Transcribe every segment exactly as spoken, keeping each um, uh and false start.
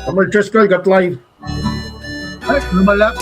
Tamuhlwel Driscoll, kuht live. Ai, lumalap.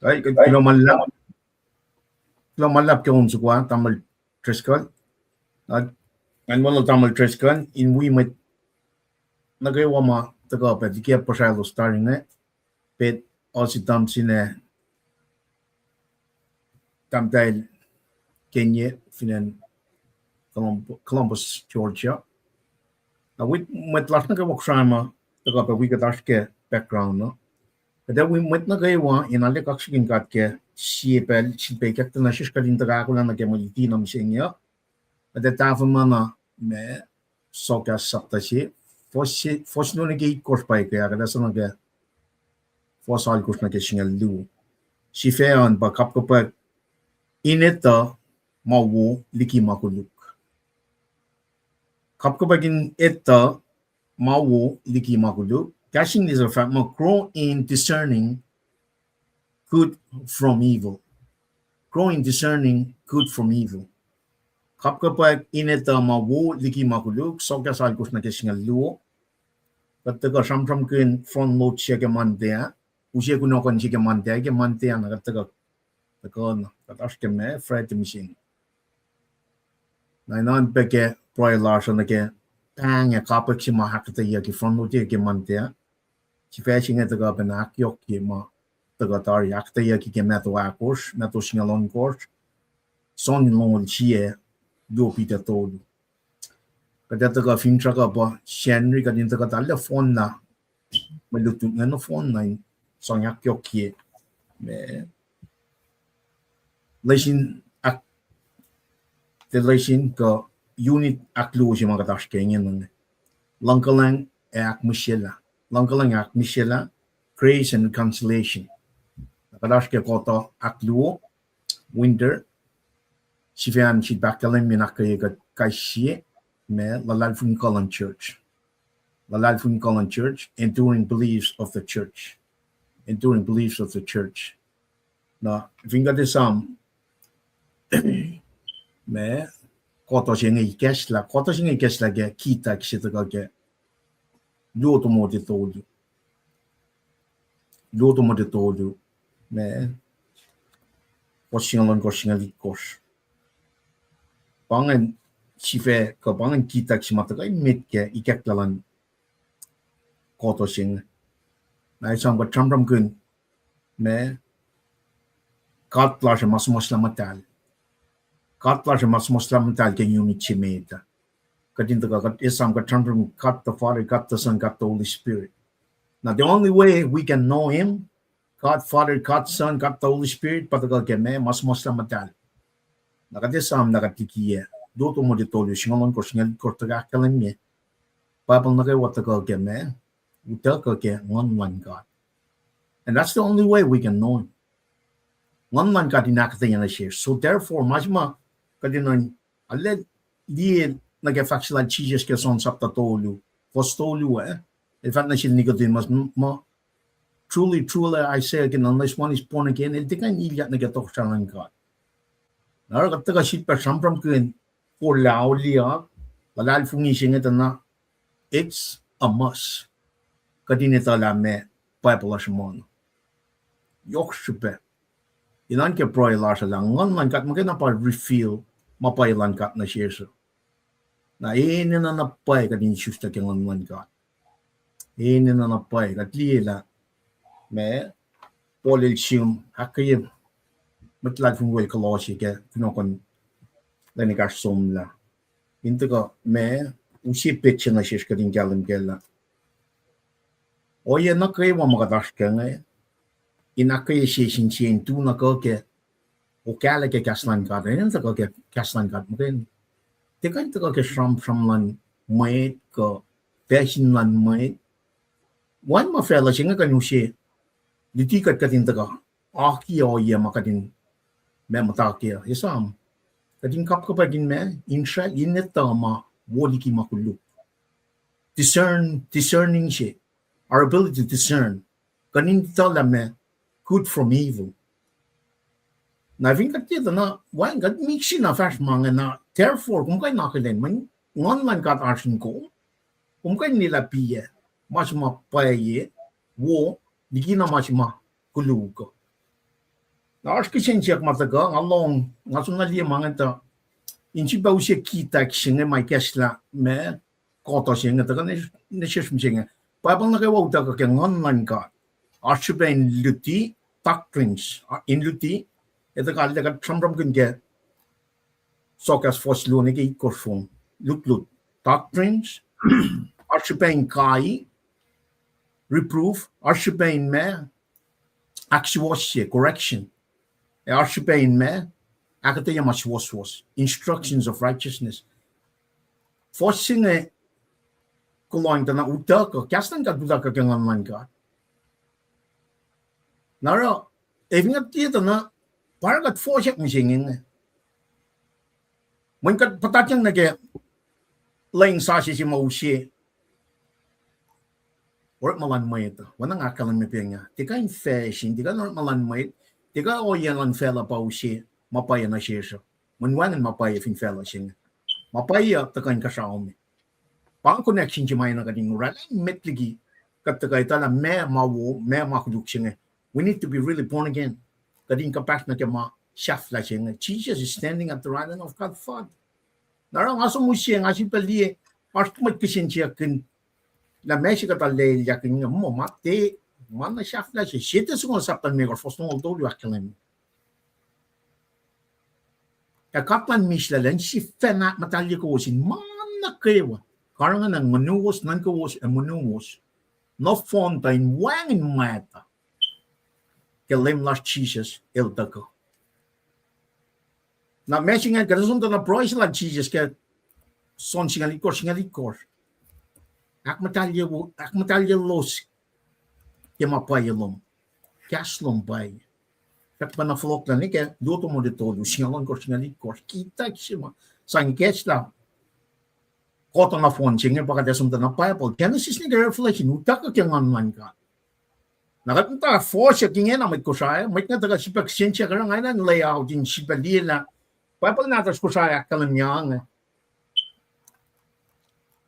Ai, kuloh ma luhlahp, kuloh ma luhlahp ke on soko ah, Tamuhlwel Driscoll. Na, ngan weluhl Tamuhlwel Driscoll in wi mwet nuh kwewa ma tuhkuh pac liki puhsralos tari inge, Pet Ozzy Thompson ac tahmtahel Kenye fin acn Colum-, Columbus, Georgia. Na wi mwet lasr nuh kwewa Kosrae ma tuhkuh pac wi kuht oasr ke background uh. Kuht ac wi mwet nuh kwewa in arlac kaksakihn God ke sie pacl sifilpac ikacktuh nuh sesr kuht in tuhkuh ahkolah nuh ke mwe luti na mihsenge uh. Kuht ac tahfuh ma na ma Sokas sapta se, fuhs se, fuhs luo nuh ke itkohsr pa ekuh ah, kuht ac sang nuh ke fuhs alkosr nuh ke singucul luo. Sifac an pa kapkapwack in etuh ma wo liki ma koluk. Kapkapwack in etuh ma wo liki ma koluk. Kahs English uh fahk muh grow in discerning good from evil. Grow in discerning good from evil. Kapkapwack in etuh ma wo liki ma koluk, Sokas alkosr nuh ke singucul luo. Kuht tuhkuh sramsramkihn front load se ke Monday ah. Use kunohkohn se ke Monday, ke Monday ah na kuht tuhkuh, tuhkuh na kuht oasr ke ma Friday mihsenge. Na in oan pac ke pruhe lasr uh nuh ke pahng ac kapwack se ma ahkuhtweyucki from note ke Monday. Sifac se inge tuhkuh pacna ahkyohkye ma tuhkuh tari ahkuhtweyucki ke Matthew ahkosr, Matthew singucul ohnkohsr, John longoul sie, luo Peter tolu. Kuht ac tuhkuh finsrak uh pa Sacnri, kuht in tuhkuh talah fohnlah mwe lutlut inge nohfohn na in sang ahkyohkye ma lesin ahk-, the lesson kuh unit ahkluo se ma kuht oasr ke inge nuh inge. Luhngkuhlwacng ac ahkmihsyelah. Luhngkuhlwacng ac ahkmihsyelah, grace and reconciliation. Kuht oasr ke quarter ahkluo, winter, sifacna sifil ahkkahlwemye in ahkkweye kuht kais sie, ma luhlahlfongi kuh luhn church. Luhlahlfongi kuh luhn church, enduring beliefs of the church. Enduring beliefs of the church. Na fin kuht esam, ma, quarter se inge ikacslah, quarter se inge ikacslah ke kitak se tuhkuh ke luo Timothy tolu. Luo Timothy tolu, ma, fuhs singucul ohnkohsr, singucul itkohsr. Pa ingacn sifac kuh pa ingacn kitak se ma tuhkuh emet ke ikacklah luhn quarter se inge. Na esam kuht sramsramkihn, ma, God lasr ac ma suhmuhslah muhtahl. God lasr ac ma suhmuhslah muhtahl ke unit se met ah. Kuht in tuhkuh, kuht esam kuht sramsram God the Father, God the Son, God the Holy Spirit. Now, the only way we can know him, God Father, God Son, God the Holy Spirit, pa tuhkuh ke ma, ma suhmuhslah muhtahl. Na kuht esam na kuht likiyac, luo Timothy tolu, singucul ohnkohsr, singucul itkohsr tuhkuh ahkkahlwemye Bible nuh kwewa tuhkuh ke ma, utuckuh ke Nguhn luhn God. And that's the only way we can know him. Nguhn luhn God in ahkuhtweyac nuh sesr. So therefore, ma se ma kuht in, arlac liye nuh ke fahk se lal Jisus ke John sapta tolu, fuhs tolu ah, el fahk nuh sel Nicodemus, muh, truly, truly, I say again, unless one is born again, el tiac kuh in ilyak nuh ke tohkohsrahi luhn God. Na oruh kuht tuhkuh sifilpac sramsramkihn forlah auliyak, luhlahlfongi se inge tuh na, it's a must. Kuht in etuh lah ma Bible uh sruhmuhn. Yohk srihpac. Elan ke pruhe lasr uh lah Nguhn luhn God muhkwena pa reveal ma pwacye luhn God nuh sesr uh. Na enenuh na pwacye kuht in isuslac ke Nguhn luhn God. Enenuh na pwacye kuht liye lah ma Paul el sim ahkkweye mwet luhlahlfongi wel Kolosse ke kunohkohn lwen ekahsr somlah. In tuhkuh ma use petsac nuh sesr kuht in kahlwem kac lah ohiyac nuh kwewa ma kuht oasr kac inge, in ahkkweye sie sin sie in tu na kuh ke okahlah ke kahs luhn God, enenuh tuhkuh ke kahs luhn God muhkwena. Tiac kuh in tuhkuh ke sramsram luhn mwet kuh facsin luhn mwet. Wacngihn ma facluh se inge kuh in use luti kuht kuht in tuhkuh akiyac ohiyac ma kuht in ma muhta kac. Esam, kuht in kapkapwack in ma, in srwack, in etuh ma wo liki ma koluk. Discern, discerning se, our ability to discern. Kuht in etuh lah ma good from evil. Na fin kuht tiac etuh na, wacngihn kuht mik se na fahsr ma inge na, therefore, kom kuh in akihlen, mweyen Nguhn luhn God oasr in kom, kom kuh in liye lah piyac, ma se ma pwacye, wo, likina ma se ma koluk. Na oasr kihsen siyuck ma tuhkuh, nga lohng, nga soenna liye ma inge tuh, in sifilpac use kitak se inge ma ikacslah ma, quarter se inge tuhkuh nuh sesr mihsenge. Bible nuh kwewa utuckuh ke Nguhn luhn God. Oasr srihpac in luti, doctrines, in luti, etuh kal lah kuht sramsramkihn ke Soakas fuhs luo nuh ke itkohsr fong, lutlut. Doctrines, oasr srihpac in kai, reproof, oasr srihpac in ma, ahksuwohsye, correction. Ac oasr srihpac in ma, ahkuhtweyac ma suwohswohs, instructions of righteousness. Fuhs se inge, kuloh tuh na utuckuh, kahs luhn God utuckuh ke Nguhn luhn God. Na oruh, ac fin kuht tiac etuh na, pa oruh kuht fohsack mihsenge inge. Mweyen kuht puhtatyang nuh ke lwen sasuc se ma use orekma luhn mwet uh, oacna nga ahkkahlwemye pacng ah, tiac kuh in facsin, tiac kuh in orekma luhn mwet, tiac kuh ohiyac luhn facluh pa use ma pwacye nuh sesr uh. Mweyen wacngihn ma pwacye fin facluh se inge. Ma pwacye uh tuhkuh inkuhsrao me. Pa connection se ma enenuh kuht in oraclah met liki kuht tuhkuh etuh lah meac ma wo, meac ma koluk se inge. We need to be really born again. Kuht in kuhpahsr nuh ke ma sahflah se inge. Jesus is standing at the right hand of God Father. Tari nga som use, nga sifilpac liye, oasr mwet kihsen siyuck kihn, lah meac se kuht arulacna liyeyuck inge, muh ma te, ma na sahflah se, sie Tesalonika sapta limekohsr, fuhs longoul tolu ahkkahlwemye. Ac God luhn mihslac el sifacna ahkmuhtahlye kowos in ma nuh kwewa, karihngihn nguhnuwos, nuhnkowos, ac monumwos nohfohn tuh in wacngihn mwacta ke Leum lasr Jisus el tuhkuh. Na meac se ingacn, kuht ac som tuh na pruhe se lal Jisus ke John singucul itkohsr, singucul itkohsr. Ahkmuhtahlye, ahkmuhtahlyelos ke ma pwacye lom. Kahs lom pwacye. Kuht pacna fohlohklac nuh ke luo Timothy tolu, singucul ohnkohsr, singucul itkohsr. Kitak se ma sang ikacslah kuhtuh nohfohn se inge pa kuht ac som tuh na Bible, Genesis nuh ke Revelation, utuckuh ke Nguhn luhn God. Na kuht muhta fohsyak ingena mwet Kosrae, mwet nge tuhkuh sifilpac kihsen siyuck, oruh nga enenuh in lay out in sifilpac liye lah Bible nahtuhsr Kosrae ahkkahlwemye inge.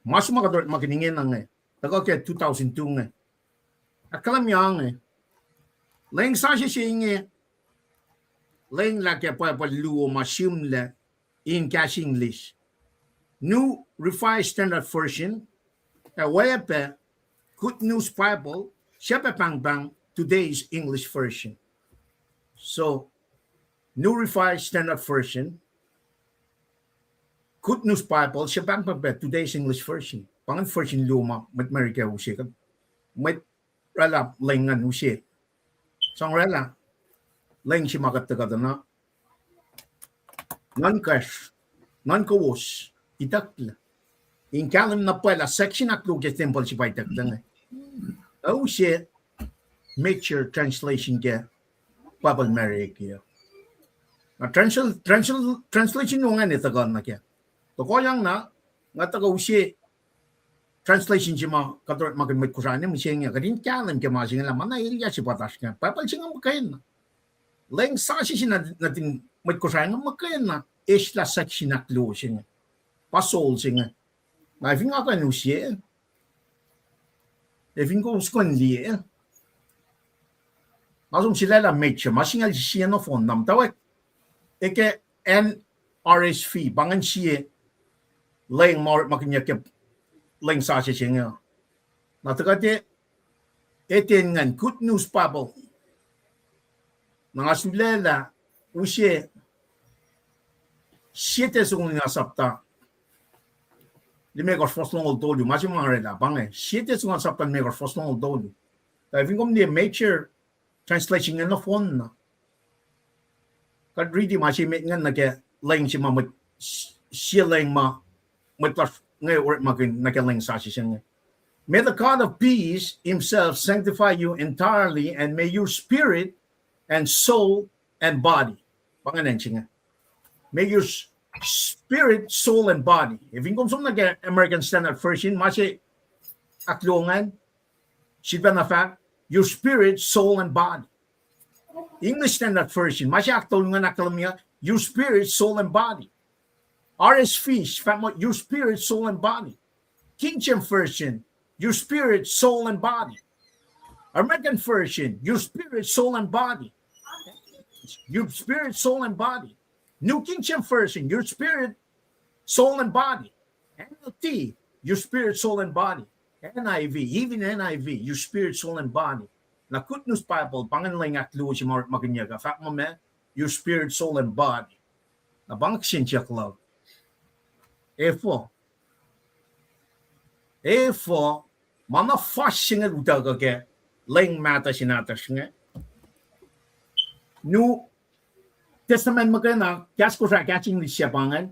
Ma se ma kuht orekmakihn ingena inge, tuhkuh ke two thousand two inge. Ahkkahlwemye inge. Lwen sasuc se inge, lwen lah ke Bible luo ma sihmlac in kahs English. New Revised Standard Version, ac weacpac Good News Bible, suc pac pahngpahng Today's English Version. So, New Revised Standard Version, Good News Bible, suc pahngpahng pac Today's English Version. Pa ingacn version luo ma mwet America use, mwet oraclah lwen ingacn use. Sang oraclah lwen se ma kuht tuhkuh tuh na nuhnkacsr, nuhnkowos, itucklac in kahlwem na pwacye lah section ahkluo ke tempuhl se pa itucklac inge. Ac use major translation ke Bible America. Na translation, translation luo ingacn tuhkuh nuh ke, tohkohyang na, nga tuhkuh use translation se ma kuht orekmakihn mwet Kosrae inge, mihsenge kuht in kahlwem ke ma se inge lah ma na elyah se pa oasr inge. Bible se inge muhkwena. Lwen sasuc se nuhtin mwet Kosrae inge muhkwena eslah section ahkluo se inge, pa sel se inge. Na fin nga kuh in use, ac fin kowos kuh in liye, nga som sulaclah major, ma singucul sie nohfohn na muhtwacwacack, e ke N R S V, pa ingacn sie lwen ma orekmakihnyuck ke lwen sasuc se inge. Na tuhkuh ke Eden ingacn, Good News Bible. Na nga sulaclah use sie Tesalonika sapta limekohsr, fuhs longoul tolu, ma se ma oraclah pa inge, sie Tesalonika sapta limekohsr, fuhs longoul tolu. Tuh fin kom liye major translation inge nohfohn na, kuht riti ma se met ingacn nuh ke lwen se ma mwet, sie lwen ma mwet lasr inge orekmakihn nuh ke lwen sasuc se inge. May the God of peace himself sanctify you entirely, and may your spirit and soul and body. Pa ingacn se inge. May your s-, spirit, soul, and body. Ac fin kom som nuh ke American Standard Version, ma se ahkluo ingacn, sifacna fahk, your spirit, soul, and body. English Standard Version, ma se ahktolu ingacn ahkkahlwemye, your spirit, soul, and body. R S V, fahk muh, your spirit, soul, and body. King James Version, your spirit, soul, and body. American Version, your spirit, soul, and body. Your spirit, soul, and body. New King James Version, your spirit, soul, and body. N L T, your spirit, soul, and body. N I V, even N I V, your spirit, soul, and body. Na Good News Bible, pa ingacn lwen ahkluo se ma orekmakihnyuck uh, fahk muh ma, your spirit, soul, and body. Na pa inge kihsen siyuck luhk. Efuh, efuh ma na fuhs se inge utuckuh ke lwen mahtuh se nahtuhsr inge. New Testament muhkwena, kahs Kosrae, kahs English se pa ingacn.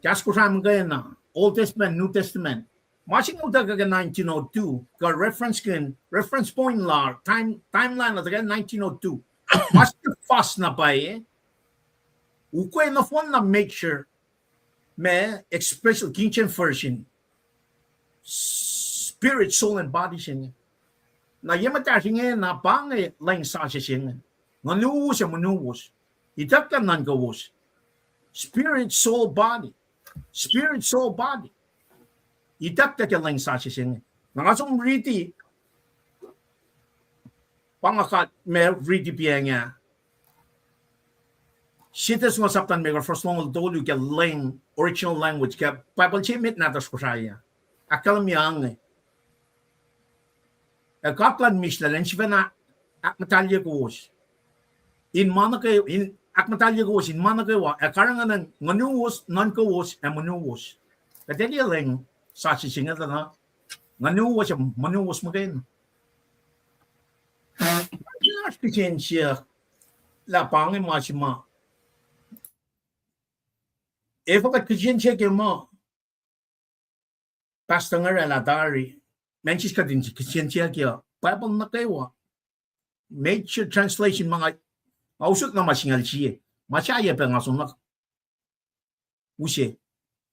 Kahs Kosrae muhkwena, Old Testament, New Testament. Ma se inge utuckuh ke nineteen oh two, kuh reference kihn, reference point la, time, timeline la tuhkuh nineteen oh two. Ma se inge fuhs na pwacye, ukwe nohfohn na make sure ma, especially King James Version, spirit, soul, and body se inge. Na ye muhtahsr inge na pa inge lwen sasuc se inge. Nguhnuwos ac monumwos. Itucklac nuhnkowos. Spirit, soul, body. Spirit, soul, body. Itucklac ke lwen sasuc se inge. Na nga som riti, pa nga kuh in riti piacng ah. Sides ngo sapta limekohsr, fuhs longoul tolu ke leng, original language ke Bible se met nahtuhsr Kosrae ah. Ahkkahlwemye inge. Ac God Elan mihslac, Elan sifacna ahkmuhtahlye kowos in ma nuh ke, in ahkmuhtahlye kowos in ma nuh kwewa, ac karihngihn ngunuwos, nuhnkowos, ac monuwos. Kuht ac liye leng sasuc se inge tuh na ngunuwos ac monuwos muhkwena. Oasr kihsen siyuck lah pa inge ma se ma efuh kuht kihsen siyuck ke muh Pastor Ngaralah tari, Mansis kuht in kihsen siyuck ke Bible nuh kwewa, major translation ma nga, nga usot na ma singucul sie, ma sahyac pac nga soenna use.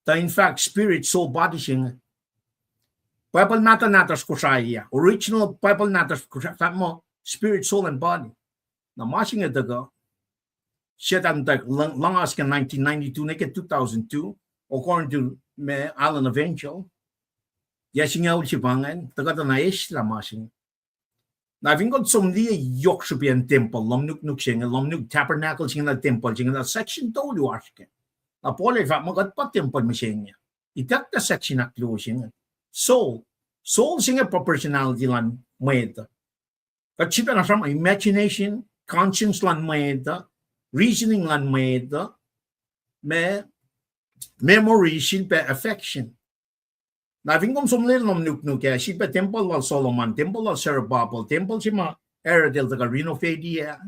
Tuh in fact, spirit, soul, body se inge. Bible mahtuh nahtuhsr Kosrae ah, original Bible nahtuhsr Kosrae, fahk muh spirit, soul, and body. Na ma se inge tuhkuh, sie tahmtahel luhng-, luhngas ke nineteen ninety-two nuh ke two thousand two, according to ma Allen Evangel. Yac singucul se pa ingacn, tuhkuh tuh na eslah ma se inge. Na fin kuht som liye yohk srihpac in tempuhl, lohm nuknuk se inge, lohm nuk tabernacle se inge, na tempuhl se inge, na section tolu oasr kac. Na Paul el fahk muh kuht pa tempuhl mihsenge. Itucklac section ahkluo se inge. Soul. Soul se inge pa personality luhn mwet uh. Kuht sifacna sramsram imagination, conscience luhn mwet uh, reasoning luhn mwet uh, ma, memory, sifilpac affection. Na fin kom som liye lohm nuknuk ah, sifilpac tempuhl lal Solomon, tempuhl lal Zerubbabel, tempuhl se ma Herod el tuhkuh renovate ah,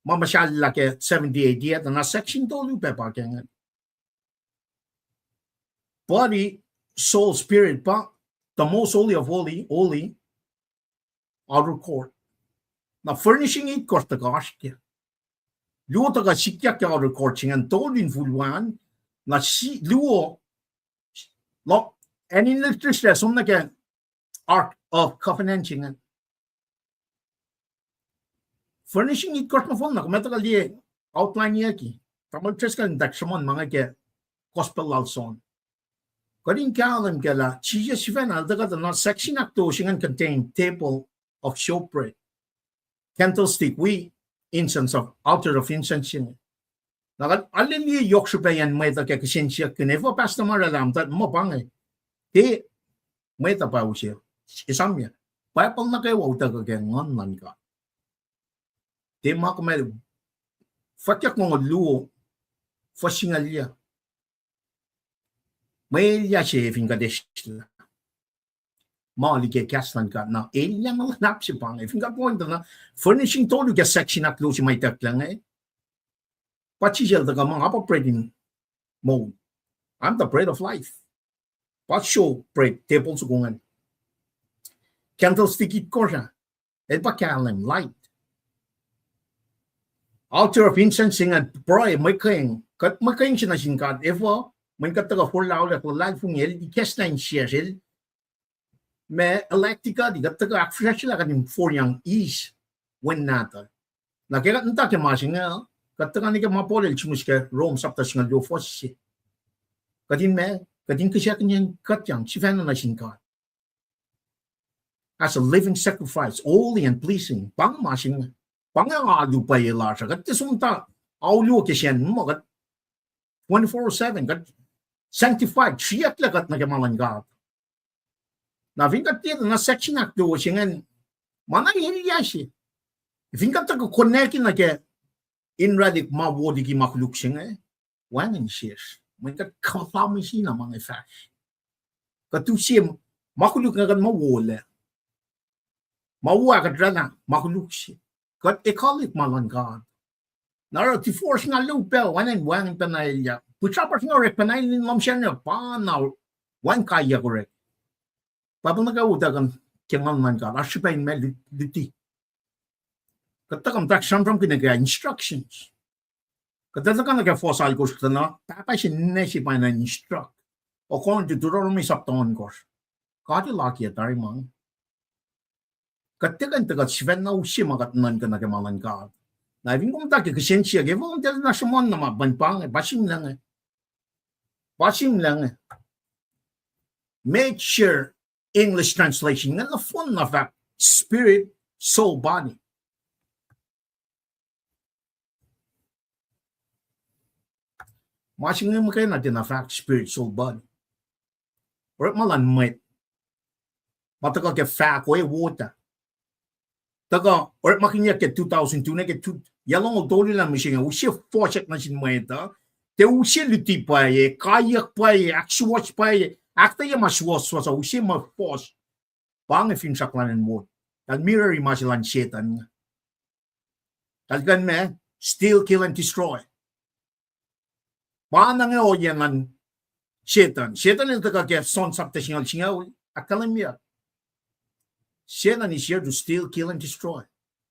ma muhsahllah ke seventy A D ah, tuh na section tolu pac pa ke inge. Body, soul, spirit pa the most holy of holy, holy, outer court. Na furnishing itkohsr tuhkuh oasr ke. Luo tuhkuh sikyak ke outer court se ingacn, tolu infulwacn, na si-, luo, lo-, acn in lihsrlihsr ah som nuh ke Ark of Covenant se ingacn. Furnishing itkohsr nohfohn na, kom tuhkuh liye outline yaki. Tamuhlwel Driscoll in tak sruhmuhn ma inge ke Gospel lal John. Kuht in kahlwem kac lah Jisus sifacna el tuhkuh tuh na section ahktolu se ingacn contain table of showbread, candlestick wi incense of, altar of incense se inge. Na kuht arlac liye yohk srihpac an mwet uh ke kihsen siyuck kihn efuh pastor ma oraclah muhtuhn muh pa inge. Ke mwet uh pa use, esamyuc, Bible nuh kwewa utuckuh ke Nguhn luhn God. Tiac ma kom ac, Fwackyuck longoul luo, fuhs singucul yac. Mwe elyah se fin kuht eslah ma liki kahs luhn God, na elyah na luhlahp se pa inge. Fin kuht point na furnishing tolu ke section ahktolu se ma itucklac inge, pa Jisus el tuhkuh muh nga pa bread in moul. I'm the bread of life. Pa showbread, table soko ingacn. Candlestick itkohsr ah, el pa kahlwem, light. Altar of incense ingacn pruhe, mwe keng, kuht mwe keng se nuh sin God, efuh, mweyen kuht tuhkuh forlah olak luhlahlfongi, el ikacslah insiyacsr, el ma electric kuht, kuht tuhkuh ahkfihsracsryelah kuht in foriyang eis, wen nahtuhl. Na ke kuht muhta ke ma se inge, kuht tuhkuh nuh ke ma Paul el sihmihs ke Rome sapta singucul luo fuhs se. Kuht in ma, kuht in kihsackuhnyeng kuhtyang sifacna nuh sin God as a living sacrifice, holy and pleasing. Pa inge ma se inge. Pa inge alu pwacye lasr uh. Kuht tiac som muhta alu ke sacn muh kuht twenty-four seven, kuht sanctified, sriyucklac kuht nuh ke ma luhn God. Na fin kuht tiac na section ahktolu se ingacn, ma na elyah se. Fin kuht tuhkuh connect nuh ke in oraclah ma wo liki ma koluk se inge, wacngihn sesr. Mweyen kuht kuhpamisi na ma inge fahsr. Kuht use ma koluk inge kuht ma wolac. Ma wo ah kuht oraclah ma koluk se. Kuht ekuhlihk ma luhn God. Na oruh divorce na luo pac, wacngihn, wacngihn pacna elyah. Pihsrapasr na orek pacna in lohm sacn pa na wacngihn kaiyuck orek. Bible nuh kwewa utuckuh ke Nguhn luhn God, oasr srihpac in ma lut-, luti. Kuht tuhkuh muhta sramsramkihn nuh ke instructions. Kuht tuhkuh nuh ke fuhs alkosr tuh na, pahpah se ninac se pa na instruct. According to Deuteronomy sapta ohnkohsr. God el akiyac tari ma inge. Kuht tiac kuh in tuhkuh sifacna use ma kuht nuhnkuh nuh ke ma luhn God. Na fin kom muhta ke kihsen siyuck, efuh kom tiac na sruhmuhn na ma pa inge, pa simlac inge. Pa simlac inge. Major English translation inge nohfohn na fahk spirit, soul, body. Ma se inge muhkwena tiacna fahk spiritual body. Orekma luhn mwet ma tuhkuh ke fahko ac wota. Tuhkuh orekmakihnyuck ke two thousand two nuh ke two, yac longoul tolu lah mihsenge, use fohsack nuh sin mwet uh, tiac use luti pwacye, kaiyuck pwacye, ahksuwohs pwacye, ahkuhtweyac ma suwohswohs uh, use ma fohs. Pa inge finsrak luhn wot. Tahl mirror-i ma se luhn Setuhn. Tahl kuh in ma, steal, kill and destroy. Pa na inge ohiyacn luhn Setuhn. Setuhn el tuhkuh ke John sapta singucul singucul, ahkkahlwemye, Satan is here to steal, kill, and destroy.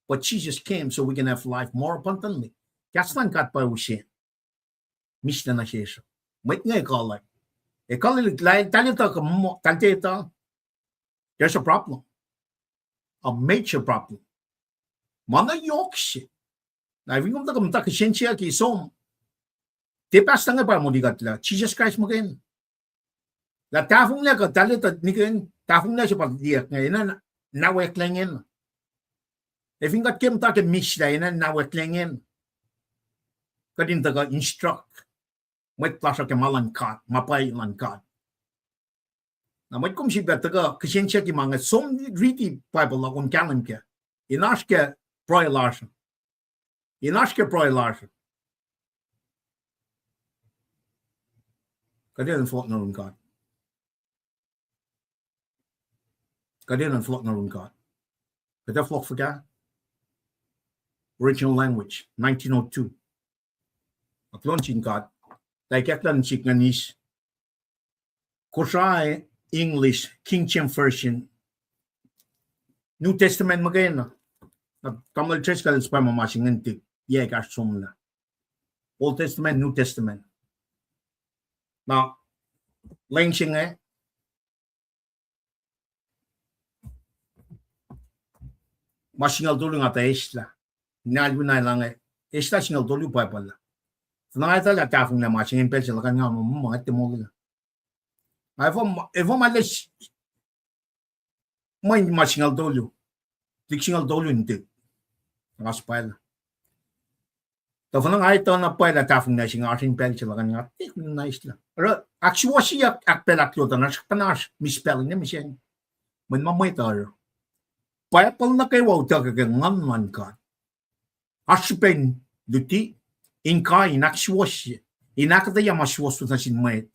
But Jesus came so we can have life more abundantly. Kahs luhn God pa use. Mihslac nuh sesr. Mwet inge ekuhllah. Ekuhllah lah tahl etuh kuh, tahl tiac etuh. There's a problem. A major problem. Ma na yohk se. Na fin kom tuhkuh muhta kihsen siyuck ke som, tiac pahs inge pa moli kuht lah Jisus Kraist muhkwena. Lah tahfonglac kuht, tahl etuh nikihn tahfonglac se pa liyeyuck inge, enenuh in awacklah ingena. Ac fin kuht ke muhta ke mihslac, enenuh in awacklah ingena. Kuht in tuhkuh instruct mwet lasr uh ke ma luhn God, ma pwacye luhn God. Na mwet kom sifilpac tuhkuh kihsen siyuck ke ma inge, som riti Bible uh kom kahlwem kac. In oasr ke pruhe lasr uh. In oasr ke pruhe lasr uh. Kuht enenuh in fohlohk nuh yurin God. Kuht enenuh in fohlohk nuh yurin God. Kuht ac fohlohk fuhkah? Original language, nineteen oh two. Kuloh nuh sin God. Lah ikacklah nuh sihk ingacn is Kosrae English, King James Version. New Testament muhkwena. Na tamuhlwel Driscoll el suhpwacma ma se ingacn tuh yac ekahsr somlah. Old Testament, New Testament. Na lwen se inge, ma singucul tolu nga tuh eslah. Nalwinac lah inge, eslah singucul tolu Bible ah. Fin nga etuh lah tahfonglac ma se inge, pacl se luhkuhn nga muh, muh, nga tiac moli lah. Efuh ma, efuh ma lwelah mwe ma singucul tolu, tuhlihk singucul tolu in tuh nga suhpwaclah. Tuh fin nga etuh na pwacye lah tahfonglac se inge, oasr in pacl se luhkuhn nga tiac kuh in eslah. Oruh ahksuwohsyeyuck ahkpacl ahkluo tuh na srackna oasr misspelling ne mihsenge. Mweyen ma mwet uh oruh Bible nuh kwewa utuckuh ke Nguhn luhn God. Oasr srihpen luti, in kai, in ahksuwohsye, in ahkuhtweyac ma suwohswohs nuh sin mwet.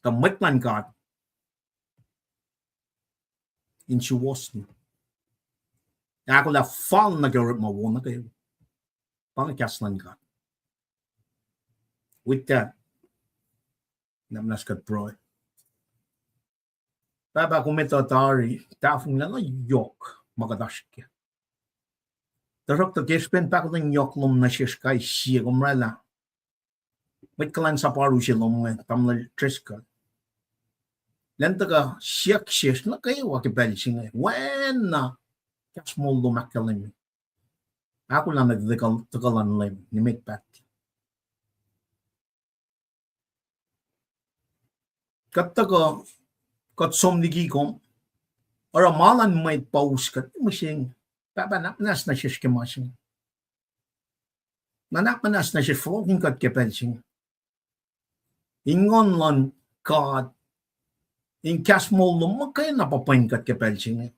Tuh mwet luhn God in suwohs nuh, ahkolah fal nuh ke orekma wo nuh kwewa. Pa inge kahs luhn God. With that, na muhnahs kuht pruhe. Pahpah, kom etuh tari tahfonglac na yohk ma kuht oasr kac. Tuhsruhktuh ke srihpen pahkotwen yohk lom nuh sesr kais sie, kom oraclah mwet kuhlwacnsap oaru se lom inge, tamuhlwel Driscoll, elan tuhkuh siyuck sesr nuh kwewa ke pacl se inge, oacna kahs moul lom ahkkahlwemye. Ahkolah nuh ke tuhkuh luhn Leum nimet paht. Kuht tuhkuh, kuht som liki kom. Oruh ma luhn mwet pa us kuht mihsenge. Pahpah, na muhnahs nuh sesr ke ma se inge. Na ahkmuhnahs nuh sesr fohlohkihn kuht ke pacl se inge, in Nguhn luhn God, in kahs moul lom muhkwena pa pwen kuht ke pacl se inge.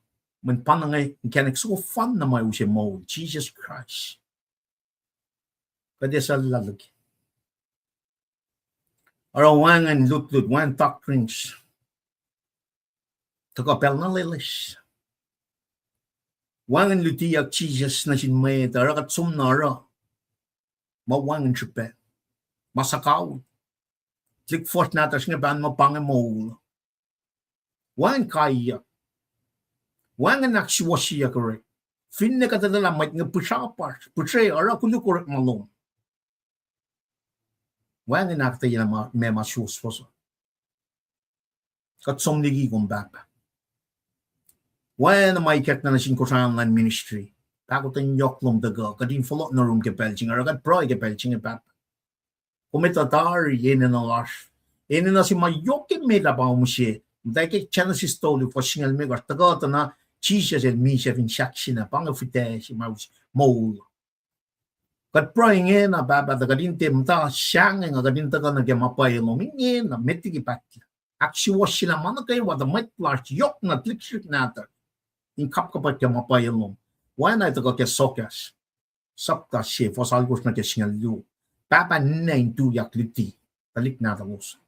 Mweyen pa inge inkacnek soko fanna ma use moul, Jisus Kraist. Kuht ac salla liki. Oruh wacngihn lutlut, wacngihn doctrines, tuhkuh pacl na loeloes. Wacngihn lutiyuck Jisus nuh sin mwet, oruh kuht som na oruh ma wacngihn srihpac, ma suhkawihl. Tuhlihk fuhsr nahtuhsr inge pahn muh pa inge moul. Wacngihn kaiyuck. Wacngihn ahksuwohsyeyuck orek. Finne kuht etuh lah mwet inge pihsrapasr, pihsre, oruh koluk orekma lom. Wacngihn ahkuhtweyac ma, ma suwohswohs uh. Kuht som liki kom, Pahpah. Oacna ma ikackna nuh sin Kosrae Online Ministry, pahkotwen yohk lom tuhkuh, kuht in fohlohk nuh yurum ke pacl se inge, oruh kuht pruhe ke pacl se inge, Pahpah. Kom etuh tari enenuh lasr. Enenuh se ma yohk ke met ah pa mihsenge. Muhta ke Genesis tolu, fuhs singucul limekohsr, tuhkuh tuh na Jisus el misac fin sahk se na, pa inge fihtac se ma us moul. Kuht pruhe ingena, Pahpah, tuh kuht in tiac muhta sahngweng, kuht in tuhkuh nuh ke ma pwacye lom ingena, met liki pahtlac. Ahksuwohsyelah ma nuh kwewa tuh mwet lasr yohk na tuhlihk srihsrihk nahtuhl in kapkapwack ke ma pwacye lom. Oacna tuhkuh ke Soakas sapta se, fuhs alkosr nuh ke singucul luo. Pahpah ninac in tuyak luti tuhlihk nahtuhlos.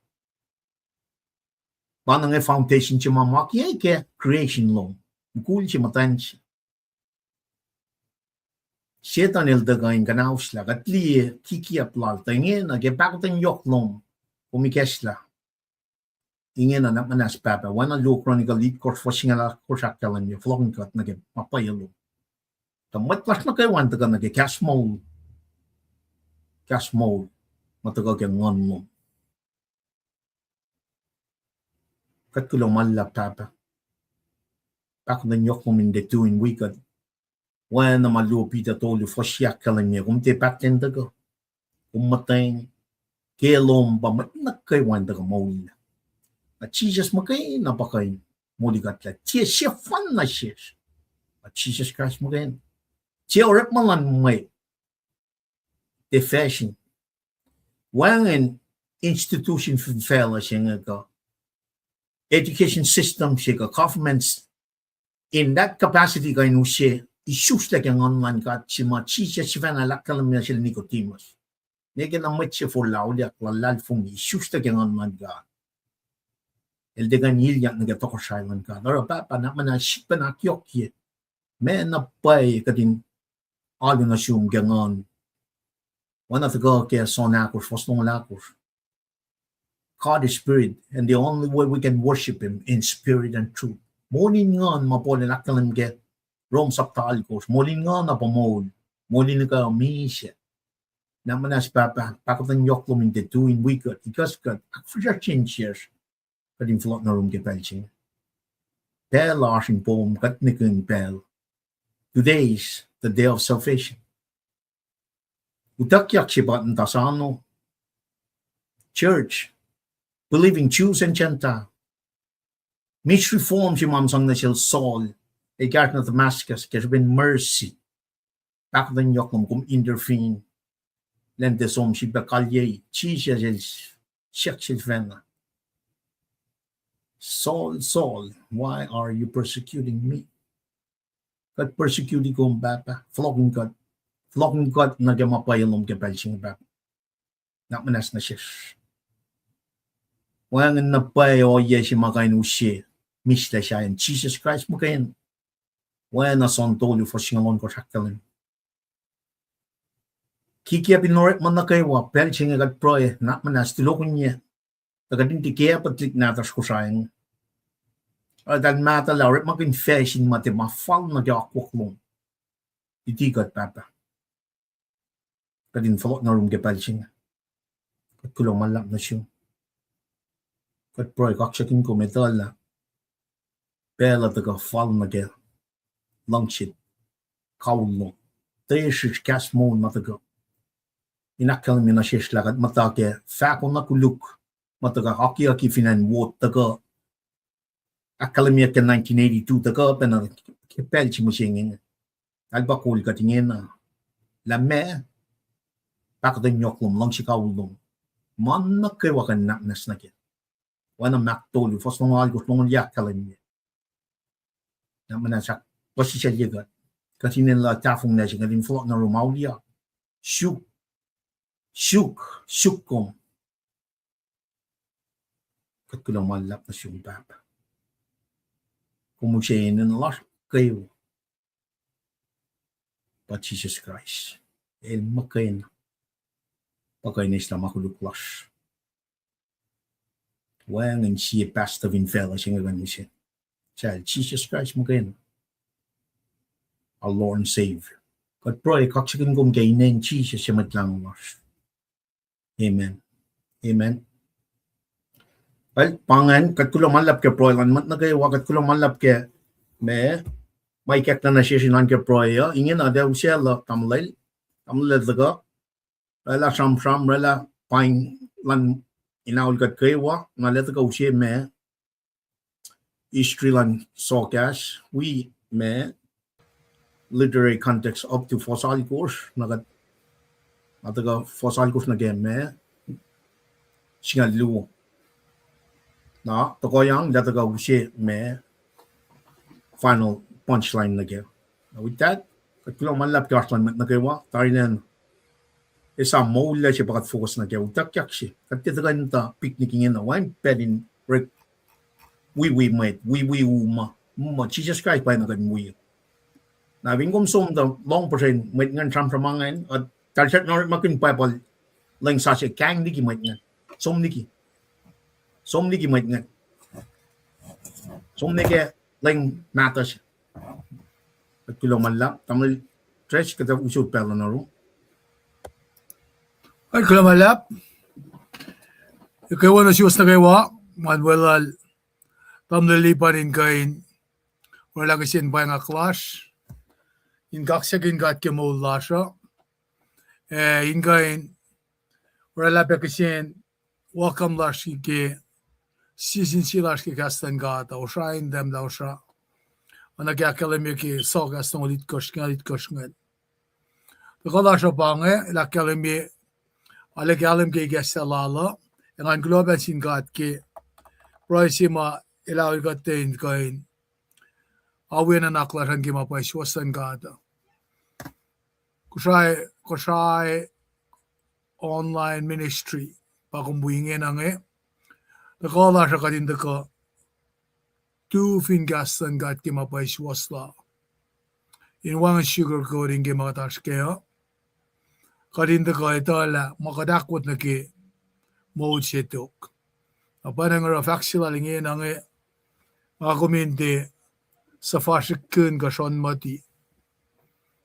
Pa na inge foundation se ma ma kiyac ke creation lom. Mukul se, muhtwacn se. Setuhn el tuhkuh in kuhnahoslah, kuht liye kikiacp lal tuh ingena ke pahkotwen yohk lom, kom ikacslah. Ingena nuhnak muhnahs Pahpah, oacna luo Chronicle itkohsr fuhs singucul alkosr ahkkahlwemye, fohlohkihn kuht nuh ke ma pwacye lom. Tuh mwet lasr nuh kwewa in tuhkuh nuh ke kahs moul, kahs moul ma tuhkuh ke nguhn lom. Kuht kuloh ma luhlahp Pahpah, pahkotwen yohk lom in tiac tui in wi kuht. Oacna ma luo Peter tolu fuhs sie ahkkahlwemye, kom tiac pahtlac in tuhkuh, kom muhtweng, ke lom pa mwet nuh kwewa in tuhkuh moul. Na Jisus muhkwena pa kuh in molikuhtlac, tiac sefanna sesr, na Jisus Kraist muhkwena. Tiac orekma luhn mwet, tiac fashion. Wacngihn institution fin facluh se inge kuh education system se kuh governments in that capacity kuh in use isuslac ke nguhn luhn God se ma Jisus sifacna el ahkkahlwemye sel Nicodemus. Ne ke na mwet se forlah auliyak luhlahlfongi isuslac ke nguhn luhn God, el tiac kuh in ilyak nuh ke tohkohsrahi luhn God. Oruh Pahpah, nuhnak muhnahs sifacna ahkyohkye ma na pwacye kuht in alu nuh sum ke nguhn. Oacna tuhkuh ke John ahkosr fuhs longoul ahkosr, God is spirit, and the only way we can worship him in spirit and truth. Moul in nguhn ma Paul el ahkkahlwemye ke Rom sapta alkosr, moul in nguhn uh pa moul, moul in ekuh misac. Nuhnak muhnahs Pahpah, pahkotwen yohk lom in tiac tui in wi kuht, ikacs kuht, ahkfihsrwacsr in sesr, kuht in fohlohk nuh yurum ke pacl se inge. Pacl oasr in poum, kuht nihkihn pacl. Today is the day of salvation. Utuckyak se pa muhta sano, church, believing Jews and Gentile. Miss reform se ma sang nuh sel Saul, el kahsruh nuh Damascus ke srihpen mercy. Pahkotwen yohk lom kom intervene. Lwen tiac som srihpac kalyei, Jisus el siyuck sel sifacna, Saul, Saul, why are you persecuting me? Kuht persecute kom Pahpah, fohlohkihn kuht, fohlohkihn kuht nuh ke ma pwacye lom ke pacl se inge Pahpah. Nuhnak muhnahs nuh sesr. Wacngihn na pwacye ohiyac se ma kuh in use mislac sahyacn Jisus Kraist muhkwena. Oacna John tolu fuhs singucul ohnkohsr ahkkahlwemye. Kikiacp in orekma nuh kwewa pacl se inge kuht pruhe, nuhnak muhnahs tulokihnyac, tuh kuht in tiac kiacp tuhlihk nahtuhsr Kosrae inge. Eltahl mahtuhlah orekmakihn facsin ma tiac ma fal nuh ke akwuck lom. Luti kuht Pahpah. Kuht in fohlohk nuh yurum ke pacl se inge. Kuht kuloh ma luhlahp nuh sum. Kuht pruhe kaksakihn kom etuh lah pacl uh tuhkuh fal nuh ke luhngse kaul lom. Tiac srihsrihk kahs moul ma tuhkuh in ahkkahlwemye nuh sesr lah kuht muhta ke fahko na koluk ma tuhkuh akiyucki fin acn wot tuhkuh ahkkahlwemyeyuck ke nineteen eighty-two tuhkuh pacna ke pacl se mihsenge inge. Eltahl pa kol kuht ingena lah meac? Pahkotwen yohk lom, luhngse kaul lom. Ma nuh kwewa kuh in nuhnak muhnahs nuh kac. Oacna Mark tolu fuhs longoul alkosr, longoul yac ahkkahlwemye, nuhnak muhnahs ahkpuhsisaclye kuht. Kuht in enenuh tahfonglac se, kuht in fohlohk nuh yurum auliyak. Suk, suk, suk kom. Kuht kuloh ma luhlahp nuh sum Pahpah. Kom use enenuh lasr kwewa pa Jisus Kraist. El muhkwena pa kuh in eslah ma koluk lasr. Wacngihn sie pastor fin facluh se inge kuh in use. Sal Jisus Kraist muhkwena, our Lord and Savior. Kuht pruhe kaksakihn kom ke inen Jisus se Mwet Lahngo lasr. Amen. Amen. Well, pa ingacn, kuht kuloh ma luhlahp ke pruhe luhn mwet nuh kwewa, kuht kuloh ma luhlahp ke ma, ma ikackna nuh sesr in oan ke pruhe uh, ingena tuh usaclah tamuhlwel, tamuhlwel tuhkuh, oraclah sramsram, oraclah paing luhn inaul kuht kwewa, na el tuhkuh use ma history luhn Soakas, wi ma literary context up to fohs alkosr, na kuht Na tuhkuh fuhs alkosr nuh ke ma singucul luo. Na tuhkuh yang lah tuhkuh use ma final punchline nuh kac. With that, kuht kuloh ma luhlahp ke oasr luhn mwet nuh kwewa, tari nacn esam moul lah se pa kuht focus nuh kac, utuckyak se. Kuht tiac tuhkuh in tuh picnic ingena, wacngihn pacl in orek wiwi mwet, wiwi u ma, ma Jisus Kraist pa enenuh kuht in wi. Na fin kom som tuh lohng puhsren mwet ingacn sramsram ingacn, uh, tal srackna orekmakihn Bible leng sasuc, kang liki mwet ingacn. Som liki. Som liki mwet ingacn. Som nuh ke leng mahtuh se. Kuht kuloh ma luhlahp, tamuhlwel Trace, kuht ac usot pacl uh nuh ru. Kuht kuloh ma luhlahp. Kwewana suwos nuh kwewa, ma weluhl tamuhlwel Lipan in kuh in oraclah kihsen pwacngak lasr, in kaksakihn God ke moul lasr uh, ac in kuh in oraclah pac kihsen welcome lasr ke season se lasr ke kahs luhn God uh, Osra in Tahmtahel Osra. Oacna ke ahkkahlwemye ke Soakas longoul itkohsr, singucul itkohsr ingacn. Tuhkuh lasr uh pa inge, el ahkkahlwemye, arlac kahlwem ke ikacslah lal uh, ac ngan kuloh pac nuh sin God ke pruhe se ma el aol kuht in kuh in awi nuhnak lasr an ke ma pwacye suwohs luhn God uh. Kosrae, Kosrae online ministry pa kom wi ingena inge. Tuhkuh lasr uh kuht in tuhkuh tu fin kahs luhn God ke ma pwacye suwohs la, in wacngihn sugarcoating ke ma kuht oasr kac uh. Kuht in tuhkuh etuh lah ma kuht ahkwot nuh ke moul se tok. Na pa inge oruh fahk se lal ingena inge, nga kom in tiac suhfasrihkkihn kuh srohn muhti.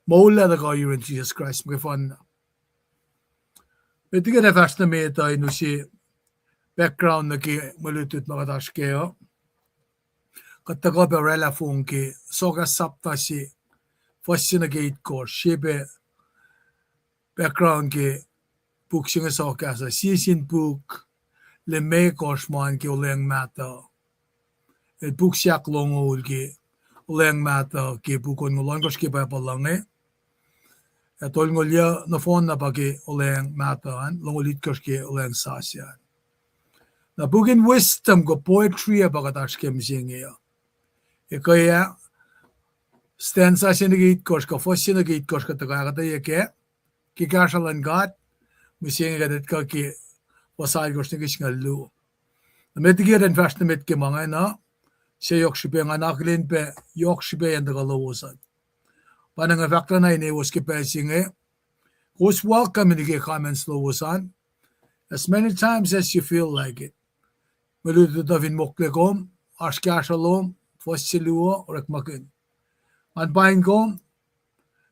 Moul lah tuhkuh yurin Jisus Kraist muhkwena. Met liki kuht ac fahsr nuh met uh in use background nuh ke mwe lutlut ma kuht oasr kac uh, kuht tuhkuh pac oraclah fong ke Soakas sapta se, fuhs se nuh ke itkohsr, sie pac background ke puk se inge Soakas uh, sie sin puk limekohsr ma ke Olweacng Mahtuh. El puk se ahklongoul ke Olweacng Mahtuh ke puk onngoul ohnkohsr ke Bible uh inge. Ac tolngoul yuc nohfohn na pa ke Olweacng Mahtuh an, longoul itkohsr ke Olweacng Sasuc an. Na puk in wisdom kuh poetry uh pa kuht oasr ke mihsenge uh. Ekuh ah, stanza se nuh ke itkohsr kuh fuhs se nuh ke itkohsr kuht tuhkuh ahkuhtweyac kac ke kahsruh luhn God, mihsenge kuht etuh ke fuhs alkohsr nuh ke singucul luo. Na met liki kuht in fahsr nuh met ke ma ingacn uh, se yohk srihpac, ngan akihlen pac yohk srihpac in tuhkuh lowos an. Pa inge fahk na in ewos ke pacl se inge, kowos welcome in ke comments lowos an, as many times as you feel like it. Mwe lutlut uh fin mokle kom, oasr kahsruh lom, fuhs se luo, orekmakihn. Ngan paing kom,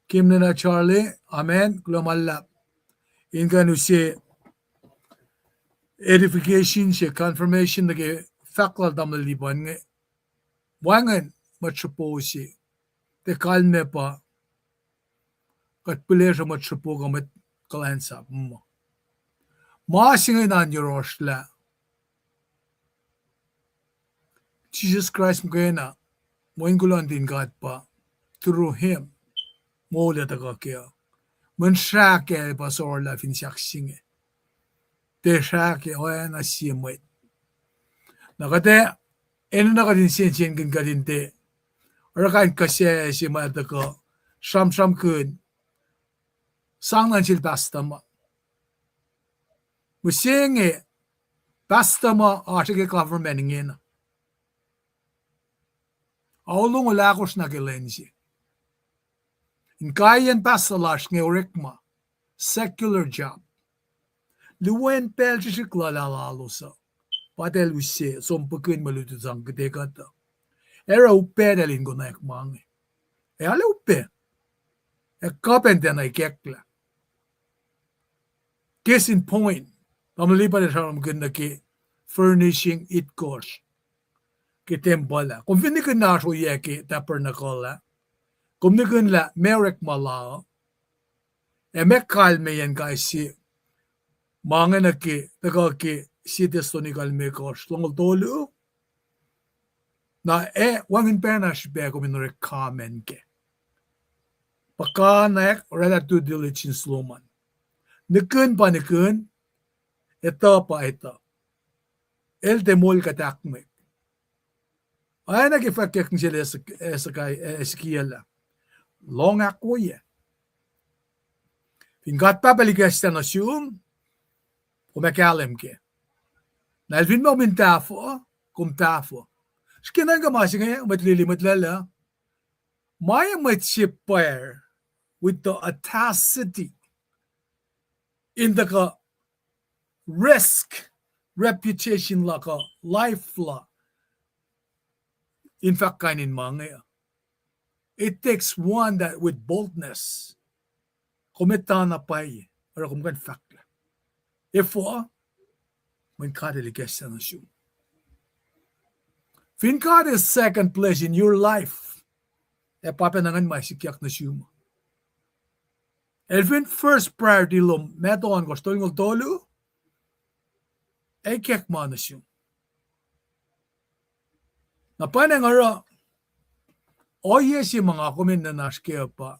Kimnena Charlie, amen, kuloh ma luhlahp. In kuh in use edification se, confirmation nuh ke fahk lal tamuhlwel Lipan inge. Wacngihn mwet sruhpo se, tiac kalmac pa kuht pihlesruh mwet sruhpo kuh mwet kuhlwacnsap ma. Ma se inge na yohrohsr lah Jisus Kraist muhkwena, mweyen kuloh nuhtin God pa through him moul ac tuhkuh kac uh. Mweyen srahk ac pa sorlah fin sahk se inge. Tiac srahk ac oacna sie mwet. Na kuht ac enenuh kuht in sensenkihn kuht in tiac oruh kain kuhsac se ma tuhkuh sramsramkihn sang nuh sel pastor ma. Mihsenge pastor ma oasr ke government ingena. Ao longoul ahkosr na ke lwen se. Inkaiyacn pastor lasr inge orekma secular job. Luhwen pacl srihsrihk lal lalos uh, pa eltahl use som pukihn mwe lutlut sang kihte kuht uh. Ac oruh upac eltahl in konwacack ma inge. Ac arlac upac. Ac kuh pacna tiacna ikacklah. Case in point, tamuhlwel Lipan el sramsramkihn nuh ke furnishing itkohsr ke tempuhl ah. Kom fin nikihn na oasr ohiyac ke tabernacle ah, kom nikihn lah meac orekma la uh, ac meac kalmeyacn kais sie ma inge nuh ke tuhkuh ke Sie Thessalonica limekohsr longoul tolu. Na ac wacngihn pacna srihpac kom in orek comment kac. Puhkantwen oraclah due diligence lom an. Nihkihn pa nihkihn, etuh pa etuh. El tiac moul kuht ahkmwek. Oacna ke fwackyuck nuh sel Ezekiel, Ezekiel ah, lohng ahkwoye. Fin God Pahpah el ikacslah nuh sum, kom ac kahlwem kac. Na el fin muh kom in tahfuh, kom tahfuh. Srihke nuhnkuh ma se inge, mwet lili, mwet lwelah. Ma mwet se pwacr with the audacity in tuhkuh risk reputation la kuh life la in fahk kain in ma inge. It takes one that with boldness. Kom etuh na pwacye, oruh kom kuh in fahklah. Efuh? Mweyen God el ikacslah nuh sum. Fin God el second place in your life, ac pa pacna ingacn ma sikyak nuh sum. El fin first priority lom, Matthew ohnkohsr tolngoul tolu, ac ikack ma nuh sum. Na pwacnwacng oruh, ohiyac se ma nga kom in nuhnak ke uh pa,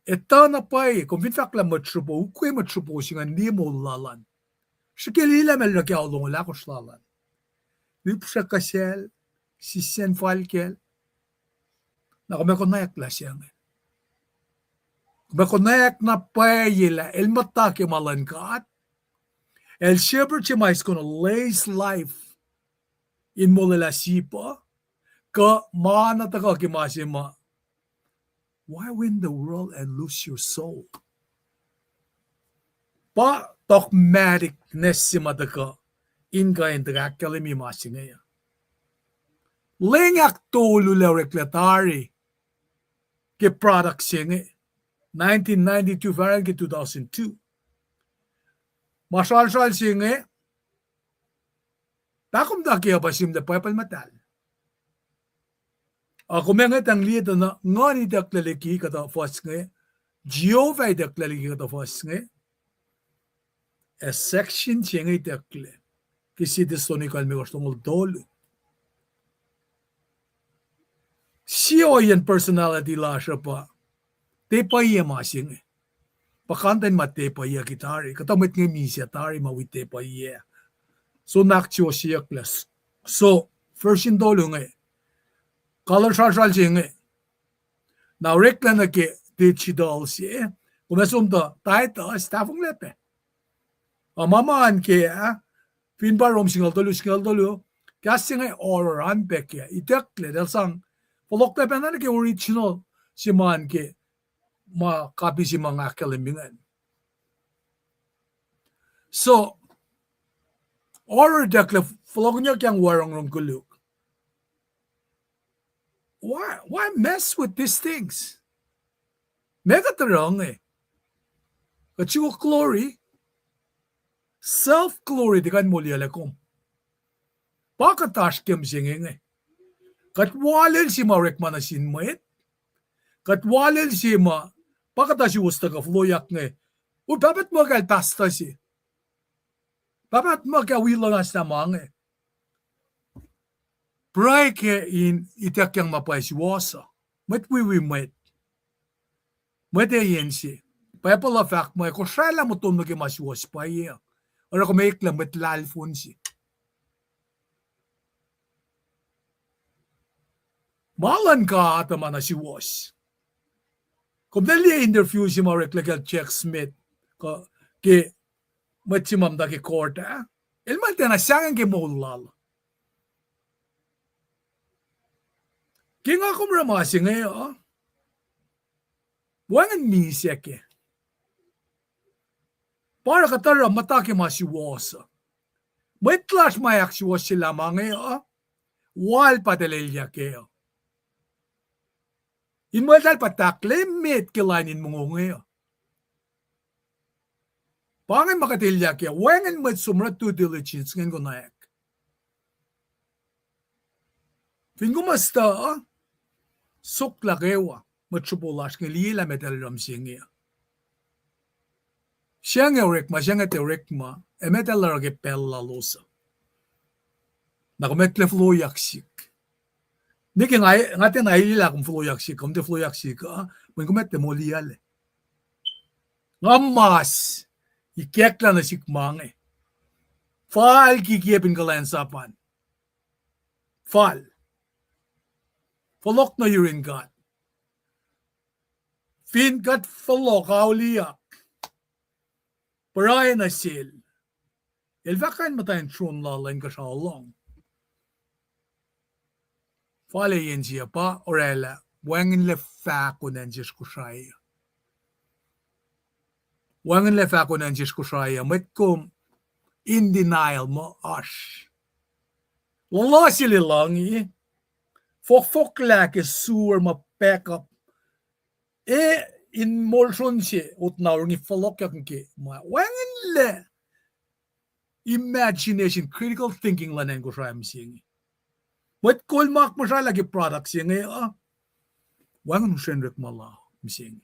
etuh na pwacye, kom fin fahklah mwet sruhpo, ukwe mwet sruhpo se ingacn liye moul lal an. Srihke liye lah ma el oruh ke ao longoul ahkosr lal an. Lihpsre kuhsacl, sisacn fal kacl. Na kom ac konwacack lah se inge. Kom ac konwacack na pwacye lah el muhta ke ma luhn God. El shepherd se ma is gonna lay his life in molwelah sip uh, kuh ma na tuhkuh ke ma se ma, why win the world and lose your soul? Pa dogmatic ness se ma tuhkuh in kuh in tuhkuh ahkkahlwemye ma se inge uh. Leng ahktolu lah oreklac tari ke product se inge, nineteen ninety-two fahrenheit ke two thousand two. Ma sralsral se inge, pahkomtake uh pa sihmlac Bible muhtahl. Ac kom ac ngetang liye tuh na Nguhn itucklac liki kuhtuh fuhs inge, Jehovah itucklac liki kuhtuh fuhs inge, ac section se inge itucklac ke sie Thessalonica limekohsr tolngoul tolu. Sie ohiyacn personality lasr uh pa tiac pwacye ma se inge. Puhkantwen ma tiac pwacye ke tari, kuhtuh mwet inge misac tari ma wi tiac pwacye. So nuhnak suwohsyeyucklah. So, version tolu inge, kahlwem sralsral se inge. Na oreklac nuh ke digital se, kom ac som tuh Titus, tahfonglac pac. Ac ma ma an ke ah, fin pa Rom singucul tolu, singucul tolu, kahs se inge horror an pac ke itucklac, el sang fohlohklac pacna nuh ke original se ma an ke ma copy se ma nga ahkkahlwemye ingacn. So, horror itucklac fohlohkihnyuckyak wacrongron koluk. Why, why mess with these things? Meac kuht oruh inge? Kuht suk glory, self glory tiac kuh in moliyuclac kom. Pa kuht oasr ke mihsenge inge. Kuht walel se ma orekma nuh sin mwet. Kuht walel se ma, pa kuht oasr suwohs tuhkuh fohlohkyak inge. O, pahpah tuhmuhk el pastor se. Pahpah tuhmuhk el wi luhngse ma inge. Pruhe ke in ituckyang ma pwacye suwohs uh. Mwet wiwi mwet. Mwet eyan se. Bible uh fahk muh kosralah motom nuh ke ma suwohs pwacye. Oruh kom eklac mwet lahlfon se. Ma luhn God uh ma na suwohs. Kom tiac liye interview se ma oreklac kacl Jack Smith, kuh ke mwet se ma muhta ke court ah. El muh tiacna sahngweng ke moul lal. Ke nga kom oruh ma se inge uh, wacngihn misac kac. Pa oruh kuht oruh muhta ke ma suwohs uh. Mwet lasr ma ahksuwohsyelah ma inge uh, wal pa tuh elyah kac uh. In mweltahl pa tahklac met ke lain in mongo inge uh. Pa ingacn ma kuht elyah kac, wacngihn mwet som oruh due diligence ingacn konwacack. Fin kom muhta, sokla kwewa, mwet sruhpo lasr inge liye lah metal rum se inge. Se inge orekma, se inge tiac orekma, ac metal oruh ke pacl lalos uh. Na kom eklac fohlohkyak sihk. Nwe ke nga, nga tiacna liye lah kom fohlohkyak sihk, kom tiac fohlohkyak sihk uh, mweyen kom eklac moliyuclac. Nga mas ikacklah nuh sihk ma inge. Fal kikiacp in kuhlwacnsap an. Fal. Fohlohk nuh yurin God. Fin kuht fohlohk auliyak, pruhe nuh sel, El fah kuh in muhta in tron lal in kuhsrao lohng. Fal ac insiyac pa orwaclah, wacngihnlac fahko nuh sesr Kosrae. Wacngihnlac fahko nuh sesr Kosrae, mwet kom in denial muh oasr. Luhluh sel luhngi, fohkfohklah ke sewer ma pack up. E, in molson se, ot na orni fohlohkyak ke ma. Wacngihnlac imagination, critical thinking luhn acn Kosrae mihsenge. Mwet kol ma muhsahllah ke product se inge uh, wacngihn usren orekma la mihsenge.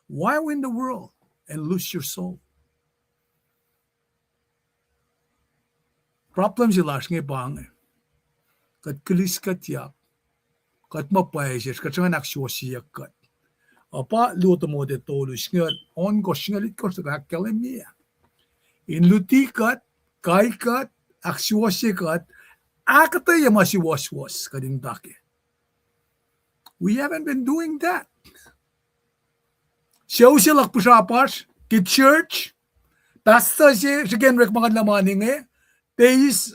Why win the world and lose your soul? Problem se lasr inge pa inge. Kuht kiliskuhtyak. Kuht ma pwacye sesr, kuht sruhnga in ahksuwohsyeyuck kuht. Ac pa luo Timote tolu singucul ohnkohsr, singucul itkohsr tuhkuh ahkkahlwemye. In luti kuht, kai kuht, ahksuwohsye kuht, ahkuhtweyac ma suwohswohs kuht in tuhkuh. We haven't been doing that. Sucu se luhk pihsrapasr ke church, pastor se srihke in orekmakihn luhman inge, teis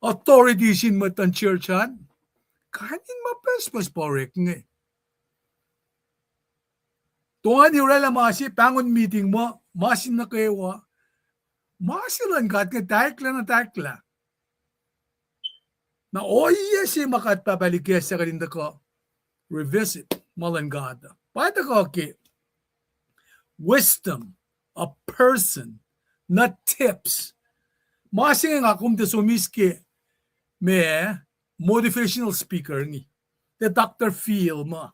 authority sin mwet luhn church an, kain in ma pucspucs pa orek inge. Toeni orwaclah ma se, pahngon meeting muh ma se nuh kwewa, ma se luhn God inge taiklah na taiklah. Na ohiyac se ma kuht Pahpah El ikacslah kuht in tuhkuh revisit ma luhn God. Pa tuhkuh ke wisdom, a person, not tips. Ma se inge nga kom tiac som eis ke ma motivational speaker inge, the Doctor Phil ma,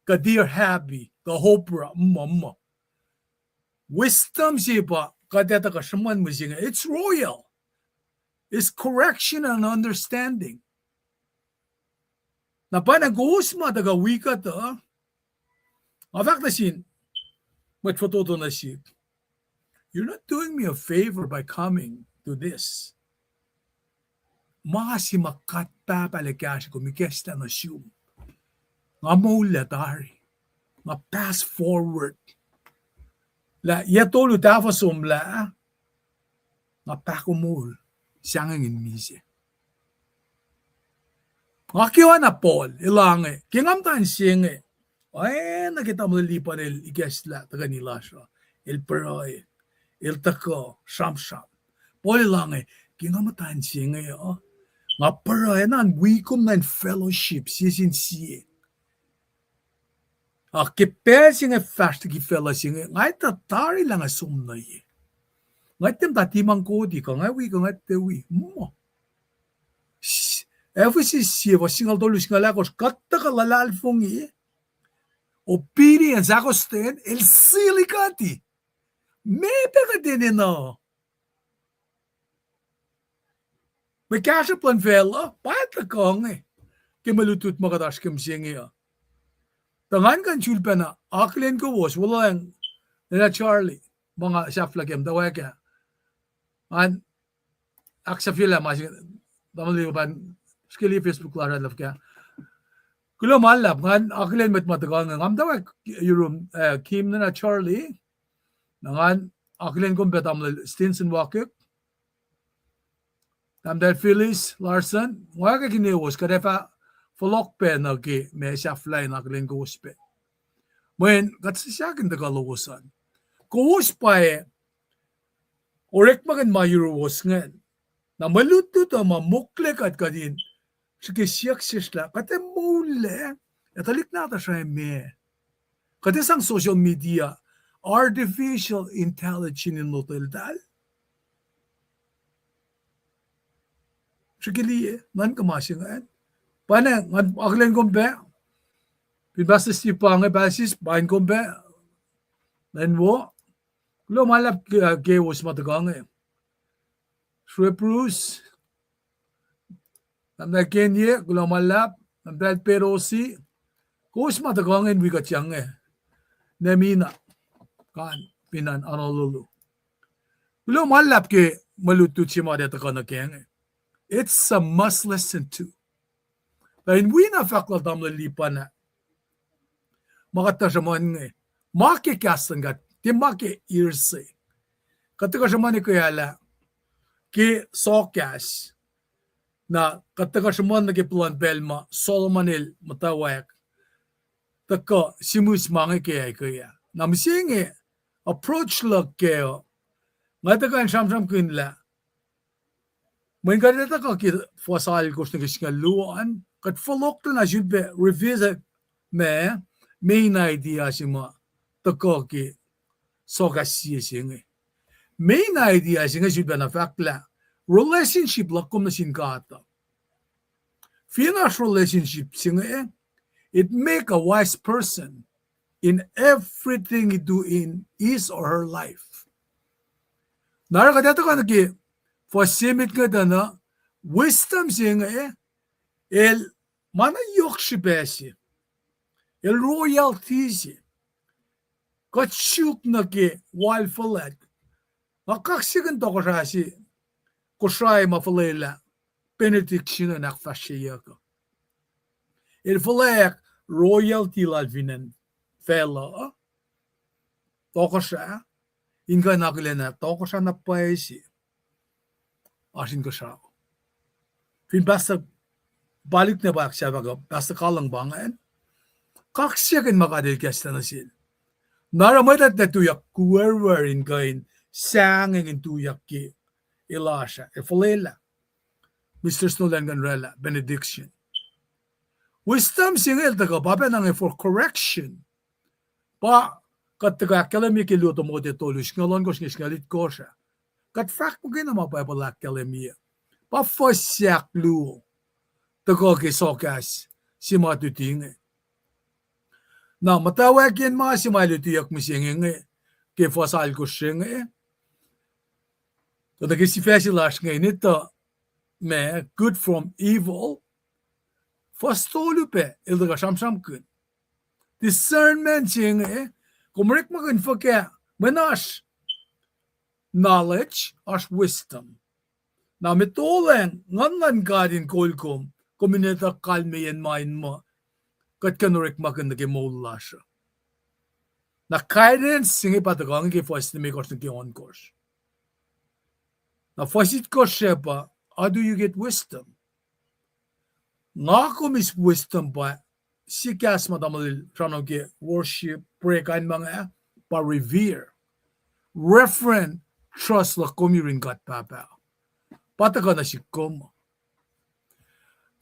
kuh Dear Abby, kuh Oprah, muh, muh. Wisdom se pa kuht etuh kuh sruhmuhn mihsenge. It's royal. It's correction and understanding. Na pa na kowos ma tuhkuh wi kuht uh, nga fahk nuh sin mwet fototo nuh sihk, you're not doing me a favor by coming to this. Ma se ma kuht Pahpah El ac kahsrwe kom ikacslah nuh sum. Nga moullah tari. Nga pass forward. Lah yac tolu tahfuh somlah, nga pahkomuhl sahngweng in misac. Nga kwewana Paul, elange, ke nga muhta in se inge, oacna ke tamuhlwel Lipan el ikacslah tuhkweni lasr uh, el pruhe, el tuhkuh sramsram. Paul elange, ke nga muhta in se inge uh, nga pruhe na in wi kom na in fellowship sie sin sie. Ac ke pacl se inge fahsr liki facluh se inge, nga etuh tari lah nga som nuh ye. Nga tiac muhta tiac ma koti kuh nga wi kuh nga tiac wi. Muh. Ephesus sie fuhs singucul tolu singucul ahkosr, kuht tuhkuh luhlahlfongi, obedience, ahkostwen, el sili kuhti. Meac pac kuht enenuh? Mwe kahsruhp luhn facluh pa tuhkuh inge ke mwe lutlut ma kuht oasr ke mihsenge uh. Tuh ngan kuh in sulpacna akihlen kowos, wuhlweacng Nana Charlie, ma nga sahflah ke muhtwacwacack ah. Ngan ahksahfyelah ma se, tamuhlwel Lipan, srihke liye Facebook lasr ah luhfkah. Kuloh ma luhlahp, ngan akihlen mwet ma tuhkuh inge, nga muhtwacwacack yurum, eh, Kim, Nana Charlie. Na ngan akihlen kom pac tamuhlwel Stinson Wakik, Tahmtahel Phyllis Larson, nga ke kinewos kuht ac fah fohlohk pac nuh ke ma sahflah in akihlen kowos pac. Mweyen kuht sisahk in tuhkuh lowos an. Kowos pwacye orekmakihn ma yuruwos ingacn. Na mwe lutlut uh ma mokle kuht kuht in srihke siyuck sesr lah kuht ac moullac, ac tuhlihk nahtuhsr uh meac. Kuht ac sang social media, artificial intelligence in loteltahl. Srihke liye, nuhnkuh ma se ingacn. Pa na, ngan akihlen kom pac. Fin Pastor Steve pa inge, Pastor Steve, paing kom pac. Lwen wo. Kuloh ma luhlahp ke, kowos ma tuhkuh inge. Sre Bruce. Tahmtahel Kenye, kuloh ma luhlahp. Tahmtahel Perosi. Kowos ma tuhkuh inge in wi kuht inge. Nemina, kan, fin acn Honolulu. Kuloh ma luhlahp ke mwe lutlut se ma tuh tuhkuh nuh kac inge. It's a must listen to. Tuh in wi na fahk lal tamuhlwel Lipan ah, ma kuht tuh sruhmuhn inge, ma ke kahs luhn God, tiac ma ke hearsay. Kuht tuhkuh sruhmuhn ekuhllah ke sohkahs. Na kuht tuhkuh sruhmuhn nuh ke puhlan pacl ma Solomon el muhtwacwacack tuhkuh sihmihs ma inge ke ekuh ah. Na mihsenge approach luhk kac uh, nga tuhkuh in sramsramkihn lah mweyen kuht ac tuhkuh ke fuhs alkosr nuh ke singucul luo an, kuht fohlohk tuh na sulpac revisit ma main idea se ma tuhkuh ke sohkahs sie se inge. Main idea se inge sulpac na fahk lah relationship luhk kom nuh sin God uh. Fin oasr relationship se inge, it make a wise person in everything he do in his or her life. Na oruh kuht ac tuhkuh nuh ke fuhs se met inge tuh na, wisdom se inge, el ma na yohk srihpac se, el royalty se. Kuht suk nuh ke wal fuhlwact. Nga kaksakihn tohkohsrah se, Kosrae ma fuhlwelah benediction in ahkfahsryeyuck uh. El fuhlweack royalty lal fin acn facluh uh, tohkohsrah, in kuh in akihlen lah tohkohsrah na pwacye se oasr inkuhsrao. Fin Pastor Palik na pa ahksahfah kuh Pastor Kahlweng pa ingacn, kaksakihn ma God El kahslah nuh sel. Na oruh mwet ah tuyak kuwerwer in kuh in sahngweng in tuyak ke elasr ah, ac fuhlwelah. Mister Snowland kuh in orwaclah benediction. Wisdom se inge el tuhkuh pa pacna inge for correction. Pa kuht tuhkuh ahkkahlwemye ke luo Timote tolu, singucul ohnkohsr inge singucul itkohsr ah. Kuht fahk muhkwena ma Bible ahkkahlwemye. Pa fuhs ahkluo tuhkuh ke sohkahs se ma tuti inge. Na muhtwacwacackiyacn ma se ma lutiyuck mihsenge inge, ke fuhs alkosr se inge, tuh ke sifac se lasr inge, in etuh ma good from evil, fuhs tolu pac el tuhkuh sramsramkihn. Discernment se inge, kom orekmakihn fuhkah, mweyen oasr knowledge, oasr wisdom. Na mwe tohlacng, nguhn luhn God in kol kom, kom in etuh kalmeyac ma in muh kuht kuh in orekmakihn nuh ke moul lasr uh. Na guidance se inge pa tuhkuh inge ke fuhs limekohsr nuh ke ohnkohsr. Na fuhs itkohsr se pa, how do you get wisdom? Nga kom eis wisdom pa, sie kahs ma tamuhlwel sramsram ke worship, prayer, kain ma inge, pa revere. Reverent trust luhk kom yurin God Pahpah. Pa tuhkuh nuh sihk kom.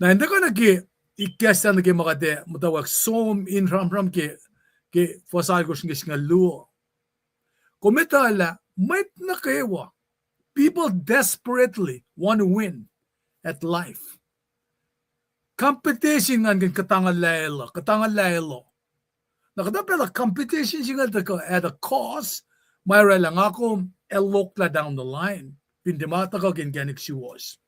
Na in tuhkuh nuh ke ikacslah nuh ke ma kuht ac muhtwacwacack som in sramsram ke, ke fuhs alkosr nuh ke singucul luo. Kom etuh lah mwet nuh kwewa, people desperately want to win at life. Competition ngan kuh in kuhtanguhlah elos, kuhtanguhlah elos. Na kuhtuh pacl uh competition se inge tuhkuh at a cost, ma orwaclah nga kom ac lohklah down the line, fin tiac ma tuhkuh ke inkacnek suwohs.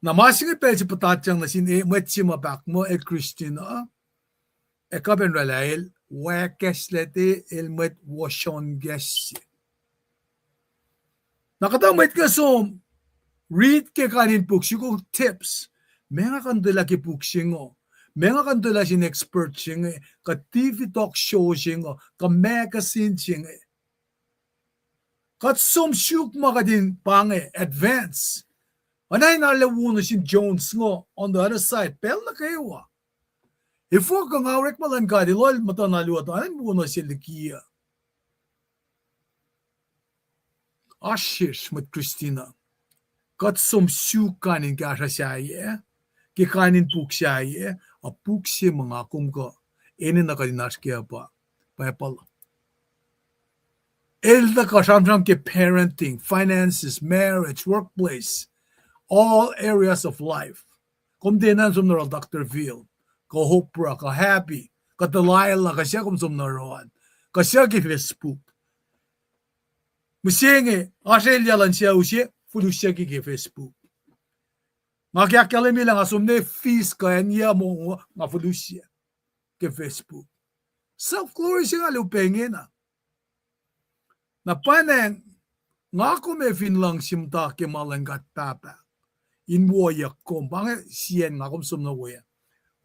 Na ma se inge pacl se puhtatyang nuh sin mwet se ma pahk muh el Christian uh, ac kuh pac in orwaclah el wackacslah te, el mwet wohsonkacs se. Na kuhtuh mwet inge som, read ke kain in puk, sukok tips. Meac nga kuh in tulah ke puk se inge, meac nga kuh in tulah sin expert se inge, kuh T V talk show se inge, kuh magazine se inge. Kuht som suk ma kuht in pa inge advance. Oacna in arlac wo nuh sin Jones inge on the other side pacl nuh kwewa. Efuh kuh nga orekma luhn God, elos muhtuhn alu uh, tuh in wo nuh sel liki uh. Oasr sesr mwet Christian uh, kuht som suk kain in kahsruh sahyac, ke kain in puk sahyac, a puk se ma nga kom kuh enenuh kuht in oasr kac uh pa Bible. El tuhkuh sramsram ke parenting, finances, marriage, workplace, all areas of life. Kom tiacna som nuh yohrohl Doctor Phil, kuh Oprah, kuh Abby, kuh Delilah, kuh suc kom som nuh yohrohl, kuh suc ke Facebook. Mihsenge, oasr elyah luhn sucu se, fihl usyac ke, ke Facebook. Nga ke ahkkahlwemye lah nga som ne fis kuh acn yac mongo, nga fihl usyac ke Facebook. Self glory se nga luhpan ingena. Na pwacnwacng, nga kom ac fin luhngse muhta ke ma luhn God Pahpah in woyuck kom, pa inge siyacn nga kom som nuh we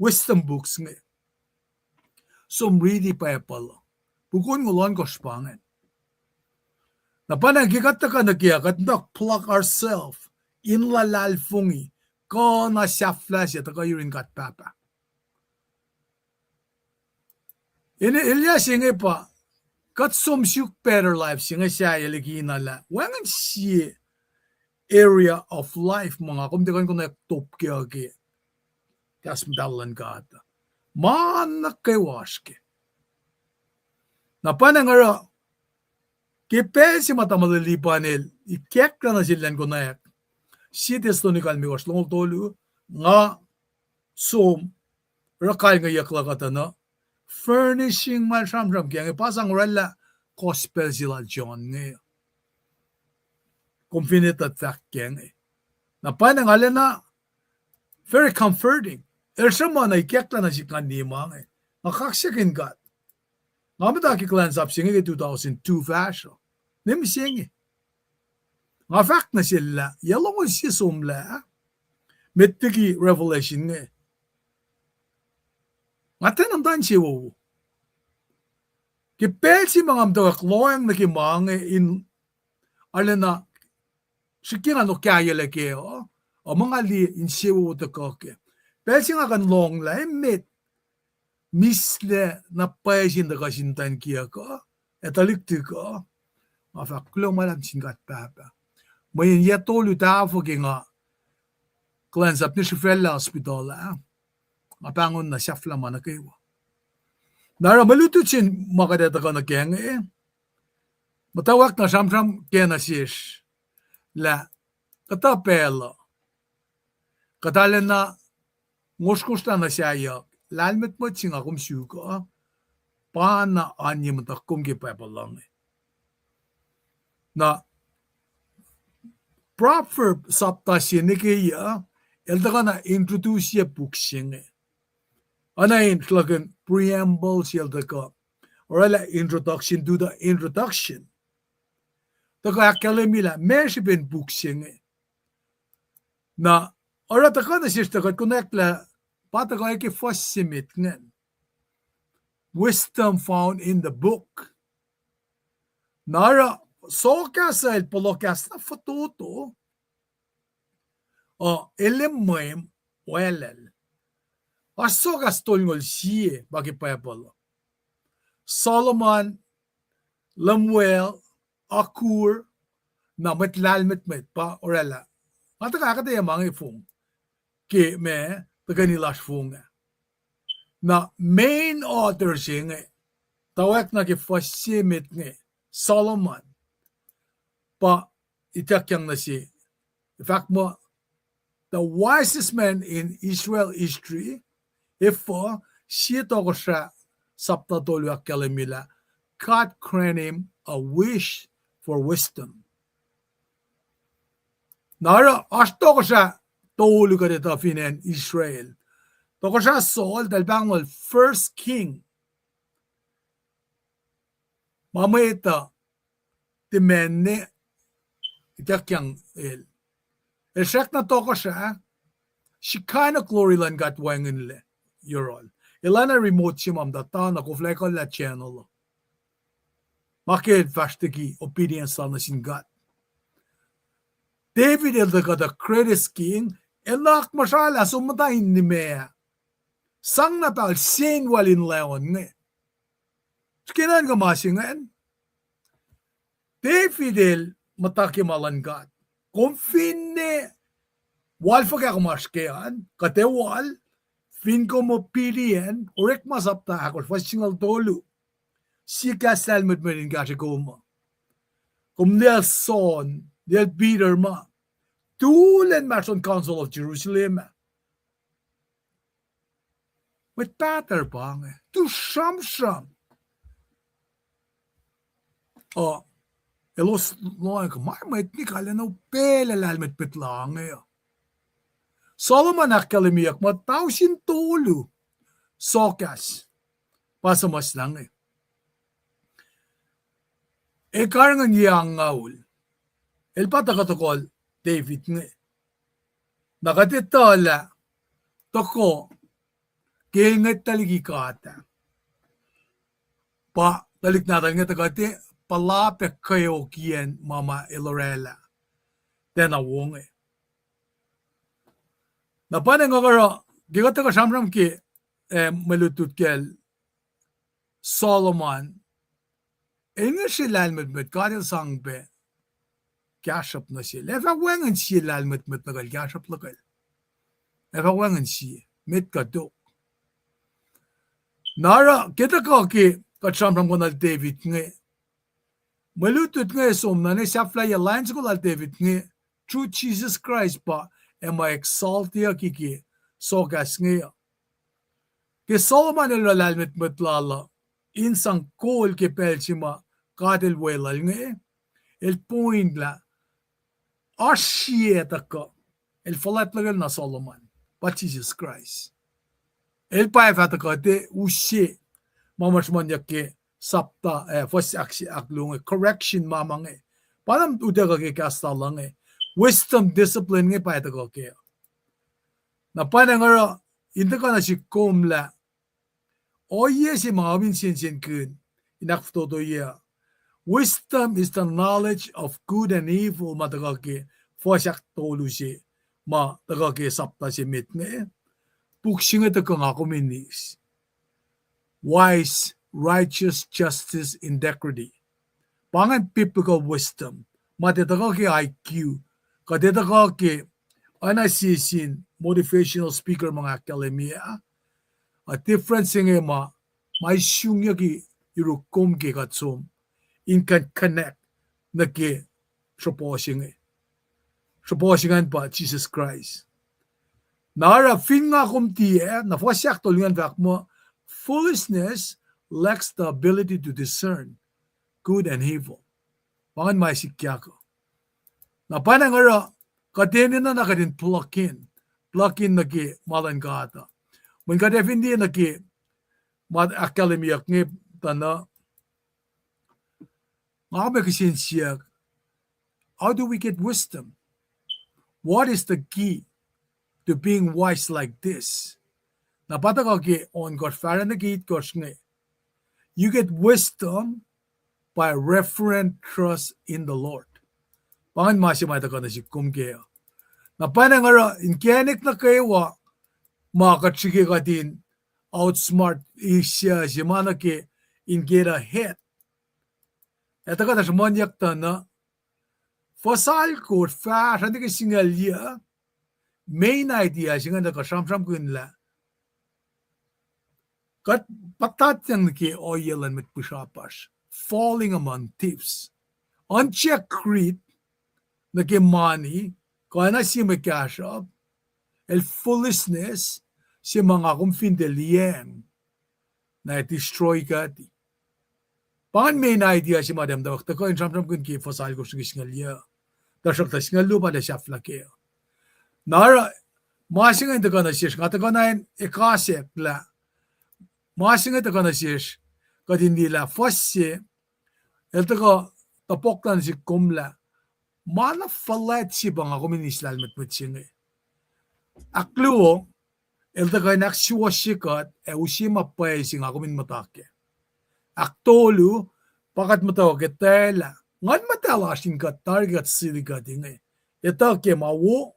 wisdom books inge. Som riti Bible uh. Puk onngoul ohnkohsr pa ingacn. Na pwacnwacng ke kuht tuhkuh nuh ke, kuht muhta plug ourself in luhlahlfongi, kuh na sahflah se tuhkuh yurin God Pahpah. In elyah se inge pa, kuht som suk better life se inge sahyac liki na lah wacngihn sie area of life ma nga kom tiac kuh in konwacack top ke uh ke kahs muhtahl luhn God. Ma nuh kwewa oasr ke. Na pwacnwacng oruh, ke pacl se ma tamuhlwel Lipan el ikacklah nuh sel elan konwacack sie Thessalonica limekohsr, longoul tolu, nga som oruh kalngeyuck luhk uh tuh na, furnishing ma el sramsram ke inge pa sang oraclah gospel se lal John inge. Kom fin etuh fahk ke inge. Na pwacnwacng arulacna very comforting. El sruhmuhn na ikacklah nuh sihk ngan liye ma inge. Nga kaksakihn God. Nga muhta ke kuhlwacnsap se inge ke two thousand two fahsruh. Ne mihsenge. Nga fahk nuh sel lah yac longoul sie somlah, met liki Revelation inge, nga tiacna muhta insewowo. Ke pacl se ma nga muhtwacwacack lohacng nuh ke ma inge in arulacna srihke nga okahiyaclac kac uh, uh, ma nga liye insewowo tuhkuh kac. Pacl se nga kuh in lohnglah emet mihslac na pwacye sin tuhkuh sin muhtwacn kiyuck uh, ac tuhlihk tihk uh, nga fahk kuloh ma luhlahp sin God Pahpah. Mweyen yac tolu tahfuh ke nga kuhlwacnsap nuh srihfacl hospital ah, nga pahngon na sahflah ma nuh kwewa. Na oruh mwe lutlut sin ma kuht ac tuhkuh nuh kac inge, muhtwacwacack na sramsram kac nuh sesr lah kuhtuh pacl uh kuht arulacna ngosrngosrlah nuh sahyuck, lahlmwetmwet se nga kom suk uh, pa na oan ye muhtuhk kom ke Bible uh inge. Na Proverb sapta se nuh ke yac, el tuhkuh na introduce-ye puk se inge. Oacna in sruhlahkihn preamble se el tuhkuh, oraclah introduction to the introduction. Tuhkuh ahkkahlwemye lah meac srihpen puk se inge. Na oruh tuhkuh nuh sesr tuh kuht konwacack lah pa tuhkuh ke fuhs se met ingacn. Wisdom found in the book. Na oruh sokahs el pohloh kahs na fototo, uh, el mwe welel. Oasr sokahs tolngoul sie pa ke Bible uh. Solomon, Lemuel, Agur, na mwet lahlmwetmwet pa oraclah. Nga tuhkuh ahkuhtweyac ma inge fong ke ma tuhkweni lasr fong ah. Na main author se inge, tawek nuh ke fuhs se met inge, Solomon, pa ituckyang nuh se, fahk muh the wisest man in Israel history, efuh, sie Tohkohsrah sapta tolu ahkkahlwemye lah God grant him a wish for wisdom. Na oruh oasr tohkohsrah tolu kuht etuh fin acn Israel. Tohkohsrah Saul, tahl pahngon First King. Ma mwet uh tiac mane ituckyang el. El srackna tohkohsrah, Shekinah glory luhn God wacngihnlac yohrohl. Elan remote se ma muhta na koflah ekuhllah channel uh. Ma ke el fahsr liki obedience lal nuh sin God. David el tuhkuh the greatest king, el nuhnak muhsrallah som muhta in nimac. Sang na pahol sein wal in laon inge. Srihke nuhnkuh ma se ingacn. David el muhta ke ma luhn God. Kom finne wal fuhkah kom oasr ke an, kuht ac wal, fin kom obedient, Orekma sapta ahkosr, fuhs singucul tolu. Sie kahs lahlmwetmwet in kahsre kom uh. Kom liye John, liye Peter ma, tulen mahsrlon Council of Jerusalem ah. Mwet pahtuhr pa inge, tu sramsram. Uh, elos lohacng ke ma mwet nikac lacna upaclac lahlmwetmwet la inge uh. Solomon ahkkahlwemyeyuck muh tausin tolu sokahs. Pa suhmuhslah inge. El karihngihn yac angngaul. El pa tuhkuh tokol David inge. Na kuht etuh lah tokol ke el ngwetlah liki God ah, pa tuhlihk nahtuhl inge tuhkuh tiac puhla pac kweokyacn ma ma el orwaclah tiacna wo inge. Na pa nga oruh, ke kuht tuhkuh sramsram ke, eh, mwe lutlut kacl Solomon, el ngihsre lahlmwetmwet, God el sang pac kahsruhp nuh sel. Ac fah wacngihn sie lahlmwetmwet luhkel, kahsruhp luhkel. Ac fah wacngihn sie, met kuh tok. Na oruh, ke tuhkuh ke kuht sramsramkihn lal David inge, mwe lutlut inge som na ne sahflahiyac lain soko lal David inge, through Jesus Christ pa, ac ma exaltyucki ke sokahs inge uh. Ke Solomon el oruh lahlmwetmwet lal uh, in sang kol ke pacl se ma God el weluhl inge, el point lah oasr sie tuhkuh, el fuhlwact luhkel na Solomon, pa Jisus Kraist. El pa ac fah tuhkuh tiac use ma ma sruhmuhnyuck ke sapta, eh, fuhs ahk-, ahkluo inge, correction ma ma inge. Pa na utuckuh ke kahs lal uh inge. Wisdom, discipline inge pa ac tuhkuh kac. Na pa nga oruh, in tuhkuh nuh sihk kom lah ohiyac se ma nga kom in sensenkihn, in ahkfototoye. Wisdom is the knowledge of good and evil, ma tuhkuh ke fuhs ahktolu se, ma tuhkuh ke sapta se met inge. Puk se inge tuhkuh nga kom in eis wise, righteous, justice, integrity. Pa ingacn biblical wisdom. Ma tiac tuhkuh ke I Q. Kuh tiac tuhkuh ke oacna sie sin motivational speaker ma nga ahkkahlwemye ah. A difference se inge ma, ma isungyucki yuruk kom ke kuht som in kuh in connect nuh ke srohpoh se inge. Srohpoh se ingacn pa Jisus Kraist. Na oruh fin nga kom tiac, na fuhs ahktolu ingacn fahk muh, foolishness lacks the ability to discern good and evil. Pa ingacn ma sikyak uh. Na pa nga oruh, kuht enenuh na kuht in plug in, plug in nuh ke ma luhn God uh. Mweyen kuht ac fin liye nuh ke ma ahkkahlwemyeyuck inge tuh na, nga kom ac kihsen siyuck, how do we get wisdom? What is the key to being wise like this? Na pa tuhkuh ke ohnkohsr, fahsruh nuh ke itkohsr inge. You get wisdom by reverent trust in the Lord. Pa ingacn ma se ma tuhkuh nuh sihk kom kac uh. Na pa nga oruh inkacnek nuh kwewa ma kuht srihke kuht in outsmart, isya se ma nuh ke in get ahead. Ac tuhkuh na sruhmuhnyuck tuh na, fuhs alkosr fahsruh nuh ke singucul yac, main idea se ingacn tuhkuh sramsramkihn lah kuht puhtatyang nuh ke ohiyac luhn mwet pihsrapasr, falling among thieves. Unchecked greed, nuh ke mani, kuh na sie mwe kahsruhp, el foolishness, se ma nga kom fin tiac liyacacng, na ac destroy kuht. Pa ingacn main idea se ma tiac muhtwacwacack tuhkuh in sramsramkihn ke fuhs alkosr nuh ke singucul yac. Tuhsruhktuh singucul luo pa tiac sahflah kac. Na oruh, ma se inge tuhkuh nuh sesr, nga tuhkuh na in ekasack lah ma se inge tuhkuh nuh sesr, kuht in liye lah fuhs se, el tuhkuh topuk nuh sihk kom lah, ma na fuhlwact se pa nga kom in eis lahlmwetmwet se inge. Ahkluo, el tuhkuh in ahksuwohsye kuht ac use ma pwacye se nga kom in muhta kac. Ahktolu, pa kuht muhtwacwacack etwaclah Nguhn Muhtahl oasr in kuht tari kuht sili kuht inge, etuh ke ma wo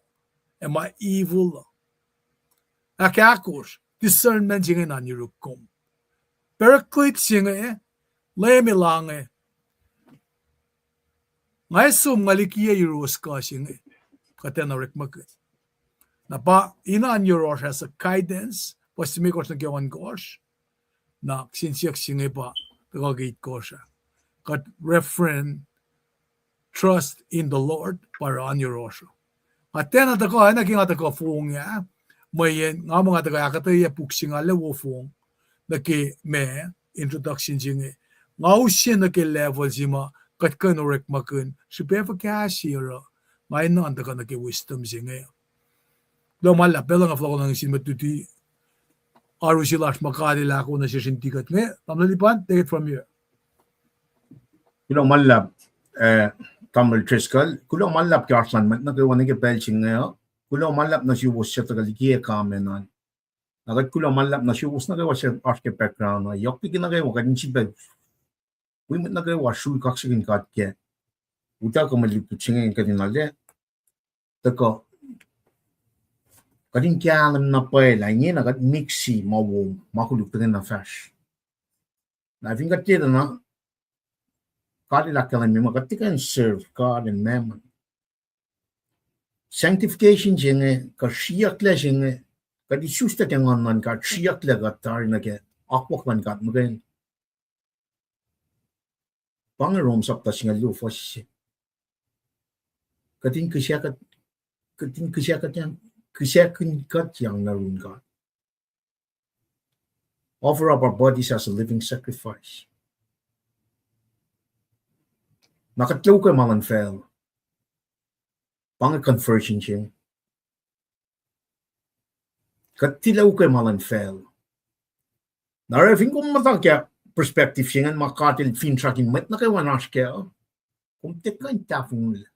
ac ma evil uh. Ahkahkosr, discernment se inge na in yuruk kom. Paraclete se inge, Leum El ange, nga ac som nga likiyac yuruwos kuh se inge, kuht tiacna orekmakihn. Na pa ina in yohrohsr as a guidance, fuhs limekohsr nuh ke ohnkohsr, na kihsen siyuck se inge pa tuhkuh ke itkohsr ah. Kuht reference trust in the Lord pa oruh in yohrohsr uh. Nga tiacna tuhkuh, oacna ke nga tuhkuh fong ah, mweyen nga muh nga tuhkuh ahkuhtweyac puk se nga lac wo fong nuh ke ma introduction se inge. Nga use nuh ke level se ma kuht kuh in orekmakihn srihpac fuhkah se oruh nga enenuh in tuhkuh nuh ke wisdom se inge. Kuloh ma luhlahp, pacl nga fohlohkohnung sin mwet luti oaru se lasr ma God El ahkoo nuh sesr in ti kuht inge. Tamuhlwel Ipan, take it from here. Kuloh ma luhlahp, eh, Tamuhlwel Driscoll. Kuloh ma luhlahp ke oasr lun mwet nuh kwewa nuh ke pacl se inge uh. Kuloh ma luhlahp nuh suwos suc tuhkuh liki comment an. Na kuht kuloh ma luhlahp nuh suwos nuh kwewa suc oasr ke background uh. Yohk liki nuh kwewa kuht in sifilpac wi mwet nuh kwewa srui kaksakihn God ke utuckuh mwe lutlut se inge kuht in arlac tuhkuh, kuht in kahlwem na pwacye lah ingena kuht mixi ma wo, ma koluk tuhkweni fahsr. Na fin kuht tiac tuh na, God El ahkkahlwemye muh kuht tiac kuh in serve God and mammon. Sanctification se inge, kuh sriyucklac se inge, kuht isuslac ke Nguhn luhn God, sriyucklac kuht tari nuh ke akwuck luhn God muhkwena. Pa inge Rom sapta singucul luo fuhs se. Kuht in kihsac kuht, kuht in kihsac kuht yang, kihsackuhnkuhtyang nuh yurin God. Offer up our bodies as a living sacrifice. Na kuht tilac ukwe ma luhn facluh. Pa inge conversion se inge. Kuht tilac ukwe ma luhn facluh. Na oruh fin kom muhta ke perspective se ingacn ma God El finsrak in mwet nuh kwewa in oasr kac, kom tiac kuh in tahfonglac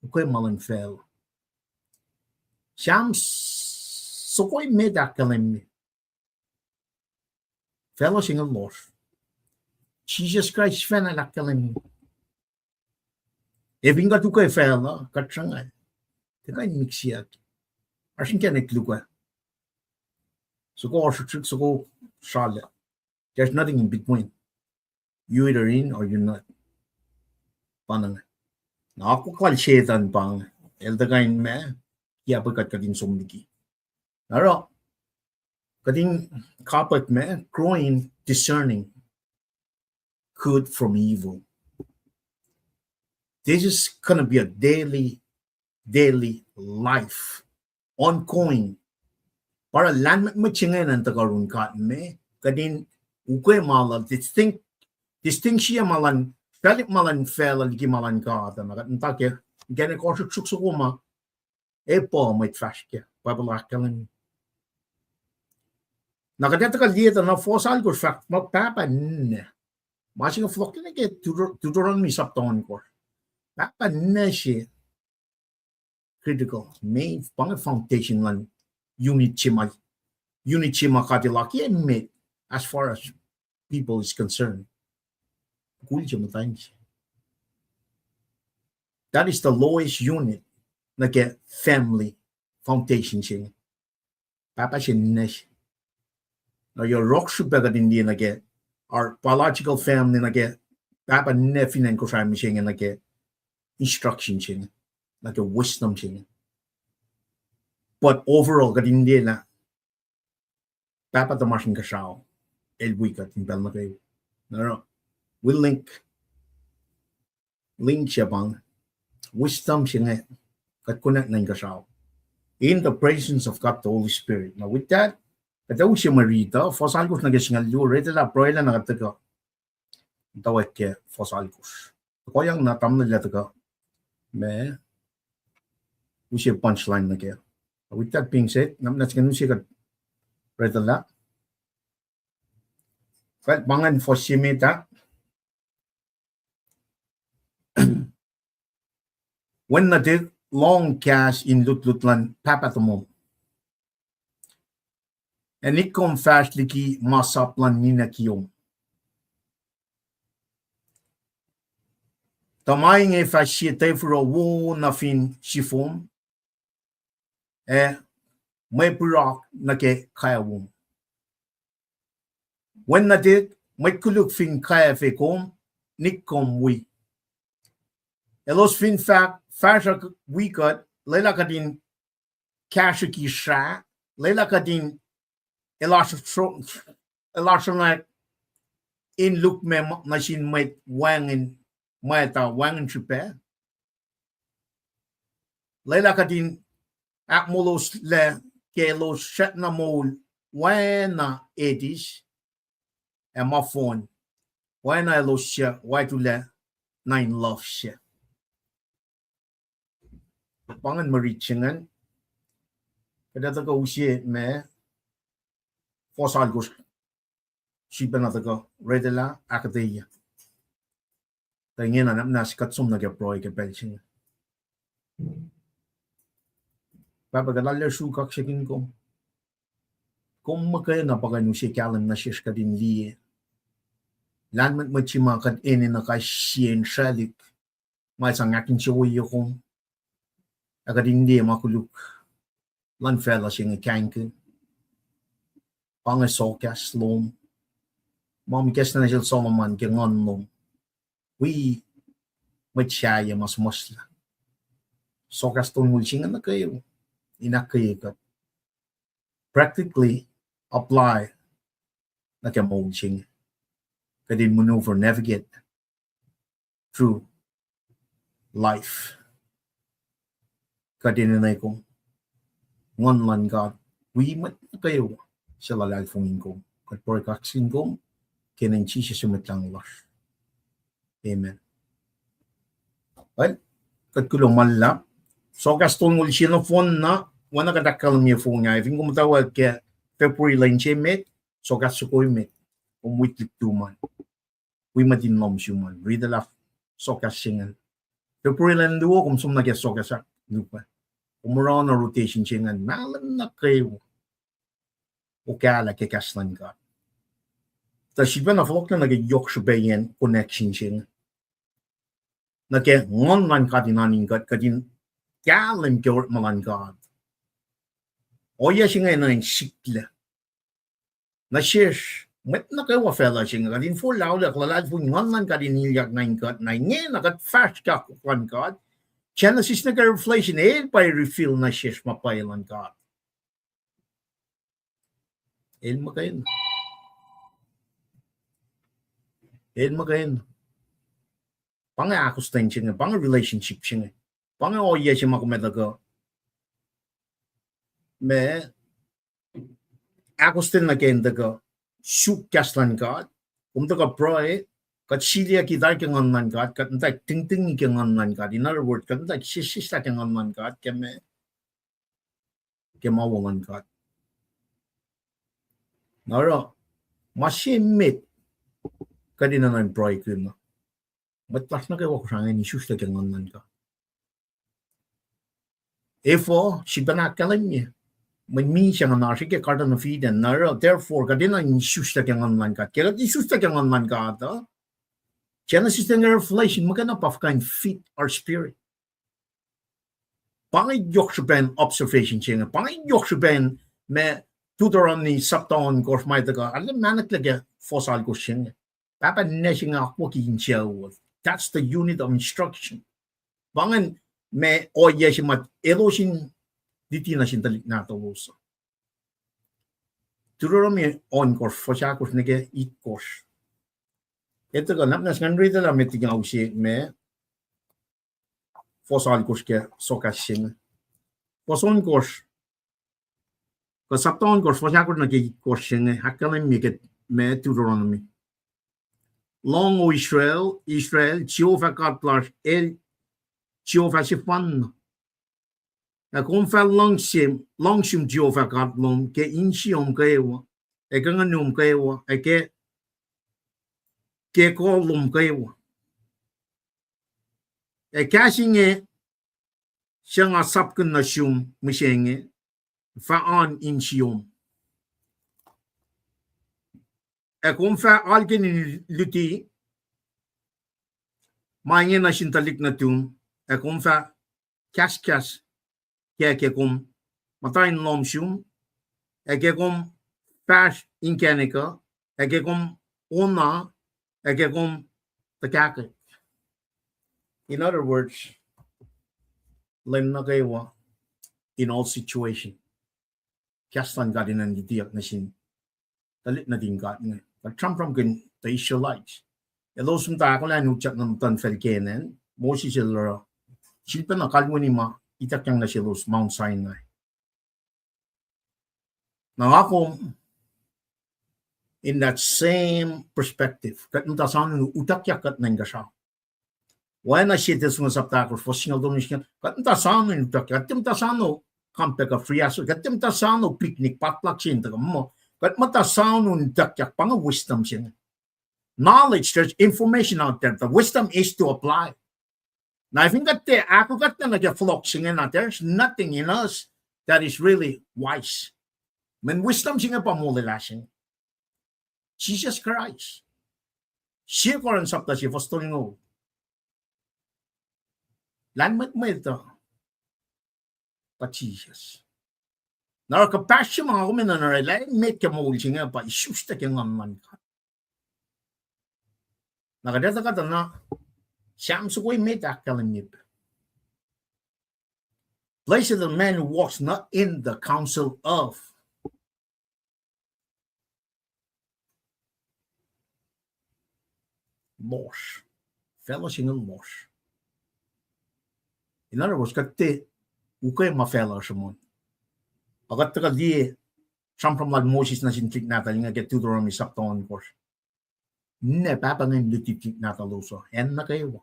ukwe ma luhn facluh. Sam soko emet ahkkahlwemye facluh se inge lohsr. Jisus Kraist sifacna El ahkkahlwemye. Ac fin kuht ukwe facluh, kuht sruhnga, tiac kuh in mixiyuck. Oasr inkacnek luhk ah. Soko ohsr srihk, soko sralal. There's nothing in between. You either in or you're not. Pa inge. Na akwuck lal Setan pa inge. El tuh kuh in ma, kiacpwe kuht, kuht in som liki. Na oruh, kuht in kapwack ma, growing discerning good from evil. This is gonna be a daily, daily life, ongoing. Pa oruh lahlmwetmwet se ingena in tuhkuh yurin God me, kuht in ukwe ma luhn, distinct, distinct sie ma luhn, fahluhk ma luhn facluh liki ma luhn God, na kuht muhta ke inkacnek ohsr srihk soko ma, ac pa mwet fahsr kac, Bible ahkkahlwemye. Na kuht ac tuhkuh liye tuh na fuhs alkosr fahk muh pahpah ninac. Ma se inge fohlohklac nuh ke Deuter-, Deuteronomy sapta ohnkohsr. Pahpah ninac se critical, main, pa inge foundation luhn unit se ma, unit se ma God El akiyac met as far as people is concerned. Mukul se, muhtwacn se. That is the lowest unit nuh ke family foundation se inge. Pahpah se ninac se. Na yohrohsr srihpac kuht in liye nuh ke our biological family nuh ke pahpah ninac fin acn Kosrae mihsenge nuh ke instruction se inge, nuh ke wisdom se inge. But overall, kuht in liye lah Pahpah tuhmasr Inkuhsrao El wi kuht in pacl nuh kwewa. Na oruh, wi link, link se pa inge, wisdom se inge, kuht konwacack nuh Inkuhsrao. In the presence of God the Holy Spirit. Now with that, kuht ac use mwe riti, fuhs alkosr nuh ke singucul luo, retelah pruhelah na kuht tuhkuh muhtwacwacack ke fuhs alkosr. Tohkohyang na tamuhlwel ac tuhkuh ma, use punchline nuh kac. With that being said, na, na srihke in use kuht retelah. Kuht pa ingacn fuhs se met ah. Wen nuhtihk, lohng kahs in lutlut luhn pahpah tomom, ac nikkom fahsr liki masap luhn ninac kiyom. Tuh ma inge fah sie tafuro wo nuh fin sifom, ac mwe pirak nuh ke kawiom. Wen nuhtihk, mwet koluk fin kafe kom, nikkom wi. Elos fin fahk fahsruh wi kuht, lwelah kuht in kahsruh ki srah, lwelah kuht in elasr-, elasruhnak in lukmac nuh sin mwet wacngihn mwacta, wacngihn srihpac. Lwelah kuht in ahkmoloslac ke elos srackna moul oacna Hades ac ma fohn, oacna elos suc wactulac nuh in luhf sac. Pa ingacn mwe riti se ingacn. Kuht ac tuhkuh use ma, Fohs alkosr, sifilpacna tuhkuh, read lah ahkuhtweyac. Tuh ingena na muhnahs kuht som nuh ke pruhe ke pacl se inge. Pahpah, kuht arlac sruhk kaksakihn kom. Kom muhkwena pa kuh in use kahlwem nuh sesr kuht in liye lahlmwetmwet se ma kuht enenuh kais sie in sraclihk, ma sang ahkinsewowoye kom, ac kuht in liye ma koluk luhn facluh se inge kahingkihn. Pa inge sohkahs lom, ma ikacslah nuh sel Solomon ke nguhn lom, wi mwet sahyac ma suhmuhslah. Sohkahs tolngoul se inge nuh kwewa in ahkkweye kuht practically apply nuh ke moul se inge, kuht in maneuver, navigate through life. Kuht enenuh kom, Nguhn luhn God, wi mwet nuh kwewa suc luhlahlfongi kom. Kuht pruhe kaksakihn kom ke inen Jisus Mwet Lahngo lasr. Amen. Well, kuht kuloh ma luhlahp. Sohkahs tolngoul sie nohfohn na, oacna kuht ahkkahlwemye fong ah, fin kom muhtwacwacack ke February lwen se met, sohkahs soko met, kom wi tuhlihk tuhma, wi mwet in lohm sum an, read lah sohkahs se ingacn. February lwen luo, kom som nuh ke sohkahs ahkluo. Kom oruh na rotation se ingacn mahlwem nuh kwewa, okahlah ke kahs luhn God. Tuh sifilpacna fohlohklac nuh ke yohk srihpaciyacn connection se inge, nuh ke Nguhn luhn God in oan in kuht, kuht in kahlwem ke orekma luhn God. Ohiyac se inge enenuh in sikyak nuh sesr mwet nuh kwewa facluh se inge, kuht in forlah auliyak, luhlahlfongi, Nguhn luhn God in ilyak nuh in kuht. Na ingena kuht fahsr ke akwuck luhn God, Genesis nuh ke Revelation, el pa reveal nuh sesr ma pwacye luhn God. El muhkwena. El muhkwena. Pa inge ahkostwen se inge, pa inge relationship se inge, pa inge ohiyac se ma kom ac tuhkuh, ma ahkostwen nuh ke in tuhkuh suk kahs luhn God. Kom tuhkuh pruhe, kuht siliyucki tari ke Nguhn luhn God, kuht muhta tihngtihng ke Nguhn luhn God. In other words, kuht muhta sesseslah ke Nguhn luhn God, ke ma, ke ma wo luhn God. Na oruh ma se met kuht enenuh in pruhekihn, mwet lasr nuh kwewa kuh srangin isuslac ke Nguhn luhn God. Efuh? Sifilpacna ahkkahlwemye, mweyen misac inge oasr ke Garden of Eden, na oruh therefore kuht enenuh in isuslac ke Nguhn luhn God. Ke kuht isuslac ke Nguhn luhn God uh, Genesis nuh ke Revelation muhkwena pa fuhkah in feed our spirit. Pa inge yohk srihpen observation se inge, pa inge yohk srihpen ma Deuteronomy sapta ohnkohsr ma tuhkuh arlac mahneklac ke fohs alkosr se inge. Pahpah ninac se inge akwucki insucu. That's the unit of instruction. Pa ingacn ma ohiyac se ma elos in luti nuh sin tuhlihk nahtuhlos. Deuteronomy ohnkohsr, fuhs ahkosr nuh ke itkohsr. Etuh kuh na muhnahs ngan read lah met liki nga use ma fohs alkosr ke sohkahs se inge. Fohs ohnkohsr, kuh sapta ohnkohsr, fuhs ahkosr nuh ke itkohsr se inge ahkkahlwemye ke ma Deuteronomy. Lohng, O Israel, Israel, Jehovah God lasr, el Jehovah sefanna. Ac kom fah luhngse, luhngse Jehovah God lom ke insiyom kwewa, ac ke nguhnum kwewa, ac ke, ke kuh lom kwewa. Ac kahs inge suc nga sapkihn nuh sum mihsenge fah oan insiyom. Ac kom fah alkeni luti ma inge nuh sin tuhlihk nuhtum, ac kom fah kahskahs kac ke kom muhta in lohm sum, ac ke kom fahsr inkacnek uh, ac ke kom ona, ac ke kom tuhkahkwack. In other words, lwen nuh kwewa, in all situation, kahs luhn God enenuh in lutiyuck nuh sin tuhlihk nuhtin God inge. Kuht sramsramkihn the Israelites. Elos muhta ahkolah in utyak nuh muhtuhnfacl Canaan, Moses el oruh, sifilpacna kalweni ma ituckyang nuh selos Mount Sinai. Na nga kom, in that same perspective, kuht muhta soano utuckyak kuht nuh inkuhsrao. Oacna sie Thessalonians sapta ahkosr, fuhs singucul tolu, kuht muhta soano utuckyak, kuht tiac muhta soano compact of free asol, kuht tiac muhta soano picnic, potluck se in tuhkuh muh. Kuht muhta sounun ituckyak, pa inge wisdom se inge. Knowledge, there's information out there. The wisdom is to apply. Na fin kuht tiac ahkokuhtna nuh ke fohlohk se inge na, there's nothing in us that is really wise. Mweyen wisdom se inge pa molwelah se inge. Jisus Kraist. Sie Korint sapta sie fuhs tolngoul. Lahlmwetmwet uh pa Jisus. Na oruh kuhpahsr se ma nga kom enenuh in orwaclah, emet ke moul se inge pa isuslac ke Nguhn luhn God. Na kuht etuh kuht na, Sam soko emet ahkkahlwemye pac, Blessed the man who walks not in the counsel of lohsr, facluh se inge lohsr. In other words, kuht tiac ukwe ma facluh sruhmuhn. Ac kuht tuhkuh liye sramsram lal Moses nuh sin tuhlihk nahtuhl inge ke Deuteronomy sapta ohnkohsr. Ninac pahpah ingacn luti tuhlihk nahtuhlos uh acn nuh kwewa.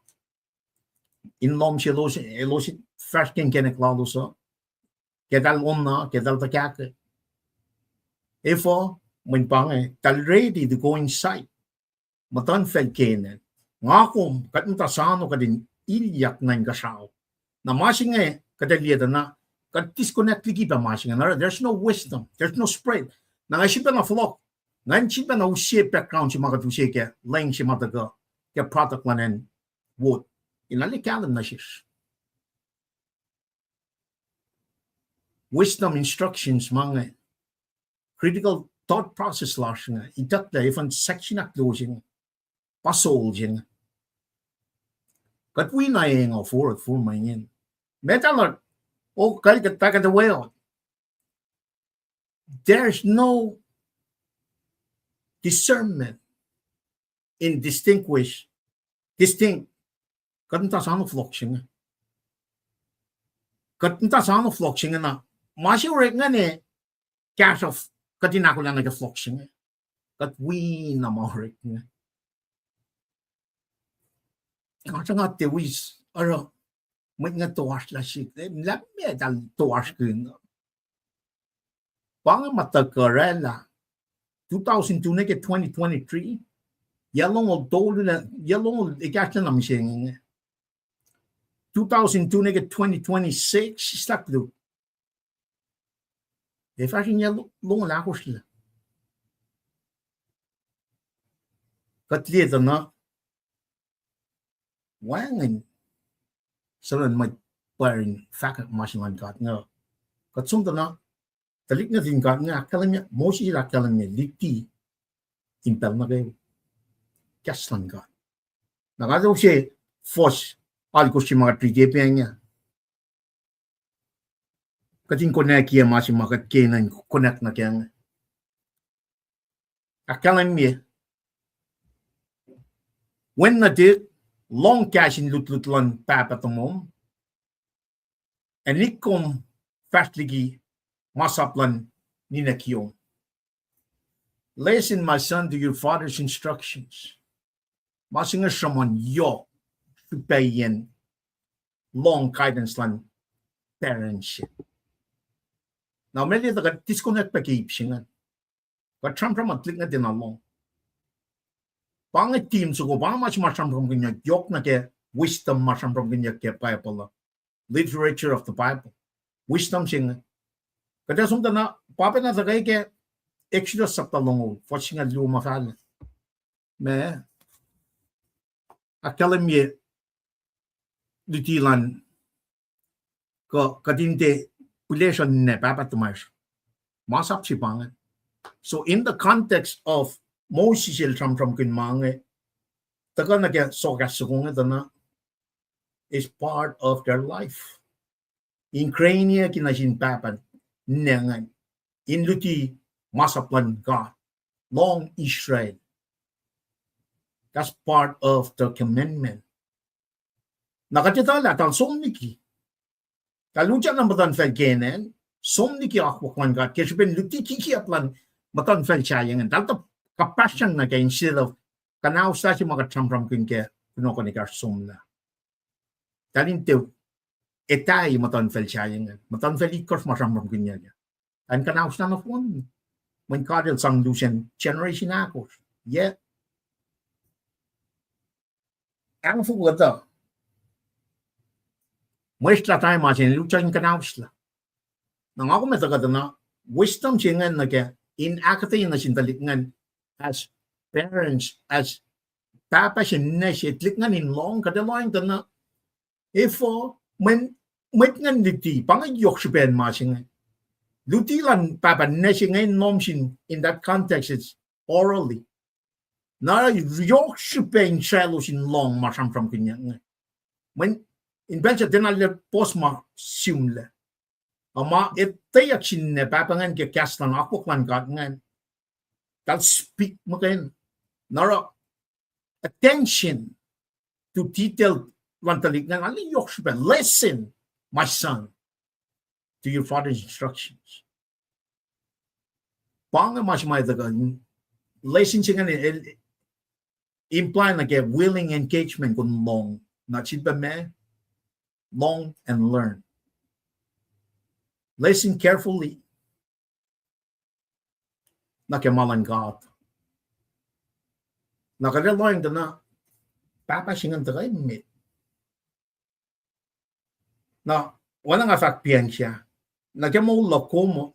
In lohm selos, elos fahsr ke inkacnek lalos uh, ke eltahl on na, ke eltahl tuhkahkwack. Efuh? Mweyen pa inge, eltahl ready to go inside muhtuhnfacl Canaan. Nga kom, kuht muhta soano kuht in ilyak nuh inkuhsrao. Na ma se inge kuht ac liye tuh na, kuht disconnect liki pac ma se inge. Na there's no wisdom, there's no spread. Na nga sifilpacna fohlohk, nga sifilpacna use background se ma kuht use ke lwen se ma tuhkuh, ke product luhn acn Wood. In arlac kahlwem nuh sesr. Wisdom instructions ma inge, critical thought process lasr inge, itucklac, efuh section ahkluo se inge, pa soul se inge. Kuht wi na eng uh forward, forward ma ingacn. Met ah luhn, o, kuht, kuht, kuht ac weot. There's no discernment in distinguish, distinct. Kuht muhta soano fohlohk se inge. Kuht muhta soano fohlohk se inge na, ma se orek inge ne, kahsruh kuht in ahkolah nuh ke fohlohk se inge. Kuht wi na ma orek inge. Nga sruhnga tiac wi, oruh, mwet inge toasr lah sihk, eh, lah meac eltahl toasrkihn. Pa inge ma tuhkuh oraclah. Two thousand two nuh ke twenty twenty-three. Yac longoul tolu, yac longoul ekahsr na mihsenge inge. Two thousand two nuh ke twenty twenty-six, sislah koluk. Ac fahsr in yac lo-, longoul ahkosr lah. Kuht liye tuh na, wacngihn suc luhn mwet pwacr in fahkwack ma se luhn God inge. Kuht som tuh na, tuhlihk nuhtin God inge ahkkahlwemye, Moses el ahkkahlwemye luti in pacl nuh kwewa kahs luhn God. Na kuht use fuhs alkosr se ma kuht riti pac inge, kuht in konwacack ma se ma kuht kena in konwacack nuh kac inge. Ahkkahlwemye, wen nuhtihk, lohng kahs in lutlut luhn pahpah tomom, ac nik kom fahsr liki masap luhn ninac kiyom. Listen, my son, to your father's instructions. Ma se inge sruhmuhn yohk srihpacyacn lohng guidance luhn parents. Na meac tuh kuht disconnect pac ke ip se ingacn. Kuht sramsram tuhlihk nuhtin na lohng. Pa inge theme soko, pa inge ma se ma sramsramkihnyuck yohk nuh ke wisdom ma sramsramkihnyuck ke Bible uh. Literature of the Bible. Wisdom se inge. Kuht ac som tuh na, pa pacna tuhkuh ke Exodus sapta longoul, fuhs singucul luo ma fahla. Ma ahkkahlwemye luti luhn, kuh, kuht in tiac pihlesruh ninac pahpah tuhmwacsr. Masap se pa inge. So in the context of Moses el sramsramkihn ma inge, tuhkuh nuh ke sokahs soko inge tuh na, is part of their life. Ingrain-i nuh sin pahpah ninac ingacn in luti masap luhn God, lohng Israel. That's part of the commandment. Na kuht etuh lah eltahl som liki, eltahl utyak nuh muhtuhnfacl Canaan, som liki akwuck luhn God ke srihpen luti kikiap luhn muhtuhnfacl sahyac ingacn. Eltahl tuh kapahsrang nuh ke instead of kuhnauslah se ma kuht sramsramkihn ke kunohkohn ekahsr somlah. Eltahl in tiac etahi muhtuhnfacl sahyac ingacn, muhtuhnfacl itkohsr ma sramsramkihnyuck. An kuhnauslah nohfohn. Mweyen God El sang lusen generation ahkosr. Yac ahngfoko kuhtuh. Mwe srihk latah ma se luhngse in kuhnaoslah. Na nga kom etuh kuhtuh na wisdom se ingacn nuh ke in ahkuhtweyac nuh sin tuhlihk ingacn as parents, as pahpah se ninac se tuhlihk ingacn in lohng kuht ac lohacng tuh na efuh, mweyen mwet ingacn luti, pa inge yohk srihpac ma se inge. Luti luhn pahpah ninac se inge in lohm sin, in that context, it's orally. Na yohk srihpac in sraclos in lohng ma sramsramkihnyuck inge. Mweyen in pacl sac tiacna lwelah puhs ma sihmlac. Ac ma etweyuck sin ninac pahpah ingacn ke kahs luhn akwuck luhn God ingacn, eltahl speak muhkwena. Na oruh attention to detail luhn tuhlihk ingacn, arlac yohk srihpac. Listen, my son, to your father's instructions. Pa inge ma se ma etuh kuh, lesson se ingacn el imply nuh ke willing engagement, kom lohng. Na sifilpac ma, lohng and learn. Listen carefully nuh ke ma luhn God. Na kuht ac lohacng tuh na pahpah se ingacn tuhkuh emet. Na oacna nga fahk pian sac, nuh ke moul luhk kom,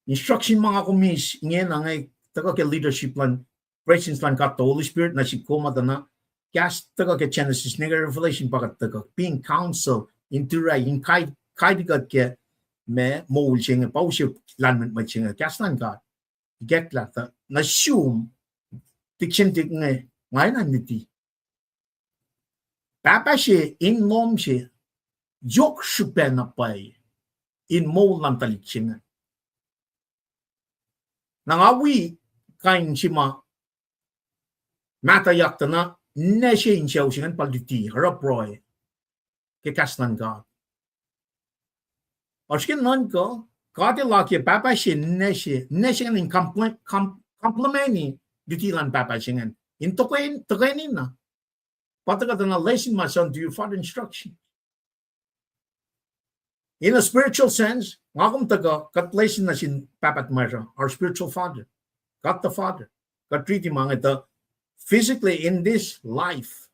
instruction ma nga kom eis ingena inge tuhkuh ke leadership luhn presence luhn God the Holy Spirit nuh sihk kom, tuh na kahs tuhkuh ke Genesis nuh ke Revelation pa kuht tuhkuh being counsel, in direct, in guide, guide kuht ke ma moul se inge, pa use lahlmwetmwet se inge, kahs luhn God ikacklah tuh nuh sum, tikin tik inge, nga enenuh in luti. Pahpah se in lohm se yohk srihpac na pwacye in moul luhn tuhlihk se inge. Na nga wi kain se ma mahtuhyak tuh na ninac se in sucu se ingacn pa luti, oruh pruhe ke kahs luhn God. Oasr ke nuhnkuh, God El akiyac pahpah se ninac se, ninac se ingacn in compl-, com-, complimentni luti luhn pahpah se ingacn in tuhkweni, tuhkweni na. Pa tuhkuh tuh na lesson, my son, to your father instruction. In a spiritual sense, nga kom tuhkuh kuht lesson nuh sin Pahpah tuhmwacsr uh, our spiritual father, God the Father. Kuht riti ma inge tuh physically in this life,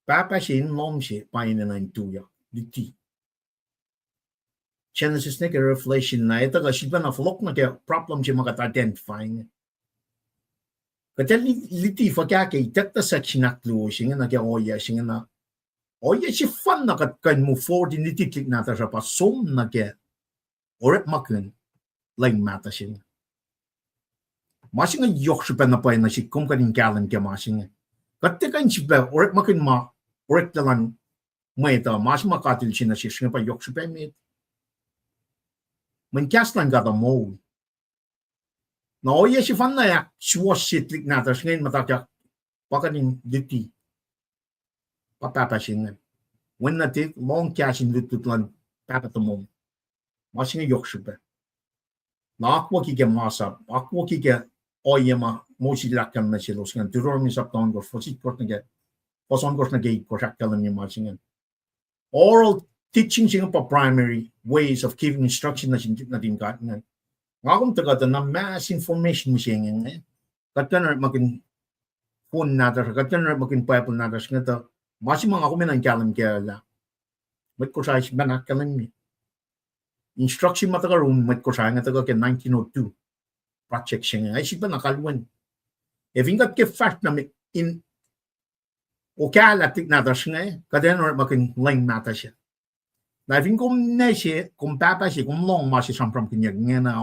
pahpah se in lohm se pa enenuh in tuyak, luti. Genesis nuh ke Revelation na etuh kuh sifilpacna fohlohk nuh ke problem se ma kuht identify inge. Kuht ac li-, luti fuhkah ke ituckyang section ahkluo se inge nuh ke ohiyac se inge na. Ohiyac sefanna kuht kuh in move forward in luti tuhlihk nahtuhsr uh pa som nuh ke orekmakihn lwen mahtuh se inge. Ma se inge yohk srihpac na pwacye nuh sihk kom kuht in kahlwem ke ma se inge. Kuht tiac kuh in sifilpac orekmakihn ma oreklac luhn mwet uh, ma se ma God El se nuh sesr inge pa yohk srihpac met. Mweyen kahs luhn God uh moul. Na ohiyac sefanna ahksuwohsye tuhlihk nahtuhsr inge in muhta ke pa kuht in luti, pa pahpah se inge. Wen nuhtihk, lohng kahs in lutlut luhn pahpah tomom. Ma se inge yohk srihpac. Na akwucki ke masap, akwucki ke ohiyac ma Moses el ahkkahlwemye nuh selos ingacn, Deuteronomy sapta ohnkohsr, fuhs itkohsr nuh ke, fuhs ohnkohsr nuh ke itkohsr ahkkahlwemye ma se ingacn. Oral teaching se inge pa primary ways of giving instruction nuh sin, nuhtin God ingacn. Nga kom tuhkuh tuh na mass information mihsenge inge. Kuht kuh in orekmakihn phone nahtuhsr, kuht kuh in orekmakihn Bible nahtuhsr inge tuh ma se ma nga kom enenuh in kahlwem kac lah mwet Kosrae sifacna ahkkahlwemye. Instruction ma tuhkuh yurin mwet Kosrae inge tuhkuh ke nineteen oh two project se inge, ac sifacna kalweni. Ac fin kuht ke fahsr na in okahlah tuhlihk nahtuhsr inge, kuht in orekmakihn lwen mahtuh se. Na fin kom ninac se, kom pahpah se, kom lohng ma se sramsramkihnyuck ingena,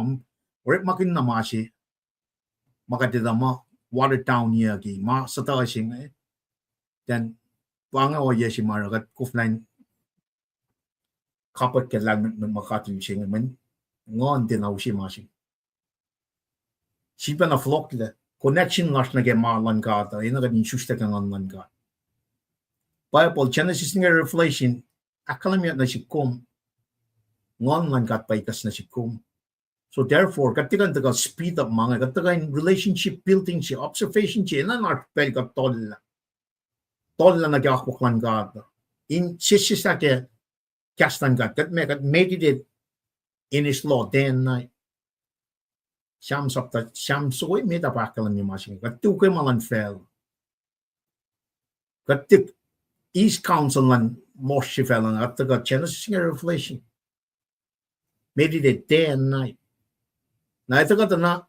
orekmakihn na ma se ma kuht etuh muh watered down yucki, ma suhtuh se inge, then pa inge ohiyac se ma oruh kuht koflah in kapwack ke lahlmwetmwet ma God El se inge, mweyen Nguhn tiacna use ma se inge. Sifacna fohlohklac connection lasr nuh ke ma luhn God uh, enenuh kuht in isuslac ke Nguhn luhn God. Bible, Genesis nuh ke Revelation, ahkkahlwemye nuh sihk kom Nguhn luhn God pa ikacs nuh sihk kom. So therefore kuht tiac kuh in tuhkuh speed up ma inge, kuht tuhkuh in relationship building se, observation se, enenuh in oasr pacl kuht tollah, tollah nuh ke akwuck luhn God, in sesseslah ke kahs luhn God, kuht ma kuht meditate in his law day and night. Sam sapta, Sam soko met ah pa ahkkahlwemye ma se inge. Kuht tiac ukwe ma luhn facluh. Kuht tiac eis counsel luhn lohsr se facluh inge, kuht tuhkuh Genesis inge Revelation. Meditate day and night. Na etuh kuht na,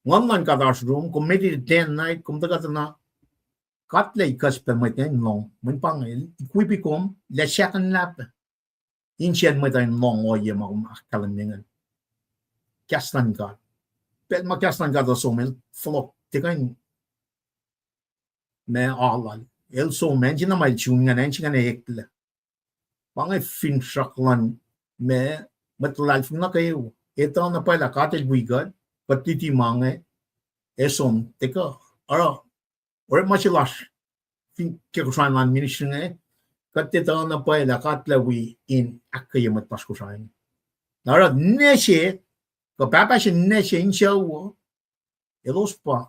Nguhn luhn God oasr yurum, kom meditate day and night, kom tuhkuh na, God lac ikucspac mwet in lohng, mweyen pa inge, equip kom, lah sahkahn lah pac. Insiyacn mwet uh in lohng ohiyac ma kom ahkkahlwemye ingacn. Kahs luhn God. Pacl ma kahs luhn God uh som, el fohlohk tiac kuh in ma alal. El som, acn se na ma el sun ingacn, acn se ingacn eklac. Pa inge finsrak luhn ma, mwet luhlahlfongi nuh kwewa. Etuh na pwacye lah God el wi kuht, kuht luti ma inge, ac som, tiac kuh. Oruh, orekma se lasr, fin ke Kosrae luhn ministry inge, kuht etuh na pwacye lah God lac wi in ahkkweye mwet lasr Kosrae inge. Na oruh ninac se, kuh pahpah se ninac se insucu uh, elos pa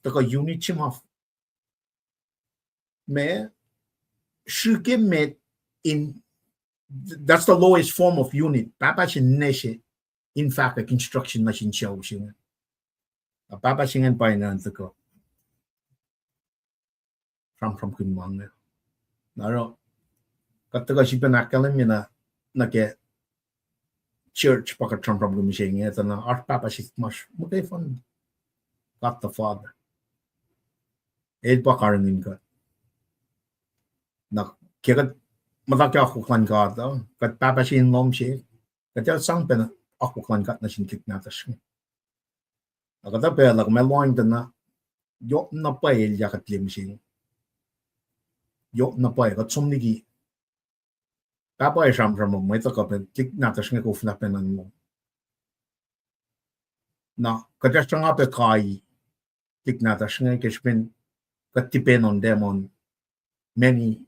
tuhkuh unit se ma, ma, srihke met in, that's the lowest form of unit. Pahpah se ninac se in fahkwack instruction nuh sin sucu se inge. Na pahpah se ingacn pa in tuhkuh sramsramkihn ma inge. Na oruh, kuht tuhkuh sifilpac ahkkahlwemye na, nuh ke church pa kuht sramsramkihn mihsenge, tuh na oasr pahpah se mas muhkwena, God the Father. El pa karihngihn kuht. Na ke kuht muhta ke akwuck luhn God uh, kuht pahpah se in lohm se, kuht ac sang pacna akwuck luhn God nuh sin tuhlihk nahtuhsr inge. Na kuhtuh pacl uh kom ac lohng tuh na, yohk na pwacye elyah kuht liye mihsenge. Yohk na pwacye kuht som liki pahpah ac sramsram uh, mwet uh kuh pac tuhlihk nahtuhsr inge koflah pacna in lohm. Na kuht ac sruhnga pac kai tuhlihk nahtuhsr inge ke srihpen kuht depend on them on many,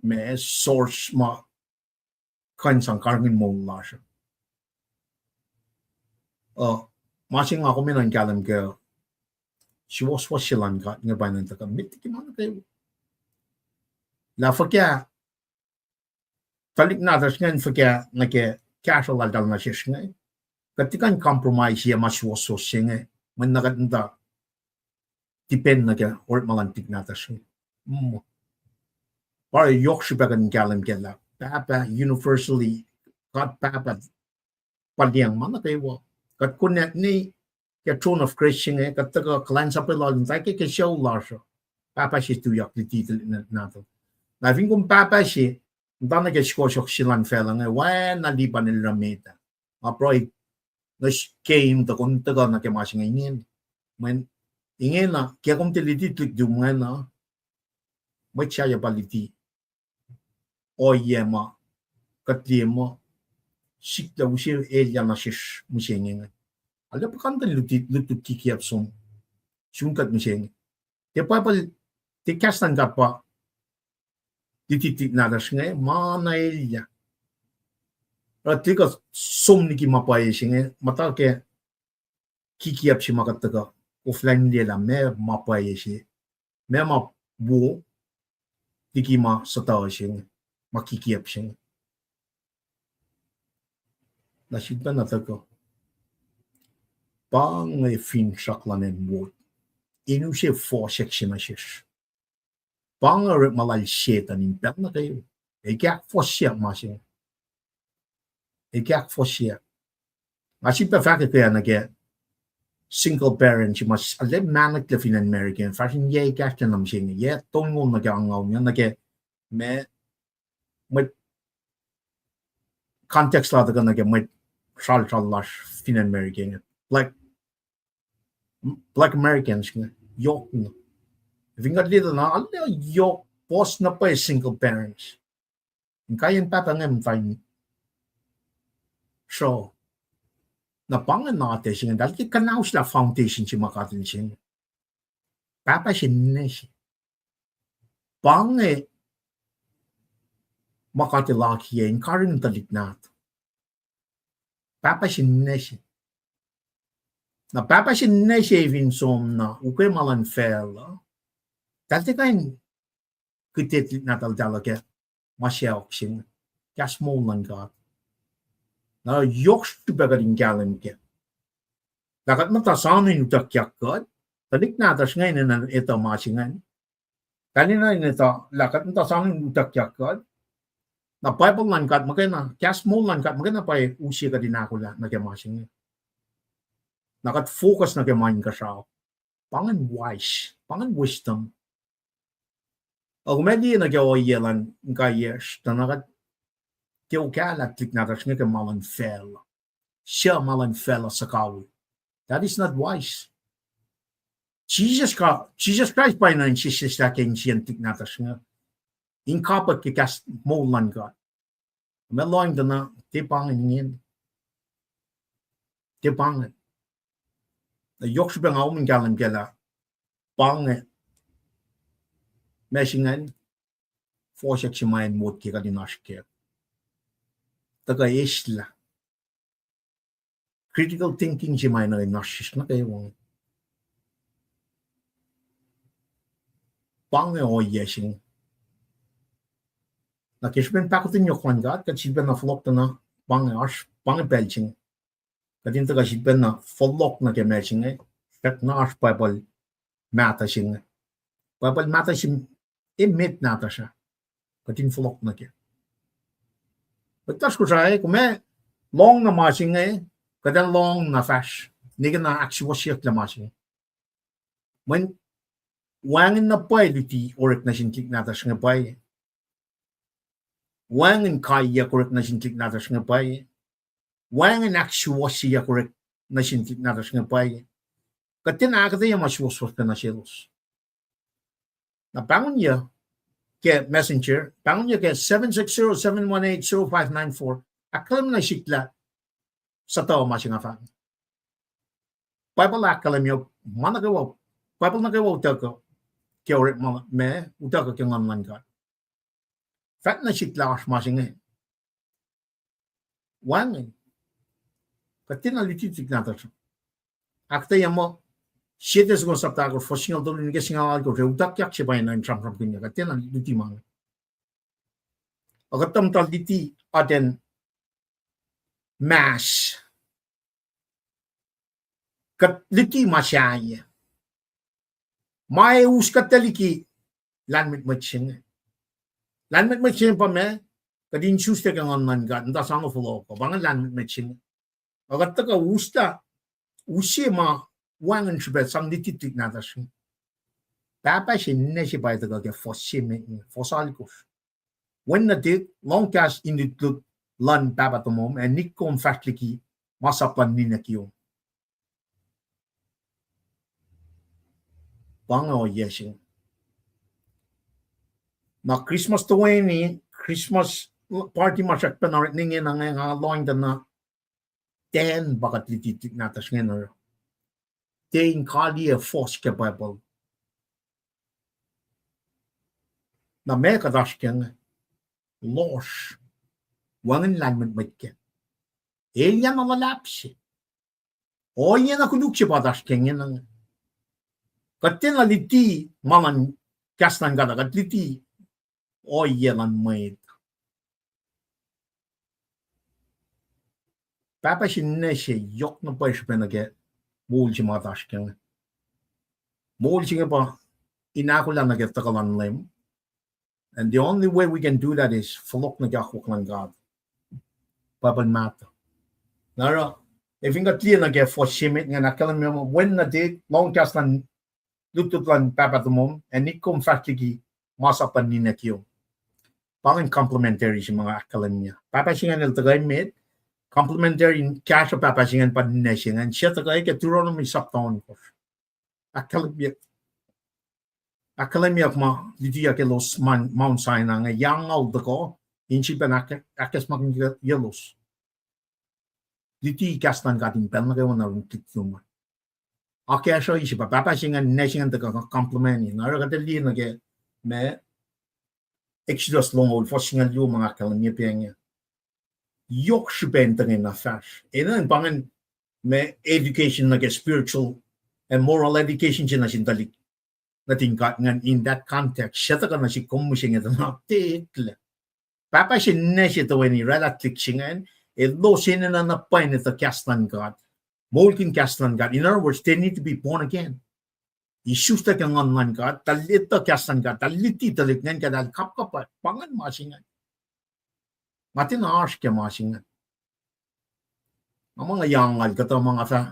ma, source ma kuh in sang karihngihn moul lasr. Uh, ma se nga kom enenuh in kahlwem ke suwohswohs se luhn God inge pa in tuhkuh met liki ma nuh kwewa. Lah fuhkah tuhlihk nahtuhsr ingacn fuhkah nuh ke kahsruh laltahl nuh sesr inge. Kuht tiac kuh in compromise-ye ma suwohswohs se inge, mweyen na kuht muhta depend nuh ke orekma luhn tuhlihk nahtuhsr inge. Mm. Pa yohk srihpac kuht in kahlwem kac lah Pahpah universally, God Pahpah pa liyacacng ma nuh kwewa. Kuht konwacack ne ke throne of grace se inge, kuht tuhkuh kuhlwacnsapuh lal in tari ke, ke sucu lasr uh. Pahpah se tuyak luti tuhlihk nahtuhl. Na fin kom pahpah se, muhta nuh ke sukohsohk se luhn facluh inge, oacna Lipan el oruh met ah. Nga pruhe nuh keim tuh kom tuhkuh nuh ke ma se inge ingena. Mweyen ingena, ke kom tiac luti tuhlihk tum ingena, mwet sahyac pa luti ohiyac ma kuht liye muh sikyak use elyah nuh sesr mihsenge inge. Arlac puhkantwen lutlut, lutlut kikiyacp som sun kuht mihsenge. Tiac Bible, tiac kahs luhn God pa luti tuhlihk nahtuhsr inge, ma na elyah. Oruh tuh kuh som liki ma pwacye se inge, muhta ke kikiyacp se ma kuht tuhkuh koflah in liye lah meac ma pwacye se, meac ma wo liki ma suhtuh se inge, ma kikiyacp se inge. Na sifilpac na tuhkuh, pa inge finsrak luhn acn wo, in use fohsack se nuh sesr. Pa inge orekma lal Setuhn in pacl nuh kwewa. El ke ahkfohsye ma se inge. El ke ahkfohsye. Nga sifilpac fahkwack nuh ke single parent se ma arlac mahnoklac fin acn America, fahsr in yac ekahsr nuh mihsenge, yac tolngoul nuh ke angngaul, nuh ke ma, mwet context la tuhkuh nuh ke mwet sralsral lasr fin acn America inge. Black, Black Americans inge, yohk na. Fin kuht liye tuh na, arlac yohk, puhs na pwacye single parents. Inkaiyacn pahpah inge muhta in sruoh. Na pa inge na te se inge, eltahl ke kuhnauslah foundation se ma God El se inge. Pahpah se ninac se. Pa inge ma God El akiyac in karihngihn tuhlihk nahtuhl. Pahpah se ninac se. Na pahpah se ninac se fin som na ukwe ma luhn facluh, eltahl tiac kuh in kihte tuhlihk nahtuhl eltahl uh ke ma sacohk se inge. Kahs moul luhn God. Na yohk srihpac kuht in kahlwem kac. Lah kuht muhta soano in utuckyak kuht, tuhlihk nahtuhsr inge enenuh etuh ma se ingacn. Kalena in etuh lah kuht muhta soano in utuckyak kuht. Na Bible luhn God muhkwena, kahs moul luhn God muhkwena pa use kuht in ahkolah nuh ke ma se inge. Na kuht focus nuh ke ma inkuhsrao. Pa ingacn wise, pa ingacn wisdom. Ac kom ac liye nuh ke ohiyac luhn inkaiyacsr, tuh na kuht ke okahlah tuhlihk nahtuhsr inge ke ma luhn facluh. Suc ma luhn facluh suhkawihl. That is not wise. Jisus Kra-, Jisus Kraist pa enenuh in sesseslah ke insiyacn tuhlihk nahtuhsr inge in kapwack ke kahs moul luhn God. Kom ac lohng tuh na, tiac pa ingacn ingena. Tiac pa ingacn. Na yohk srihpac nga kom in kahlwem kac lah pa inge, ma se ingacn, fohsack se ma in motko kuht in oasr kac. Tuhkuh eislah critical thinking se ma enenuh in oasr sesr nuh kwewa. Pa inge ohiyac se inge. Na ke srihpen pahkotwen yohk luhn God, kuht sifilpacna fohlohk tuh na, pa inge oasr, pa inge pacl se inge. Kuht in tuhkuh sifilpacna fohlohk nuh ke ma se inge, srackna oasr Bible mahtuh se inge. Bible mahtuh se emet nahtuhsr ah. Kuht in fohlohk nuh ke. Mwet lasr Kosrae, kom ac lohng na ma se inge, kuht ac lohng na fahsr. Nwe ke na ahksuwohsyucklah ma se inge. Mweyen wacngihn na pwacye luti orek nuh sin tuhlihk nahtuhsr inge pwacye. Wacngihn kaiyuck orek nuh sin tuhlihk nahtuhsr inge pwacye. Wacngihn ahksuwohsyeyuck orek nuh sin tuhlihk nahtuhsr inge pwacye. Kuht tiacna ahkuhtweyac ma suwohswohs pac nuh selos. Na pahngonyuc ke messenger, pahngonyuc ke seven six zero, seven one eight, zero five nine four. Ahkkahlwemye nuh sihk lah suhtuh ma se nga fahk. Bible ahkkahlwemye, ma nuh kwewa, Bible nuh kwewa utuckuh ke orekma ma utuckuh ke Nguhn luhn God. Fahk nuh sihk lah oasr ma se inge. Wacngihn. Kuht tiacna luti tuhlihk nahtuhsr. Ahkuhtweyac muh, Sie Tesalonika sapta ahkosr, fuhs singucul tolu nuh ke singucul alkosr, ac utuckyak se pa enenuh in sramsramkihnyuck. Kuht tiacna luti ma inge. Ac kuht tuhmtahel luti atacn mas. Kuht luti ma sahyac. Ma ac us kuht tuh liki lahlmwetmwet se inge. Lahlmwetmwet se inge pa ma, kuht in isuslac ke Nguhn luhn God, muhta sang fohlohk, pa inge lahlmwetmwet se inge. Ac kuht tuhkuh uslah, use ma wacngihn srihpac sang luti tuhlihk nahtuhsr inge. Pahpah se ninac se pa tuhkuh ke fuhs se met inge, fuhs alkosr. Wen nuhtihk, lohng kahs in lutlut luhn Pahpah tomom, ac nikkom fahsr liki masap luhn ninac kiyom. Pa inge ohiyac se inge. Na Christmas toeni, Christmas party ma srackpacna orekma ingena inge nga lohng tuh na, tiacna pa kuht luti tuhlihk nahtuhsr ingena. Tiac in kaliyac fohs ke Bible. Na meac kuht oasr ke inge? Lohsr. Wacngihn lahlmwetmwet kac. Elyah na luhlahp se. Ohiyac na koluk se pa kuht oasr ke ingena inge. Kuht tiacna luti ma luhn kahs luhn God, kuht luti ohiyac luhn mwet. Pahpah se ninac se yohk na pwacye srihpac nuh ke moul se ma kuht oasr ke inge. Moul se inge pa in ahkolah nuh ke tuhkuh luhn Leum. And the only way we can do that is fohlohk nuh ke akwuck luhn God. Bible mahtuh. Na oruh, ac fin kuht liye nuh ke fuhs se met ingacn ahkkahlwemye muh, wen nuhtihk, lohng kahs luhn lutlut luhn Pahpah tomom, ac nikkom fahsr liki masap luhn ninac kiyom. Pa ingacn complimentary se ma ahkkahlwemye. Pahpah se ingacn el tuhkuh emet, complimentary in kahsruh pahpah se ingacn pa ninac se ingacn, suc tuhkuh ke Deuteronomy sapta ohnkohsr. Ahkkahlwemye, ahkkahlwemyeyuck ma lutiyuck elos Mount Sinai inge, yac angngaul tuhkuh, in sifilpac ahk-, ahkacsmakihnyelos. Luti kahs luhn God in pacl nuh kwewa na ruktik lom. Akacsruhi se pa pahpah se ingacn, ninac se ingacn tuhkuh complimentary. Na oruh kuht liye nuh ke ma Exodus longoul, fuhs singucul luo ma ahkkahlwemye pa inge. Yohk srihpac in tuhngena fahsr. Enenuh in pa ingacn ma education nuh ke spiritual and moral education se nuh sin tuhlihk nuhtin God ingacn in that context. Suc tuhkuh nuh sihk kom mihsenge tuh na tiac eklac. Pahpah se ninac se toeni oraclah tuhlihk se ingacn, elos enenuh na pwacye in etuh kahs luhn God. Moulkihn kahs luhn God. In other words, they need to be born again. Isuslac ke Nguhn luhn God, eltahl etuh kahs luhn God, eltahl luti tuhlihk ingacn, ke eltahl kapkapwack, pa ingacn ma se ingacn. Nga tiacna oasr ke ma se ingacn. Nga muh nga yangal kuhtuh ma nga fah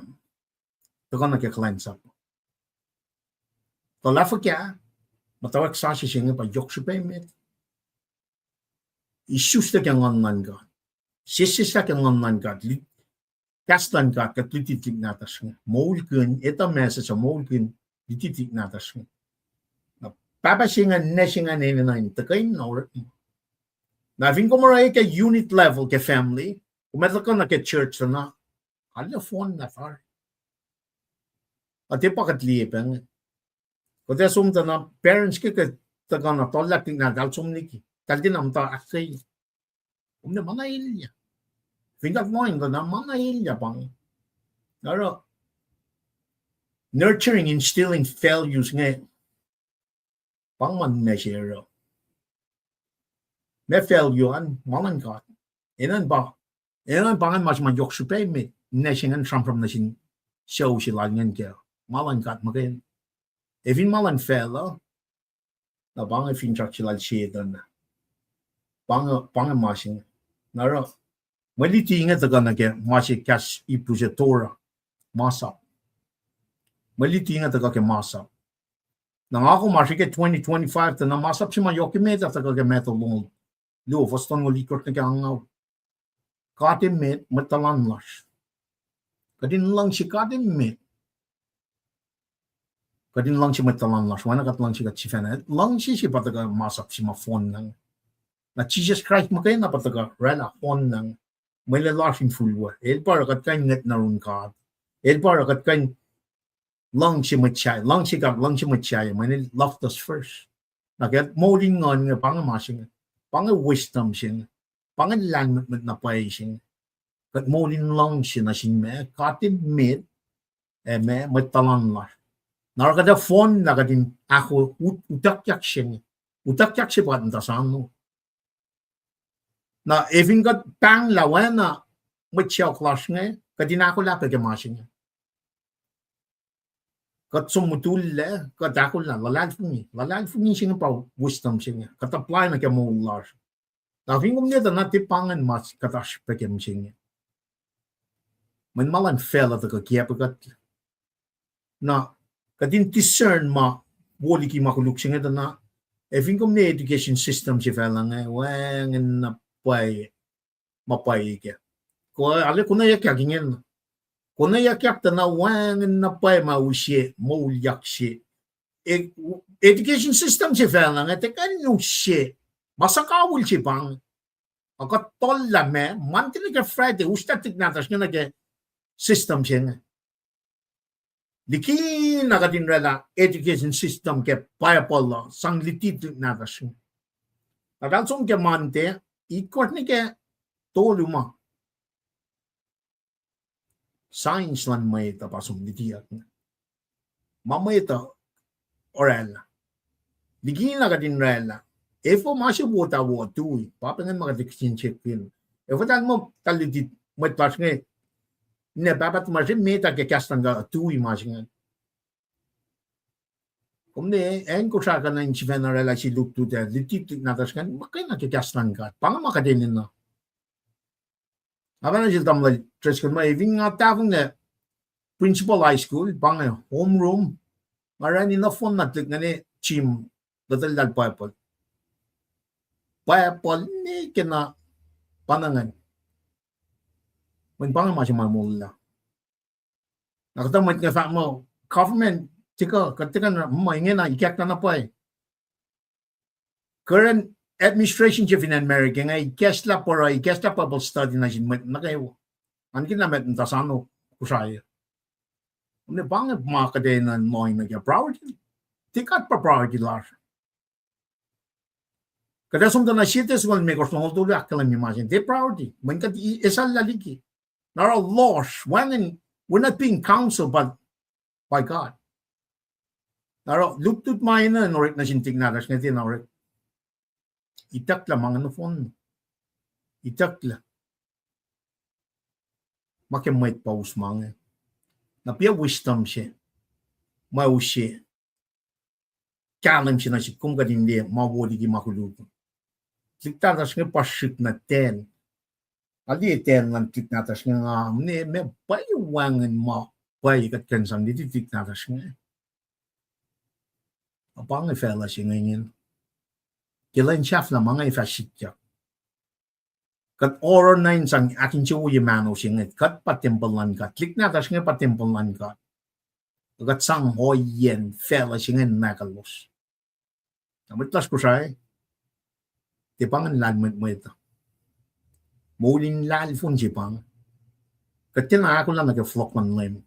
tuhkuh nuh ke kuhlwacnsap. Tuh lah fuhkah, muhtwacwacack sasuc se inge pa yohk srihpac emet. Isuslac ke Nguhn luhn God. Sesseslah ke Nguhn luhn God. Kahs luhn God, kuht luti tuhlihk nahtuhsr inge. Moulkihn, etuh message uh, moulkihn, luti tuhlihk nahtuhsr inge. Na pahpah se ingacn, ninac se ingacn enenuh in tuhkuh in orekma. Na fin kom oruh ke unit level ke family, kom ac tuhkuh nuh ke church tuh na, arlac fohnlah tari. Ac tiac pa kuht liye pac inge. Kuht ac som tuh na parents ke kuht tuhkuh na tohllah tuhlihk nahtuhl, eltahl som liki. Eltahl tiacna muhta ahkkweye. Kom na ma na elyah. Fin kuht lohng tuh na ma na elyah pa inge. Na oruh nurturing, instilling values inge, pa inge ma ninac se oruh. Ma value an, ma luhn God. Enenuh pa, enenuh pa ingacn ma se ma yohk srihpac emet, ninac se ingacn sramsram nuh sin sucu se lal ingacn kac. Ma luhn God muhkwena. Ac fin ma luhn facluh, na pa inge finsrak se lal Setuhn. Pa inge, pa inge ma se inge. Na oruh, mwe luti inge tuhkuh nuh ke ma se kahs Hebrew se Torah, masap. Mwe luti inge tuhkuh ke masap. Na nga kom oasr ke twenty twenty-five tuh na masap se ma yohk emet ah tuhkuh ke Matthew longoul luo, fuhs tolngoul itkohsr nuh ke angngaul. God emet, mwet tuhlan lasr. Kuht in luhngse God emet. Kuht in luhngse mwet tuhlan lasr, oacna kuht luhngse kuht sifacna. Luhngse se pa tuhkuh masap se ma fohnlah inge. Na Jisus Kraist muhkwena pa tuhkuh oraclah fohnlah inge. Mwe lwen lasr in fihl we. El pa oruh kuht kuh in ngwet nuh yurin God. El pa oruh kuht kuh in luhngse mwet sahyac, luhngse God, luhngse mwet sahyac, mweyen el loved us first. Na ke moul in nguhn inge, pa inge ma se inge, pa inge wisdom se inge, pa inge lahlmwetmwet na pwacye se inge. Kuht moul in luhngse nuh sin ma God emet, ac ma mwet tuhlan lasr. Na oruh kuht ac fohnlah kuht in ahko ut-, utuckyak se inge. Utuckyak se pa kuht muhta sano. Na efin kuht pahnglah oacna mwet sacohk lasr inge, kuht in ahkolah pac ke ma se inge. Kuht som mutullac, kuht ahkolah, luhlahlfongi. Luhlahlfongi se inge pa wisdom se inge. Kuht apply nuh ke moul lasr. Na fin kom ne tuh na tiac pa ingacn ma kuht oasr pac ke mihsenge. Mweyen ma luhn facluh tuhkuh kiacpwe kuht. Na kuht in discern ma wo liki ma koluk se inge tuh na, ac fin kom ne education system se facluh inge, wacngihn na pwacye, ma pwacye kac. Kuh ale konweyuckyak ingena. Konweyuckyak tuh na wacngihn na pwacye ma use moulyak se. E-, education system se facluh inge, tiac kuh in use ma suhkawihl se pa inge. Ac kuht tollah ma, Monday nuh ke Friday, uslah tuhlihk nahtuhsr inge nuh ke system se inge. Likina kuht in oraclah education system ke Bible uh, sang luti tuhlihk nahtuhsr inge. Kuht eltahl som ke Monday, itkohsr nuh ke tolu ma. Science luhn mwet uh pa som lutiyuck inge. Ma mwet uh oraclah. Likina kuht in oraclah. Efuh ma se wot ah wo tui, pa pacngihn ma kuht kihtin check in. Efuh eltahl muh eltahl luti mwet lasr inge, ninac pahpah tuhmasr met ah ke kahs luhn God tui ma se ingacn. Kom ne, acn Kosrae kuh na in sifacna oraclah se lutlut ah, luti tuhlihk nahtuhsr ingacn, muhkwena ke kahs luhn God. Pa inge ma kuht enenuh. Nga pacna sel tamuhlwel Driscoll ma, efin nga tahfonglac principal high school, pa inge homeroom, nga orani nohfohn na tuhlihk ingacn gym, lotwelah Bible. Bible ne ke na pa na ingacn. Mweyen pa inge ma se ma molwelah. Na kuhtuh mwet inge fahk muh, government, tiac kuh, kuht tiac kuh in, muh ingena, ikacklah na pwacye. Current administration se fin acn America inge, ikacslah pwacye, ikacslah Bible study nuh sin mwet nuh kwewa. An kena mwet muhta sano Kosrae. Ne pa inge ma kuht enenuh in lohng nuh ke priority. Tiac God pa priority lasr. Kuht ac som tuh na sie Thessalonians limekohsr longoul tolu ahkkahlwemye ma se inge, tiac priority. Mweyen kuht i-, esalla liki. Na oruh lohsr, wacngihn, we're not being counseled by, by God. Na oruh lutlut ma enenuh in orek nuh sin tuhlihk nahtuhsr inge tiacna orek. Itucklah ma inge nohfohn. Itucklac. Ma ke mwet pa us ma inge. Na pa wisdom se. Ma use. Kahlwem se nuh sihk, kom kuht in liye ma wo liki ma koluk. Tuhlihk nahtuhsr inge pa srihk nuh ten. Nga liye ten luhn tuhlihk nahtuhsr inge nga, ne, ma pwacye wacngihn ma pwacye kuht kuh in sang liki tuhlihk nahtuhsr inge. Na pa inge facluh se inge ingacn. Ke lwen sahflah ma inge fah sikyak. Kuht oruh na in sang ahkinsewowoye mahno se inge, kuht pa tempuhl luhn God. Tuhlihk nahtuhsr inge pa tempuhl luhn God. Kuht sang ohiyacn facluh se inge in ahkolos. Na mwet lasr Kosrae, tiac pa ingacn lahlmwetmwet uh. Moul in lahlfon se pa inge. Kuht tiacna ahkolah nuh ke fohlohk luhn Leum.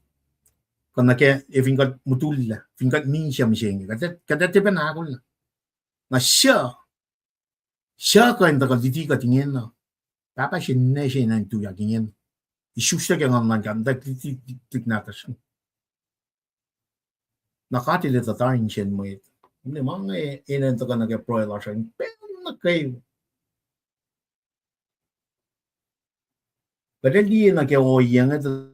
Kuh nuh ke, e, fin kuht mutullac, fin kuht misac mihsenge, kuht, kuht tiac pacna ahkolah. Na suc, suc kuh in tuhkuh luti kuht ingena? Pahpah se ninac se enenuh in tuyak ingena. Isuslac ke Nguhn luhn God, tuhlihk nahtuhsr. Na God El etuh tari insiyacn mwet. Kom liye ma inge enenuh in tuhkuh nuh ke pruhe lasr uh in pacl nuh kwewa. Kuht ac liye nuh ke ohiyac inge,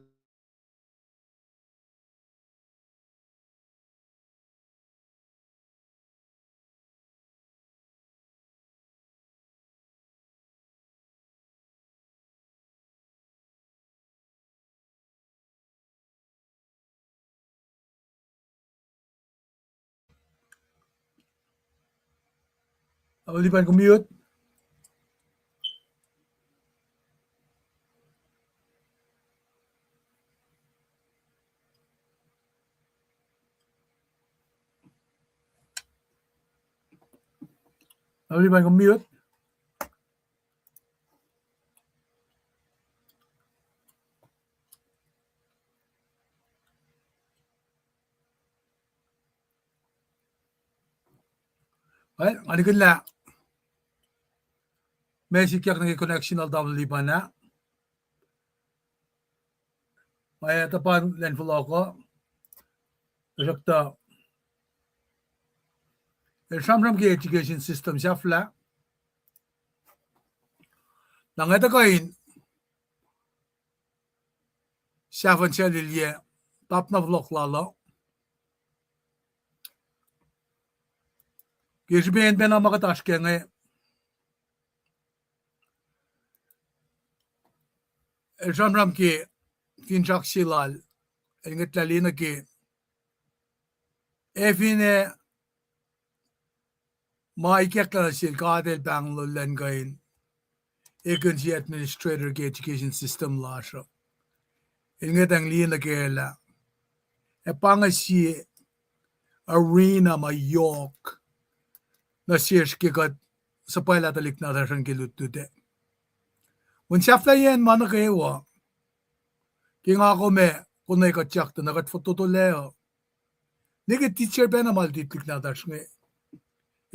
Tamuhlwel Lipan, kom mute. Tamuhlwel Lipan, kom mute. Well, nga nikihn lah ma sikyak nuh ke connection lal Tamuhlwel Lipan ah. Ma tuhpan lwen fohlohk uh, tuhsruhktuh el sramsram ke education system sahflah. Na nga tuhkuh in sahfuhn sel ilyac, tap na fohlohk lal uh. Ke srihpen pacna ma kuht oasr kac inge, el sramsram ke finsrak se lal, el ngwetlah liye nuh ke, ac finne ma ikacklah nuh sel God El pahnglol elan kuh in ekihn sie administrator ke education system lasr uh. El ngwetacng liye nuh kac lah ac pa inge sie arena ma yohk nuh sesr ke kuht suhpwaclah tuhlihk nahtuhsr an ke lutlut ah. Mweyen sahflahiyacn ma nuh kwewa, ke nga kom ac konwacack kuht siyuck tuh na kuht fototolac uh, ne ke teacher pacna ma luti tuhlihk nahtuhsr inge,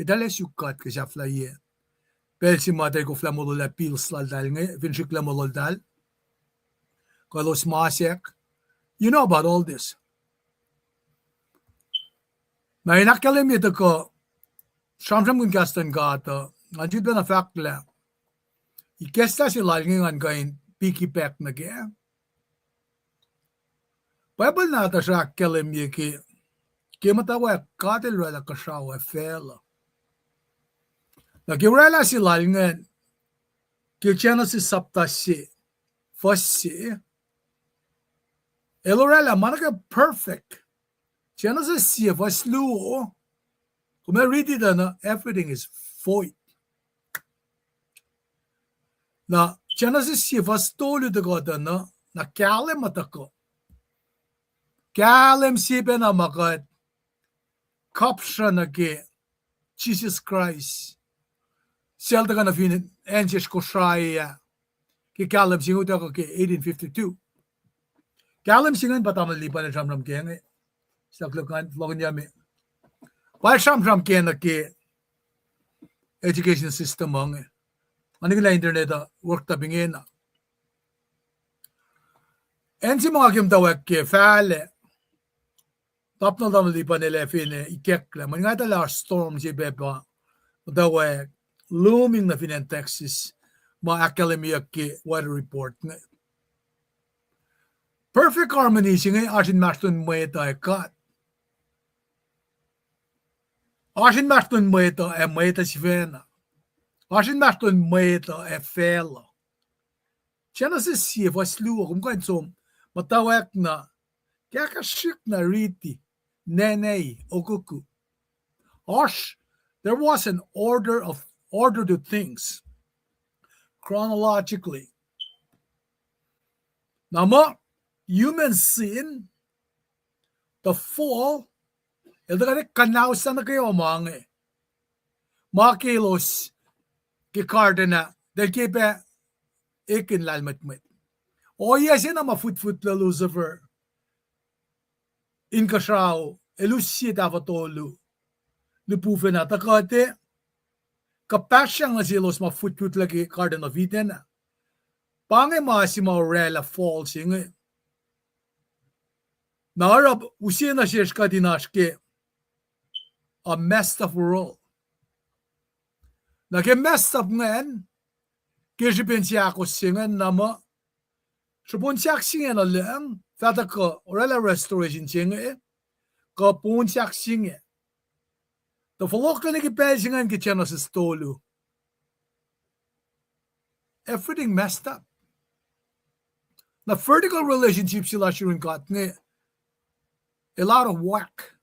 eltahl ac suk God ke sahflahiyac. Pacl se ma eltahl koflah molwelah bills laltahl inge, fin srihklac molweltahl, kuh elos masack. You know about all this. Na in ahkkahlwemye tuhkuh sramsramkihn kahs luhn God uh, ngan sifilpacna fahk lah ikacslah se lal inge ngan kuh in piggyback nuh kac. Bible nahtuhsr ahkkahlwemye ke, ke muhtwacwacack God El oraclah kuhsrao ac facluh. Na ke oraclah se lal ingacn, ke Genesis sapta se, fuhs se, El oraclah ma nuh ke perfect. Genesis sie fuhs luo, kom ac riti tuh na everything is void. Na Genesis sie fuhs tolu tuhkuh tuh na, na kahlwem uh tuhkuh. Kahlwem se pacna ma kuht kapsruh nuh ke Jisus Kraist, sel tuhkuh nuh fin acn sesr Kosrae ah, ke kahlwem se inge utuckuh ke eighteen fifty-two. Kahlwem se ingacn pa Tamuhlwel Lipan el sramsram kac inge. Sahk luk ngan lohkihnyami. Pa el sramsram kac nuh ke education system uh inge. Nga nikihn lah internet uh worked up ingena. Acn se ma nga ke muhtwacwacack ke fahlac, tap na Tamuhlwel Lipan el ac finne ikacklah, mweyen nga etuh lah oasr storm se pac pa muhtwacwacack looming nuh fin acn Texas. ma ahkkahlwemyeyuck ke weather report inge. Perfect harmony se inge oasr inmahsrlon mwet uh ac God. Oasr inmahsrlon mwet uh ac mwet uh sifacna. Oasr inmahsrlon mwet uh ac facluh. Genesis sie fuhs luo, kom kuh in som muhtwacwacack na, kahkahsrihk na riti, nene, okuku. Oasr, there was an order of, order to things, chronologically. Na muh, human sin, the fall, el tuh kuht ac kuhnaus nuh kwewa ma inge. Ma ke elos ke garden ah, tuh el ke pac ekihn lahlmwetmwet. Ohiyac se na ma fwitfwitlac Lucifer inkuhsrao, el us sie tahfuh tolu lipufacn ah, tuh kuht ac kuhpahsryang nuh selos ma fwitfwitlac ke Garden of Eden ah. Pa inge ma se ma orwaclah fall se inge. Na oruh use nuh sesr kuht in oasr ke a messed up world. Na ke messed up ingacn, ke srihpen seahkos se ingacn na muh, srihpen sahk se inge nuh lucng, fah tuhkuh orwaclah restoration se inge, kuh pon sahk se inge. Tuh fohlohklac nuh ke pacl se ingacn ke Genesis tolu, everything messed up. Na vertical relationship se lasr yurin God inge, el out of whack.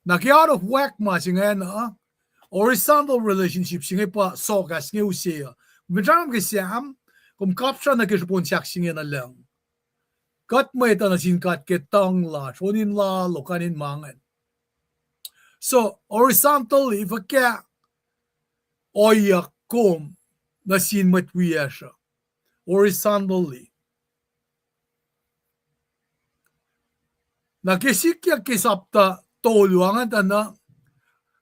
Na ke out of whack ma se ingacn uh, horizontal relationship se inge pa sohkahs inge use uh. Kom fin sramsram ke Sam, kom kapsra nuh ke srihpen sahk se inge nuh lucng. Kuht mwet uh nuh sin God ke tuhng lasr, on in lalo, kain in ma ingacn. So, horizontally, fuhkah ohiyac kom nuh sin mwet wiyacsr uh? Horizontally. Na ke sikyak ke sapta tolu an tuh na,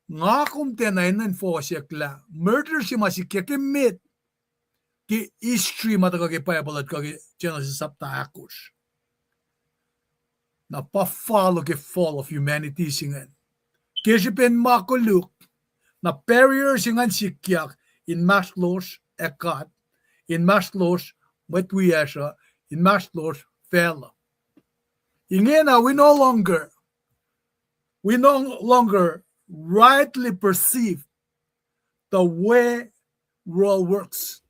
nga kom tiacna enenuh in fohsack lah murder se ma sikyak emet ke history ma tuhkuh ke Bible uh tuhkuh ke Genesis sapta ahkosr. Na pa follow ke fall of humanity se ingacn. Ke srihpen ma koluk, na barrier se ingacn sikyak inmahsrlosr ac God, inmahsrlosr mwet wiyacsr uh, inmahsrlosr facluh. Ingena we no longer, we no longer rightly perceive the way world works.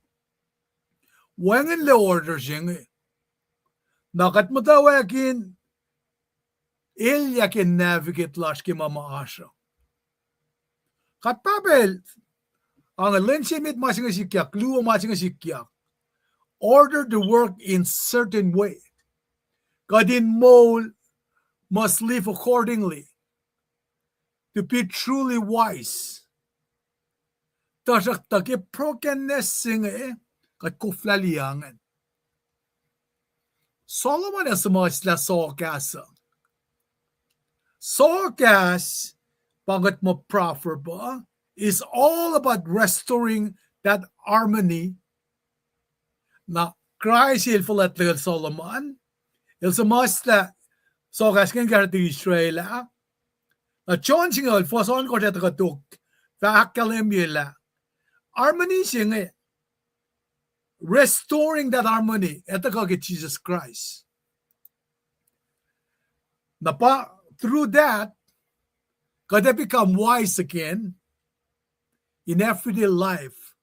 Wacngihnlac order se inge. Na kuht muhtwacwacack in elyah ke navigate lasr ke ma ma oasr uh. Kuht pahpacl, ange lwen se met ma se inge sikyak, luo ma se inge sikyak. Order to work in certain way. Kuht in moul must live accordingly to be truly wise. Tuhsruhktuh ke brokenness se inge, kuht koflah liye ingacn. Solomon el suhmuhslah sohkahs uh. Sohkahs, pa kuht muh proverb uh, is all about restoring that harmony. Na Kraist el fuhlwactlacl Solomon, el suhmuhslah sohkahs ingacn kahsruh tuh Israel ah. Na John singucul, fuhs ohnkohsr ac tuhkuh tok, fah ahkkahlwemye lah harmony se inge, restoring that harmony, ac tuhkuh ke Jisus Kraist. Na pa through that, kuht ac become wise again in everyday life,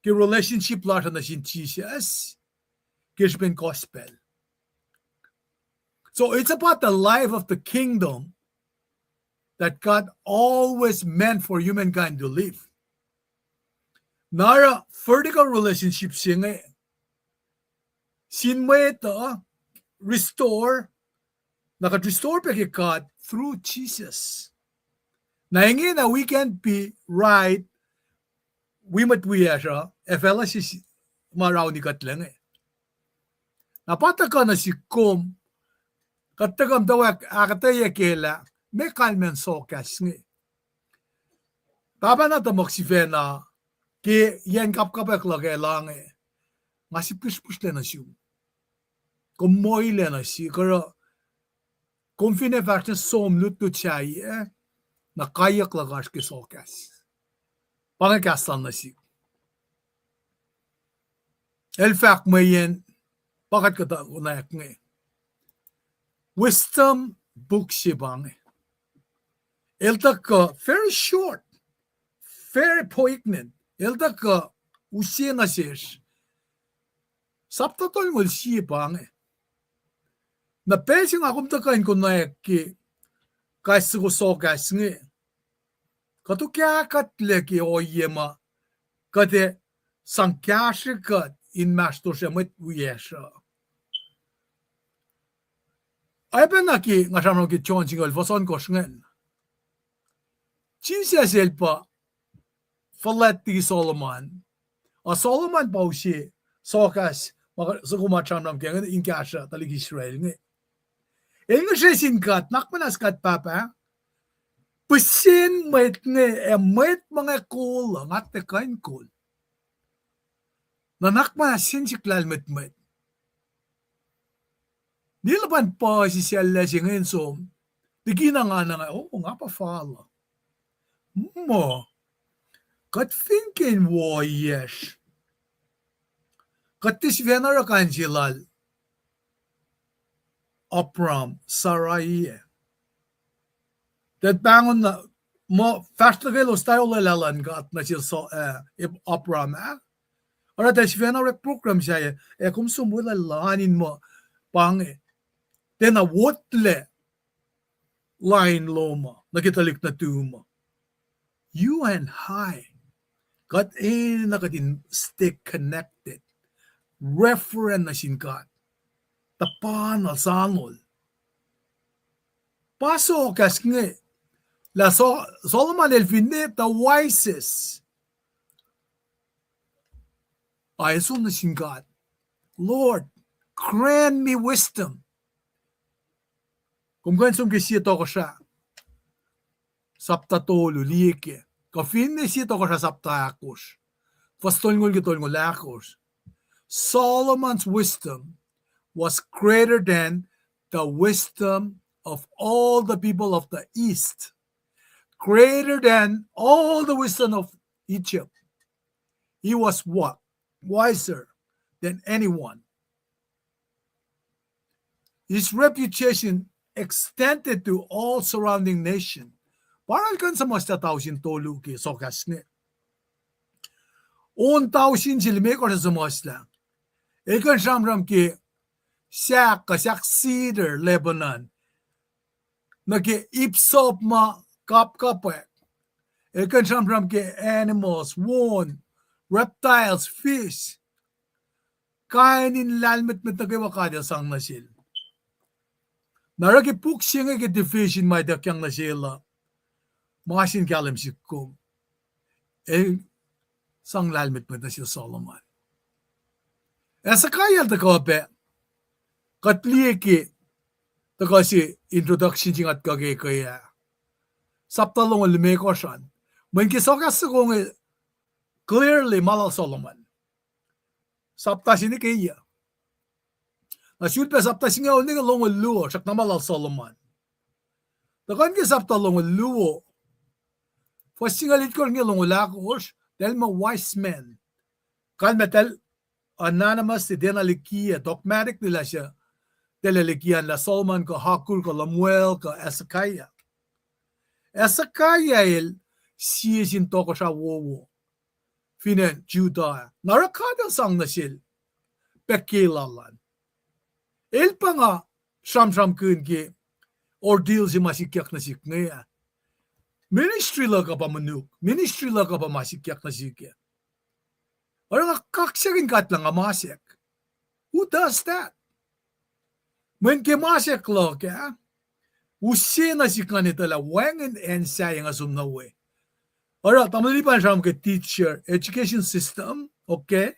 ke relationship lasr uh nuh sin Jisus, ke srihpen gospel. So it's about the life of the kingdom that God always meant for humankind to live. Na oruh vertical relationship se inge sin mwet uh restore, na kuht restore pac ke God through Jesus. Na ingena we can be right wi mwet wiyacsr uh, ac facluh se ma raunikuhtlac inge. Na pa tuhkuh nuh sihk kom, kuht tuhkuh muhtwacwacack ahkuhtweyac ke lah meac kalmacn sohkahs inge. Pahpah na tuhmuhk sifacna, ke yen kapkapwack luhk ah inge, nga sihpihsrpihsrlac nuh sum. Kom moilac nuh sihk, oruh kom finne fahsr nuh som lutlut sahyac, na kaiyuck luhk oasr ke sohkahs. Pa inge kahs lal nuh sihk. El fahk mweyen pa kuht kuh konwacack inge. Wisdom book se pa inge. El tuhkuh very short, very poignant. El tuhkuh use nuh sesr. Sapta tolngoul sie pa inge. Na pacl se nga kom tuhkuh in konwacack ke kahs soko sokahs inge, kuht ukakatlac ke ohiyac ma kuht ac sang kahsrwe kuht inmahsrtosr ac mwet wiyacsr uh. Oacpacna ke nga sramsram ke John singucul fuhs ohnkohsr ingacn, Jisus el pa fuhlwact liki Solomon. A Solomon pa use sokahs ma soko ma sramsram ke inge in kahsruh tuhlihk Israel inge. El ngihsre sin God, Nuhnak muhnahs God Pahpah, pihsen mwet inge ac mwet ma nga kol uh, nga tiac kuh in kol. Nuhnak muhnahs sihk lahlmwetmwet. Niluhpan puhsisacl se inge in som, likina nga na nga, oh, nga pa fal uh. Muh, kuht fin ke in wo ohiyacsr, kuht tiac sifacna oruh kain se lal Abram, Sarai ah. Tuh pahngon na, muh fahsr nuh ke elos tari olwelah luhn God nuh sel, eh, Abram ah. Oruh tuh sifacna orek program sahyac, ac kom som welah lain in muh pa inge, tiacna wotlac lain lom uh nuh ke tuhlihk nuhtum uh. You and I, kuht enenuh kuht in stay connected, reference nuh sin God, tuhpan na sanol. Pa sokahs inge, lah So-, Solomon el finne the wisest, a el som nuh sin God, Lord, grant me wisdom. Kom kuh in som ke sie Tohkohsrah sapta tolu, liye ke. Kuh finne sie Tohkohsrah sapta ahkosr, fuhs tolngoul ke tolngoul ahkosr. Solomon's wisdom was greater than the wisdom of all the people of the East, greater than all the wisdom of Egypt. He was what? Wiser than anyone. His reputation extended to all surrounding nation. Pa oruh el kuh in suhmuhslah tausin tolu ke sokahs inge. On tausin se limekohsr el suhmuhslah. El kuh in sramsram ke sahk, kuh sahk cedar Lebanon, nuh ke ip sop ma kapkapwack. El kuh in sramsram ke animals, won, reptiles, fish. Kain in lahlmwetmwet nuh kwewa God El sang nuh sel. Na oruh ke puk se inge ke division ma ituckyang nuh sel uh, ma sin kahlwem sihk kom, el sang lahlmwetmwet nuh sel Solomon. Hezekiah el tuhkuh pac, kuht liye ke, tuhkuh se introduction se nga tuhkuh ke ke ah, sapta longoul limekohsr an. Mweyen ke sokahs soko inge clearly ma lal Solomon. Sapta se inge ke yac? Na sulpac sapta singucul nuh ke longoul luo, srackna ma lal Solomon. Tuhkuh ke sapta longoul luo, fuhs singucul itkohsr nuh ke longoul ahkosr, eltahl muh wise men. Kalmac eltahl unanimous, tiacna likiyac, dogmatic lah suc, eltahl likiyac lah Solomon kuh Agur kuh Lemuel kuh Hezekiah. Hezekiah el sie sin tohkohsrah wowo fin acn Judah. Na oruh God El sang nuh sel pac ke lal an. El pa nga sramsramkihn ke ordeal se ma sikyak nuh sihk inge ah. Ministry luhk uh pa monuk, ministry luhk uh pa ma sikyak nuh sihk ah. Oruh nga kaksakihn God lah nga masack. Who does that? Mweyen ke masack luhk ah, use nuh sihk ngan etuh lah wacngihn acn sahyac nga som nuh we. Oruh tamuhlwel Lipan sramsram ke teacher, education system, okay?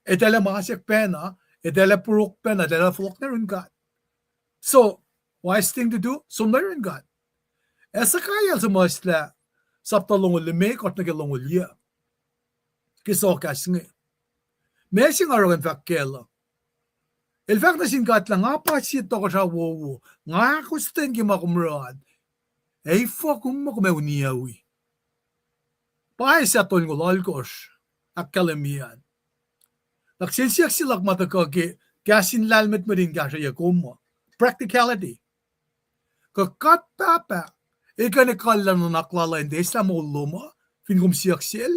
Etuh lah masack pacna, etuh lah purok pacna, etuh lah fohlohk nuh yurin God. So, wise thing to do, som nuh yurin God. Hezekiah el suhmuhslah sapta longoul limekohsr nuh ke longoul yuc ke sokahs inge. Ma se nga oruh in fahk kac uh, el fahk nuh sin God lah nga pa sie tohkohsrah wowo, nga ahkostwen ke ma kom oruh an, ac efuh kom muh kom ac uniyucwi? Pa Isaiah tolngoul alkosr, ahkkahlwemye an. Na kihsen siyuck se luhk ma tuhkuh ke kahs in lahlmwetmwet in kahsrweyuc kom uh. Practicality. Kuh God Pahpah el kuh in ekuhllah nuhnak lal uh in tiac eslah moul lom uh, fin kom siyuck sel?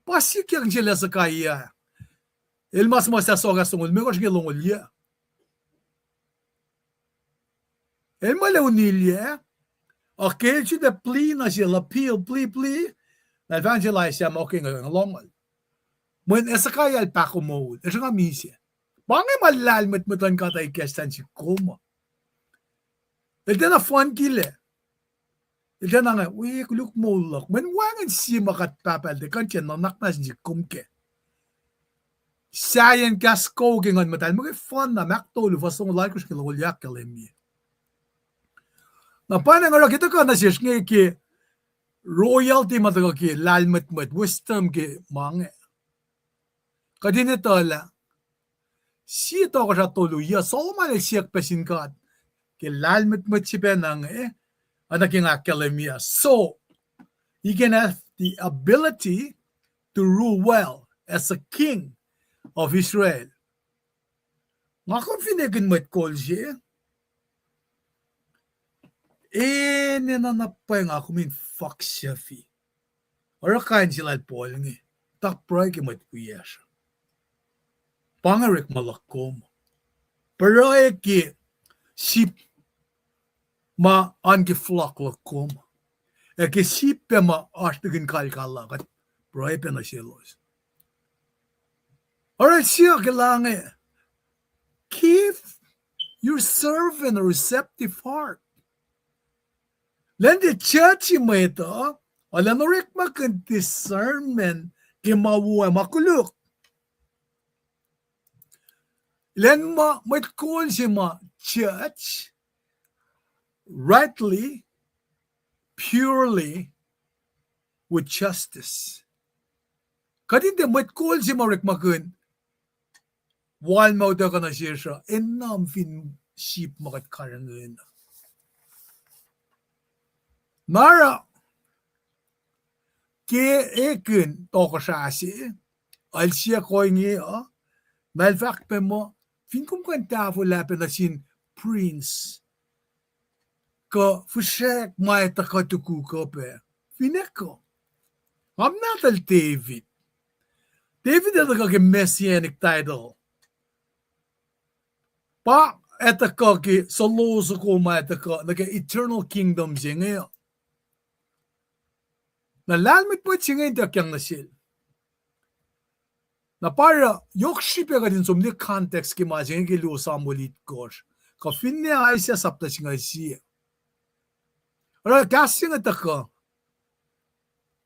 Pa sikyak in sel Hezekiah. El ma suhmuhslah sohkahs longoul limekohsr nuh ke longoul yuc. El muh el unilyac, ac ke el sifilpac plea nuh sel, appeal, plea, plea, na el fahk nuh sel Isaiah muh, okay, nga lohngol. Mweyen Hezekiah el pahkomuhl, el sruhnga misac. Pa inge ma lahlmwetmwet luhn God uh ikacslah nuh sihk kom uh. El tiacna fohnkila. El tiacna inge, we, koluk moul luhk. Mweyen wacngihn sie ma God Pahpah el tiac kuh in nuhnak nuh sin sihk kom kac. Sahyacn kahs kuh ke Nguhn Muhtahl, muh ke Fohn na, Mark tolu, fuhs longoul alkohsr ke longoul yuh ahkkahlwemye. Na pa inge oruh ke tuhkuh nuh sesr inge ke royalty ma tuhkuh ke lahlmwetmwet, wisdom ke ma inge, kuht in etuh lah sie tohkohsrah tolu yuc Solomon el siyuck pac sin God ke lahlmwetmwet se pacna inge, oacna ke nga ahkkahlwemye. So he can have the ability to rule well as a king of Israel. Nga kom fin ekihn mwet kol se, enenuh na pwacye nga kom in faksufi. Oruh kain se lal Paul inge, tuh pruhe ke mwet wiyacsr. Pa inge orekma luhk kom. Pruhe ke sip ma oan ke flock luhk kom, ac ke sip pac ma oasr tukun kalkala, kuht pruhe pac nuh selos. Oruh siyuck lah inge, give your servant a receptive heart. Lwen tiac judge-i mwet uh, ac lwen orekmakihn discernment ke ma wo ac ma koluk. Lwen ma mwet kol se ma judge rightly, purely, with justice. Kuht in tiac mwet kol se ma orekmakihn wal ma utuckuh nuh sesr uh, enam fin sip ma kuht karihngihn. Na oruh ke ekihn tohkohsrah se, el siyuck ohinge uh, na el fahk pac muh, fin kom kuh in tahfwelah pac nuh sin prince, kuh fihsrack ma etuh kuh tuku kuh pac, fin etuh kuh. Nga muhnahslah David. David el tuhkuh ke messianic title. Pa etuh kuh ke suloh soko ma etuh kuh nuh ke eternal kingdom se inge. Na lahlmwetmwet se inge in tuyak nuh sel. Na pa oruh yohk srihpac kuht in som liye context ke ma se inge ke luo Samuel itkohsr, kuh finne Isaiah sapta singucul sie. Oruh kahs se inge tuhkuh,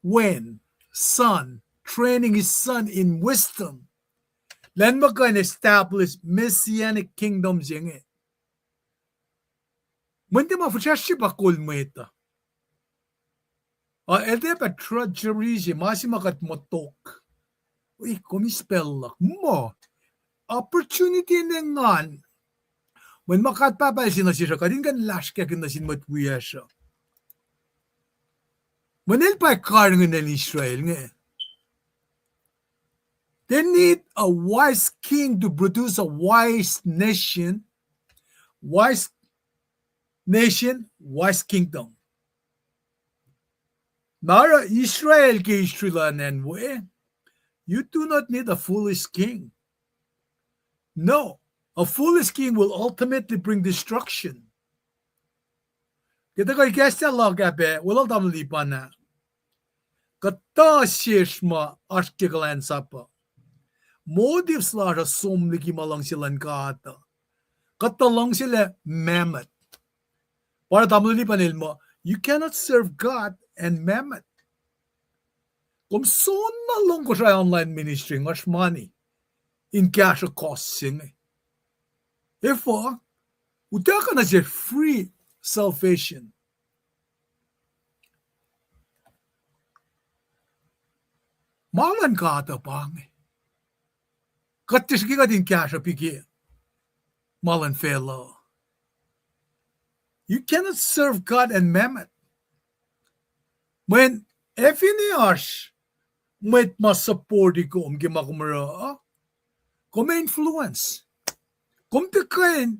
when, son, training his son in wisdom. Lwen ma kuh in establish messianic kingdom se inge. Mweyen tiac ma fihsracsr se pa kol mwet uh. Ac el tiac pa drudgery se, ma se ma kuht muh tok. Wi, kom eis pacl luhk muh opportunity in engan. Mweyen ma God Pahpah el se nuh sesr uh, kuht in kuh in lasrkakihn nuh sin mwet wiyacsr uh. Mweyen el pa karihngihn acn Israel inge. They need a wise king to produce a wise nation, wise nation, wise kingdom. Na oruh Israel ke history luhn acn we, you do not need a foolish king. No, a foolish king will ultimately bring destruction. Ke tuhkuh ikacslah luhk ah pac, weluhl tamuhlwel Lipan ah, kuhtuh sesr ma oasr ke kuhlwacnsap uh, motives lasr uh som liki ma luhngse luhn God uh. Kuhtuh luhngse lah mammon. Pa oruh tamuhlwel Lipan el muh, you cannot serve God and mammon. Kom soenna lohng Kosrae online ministry, ngoasr mani in kahsruh kohs se inge. Efuh? Utuckuh nuh sesr free salvation. Ma luhn God uh pa inge. Kuht tiac srihke kuht in kahsruh pihke ma luhn facluh. You cannot serve God and mammon. Mweyen ac finne oasr mwet ma support-i kom ke ma kom oruh, kom ac influence. Kom tiac kuh in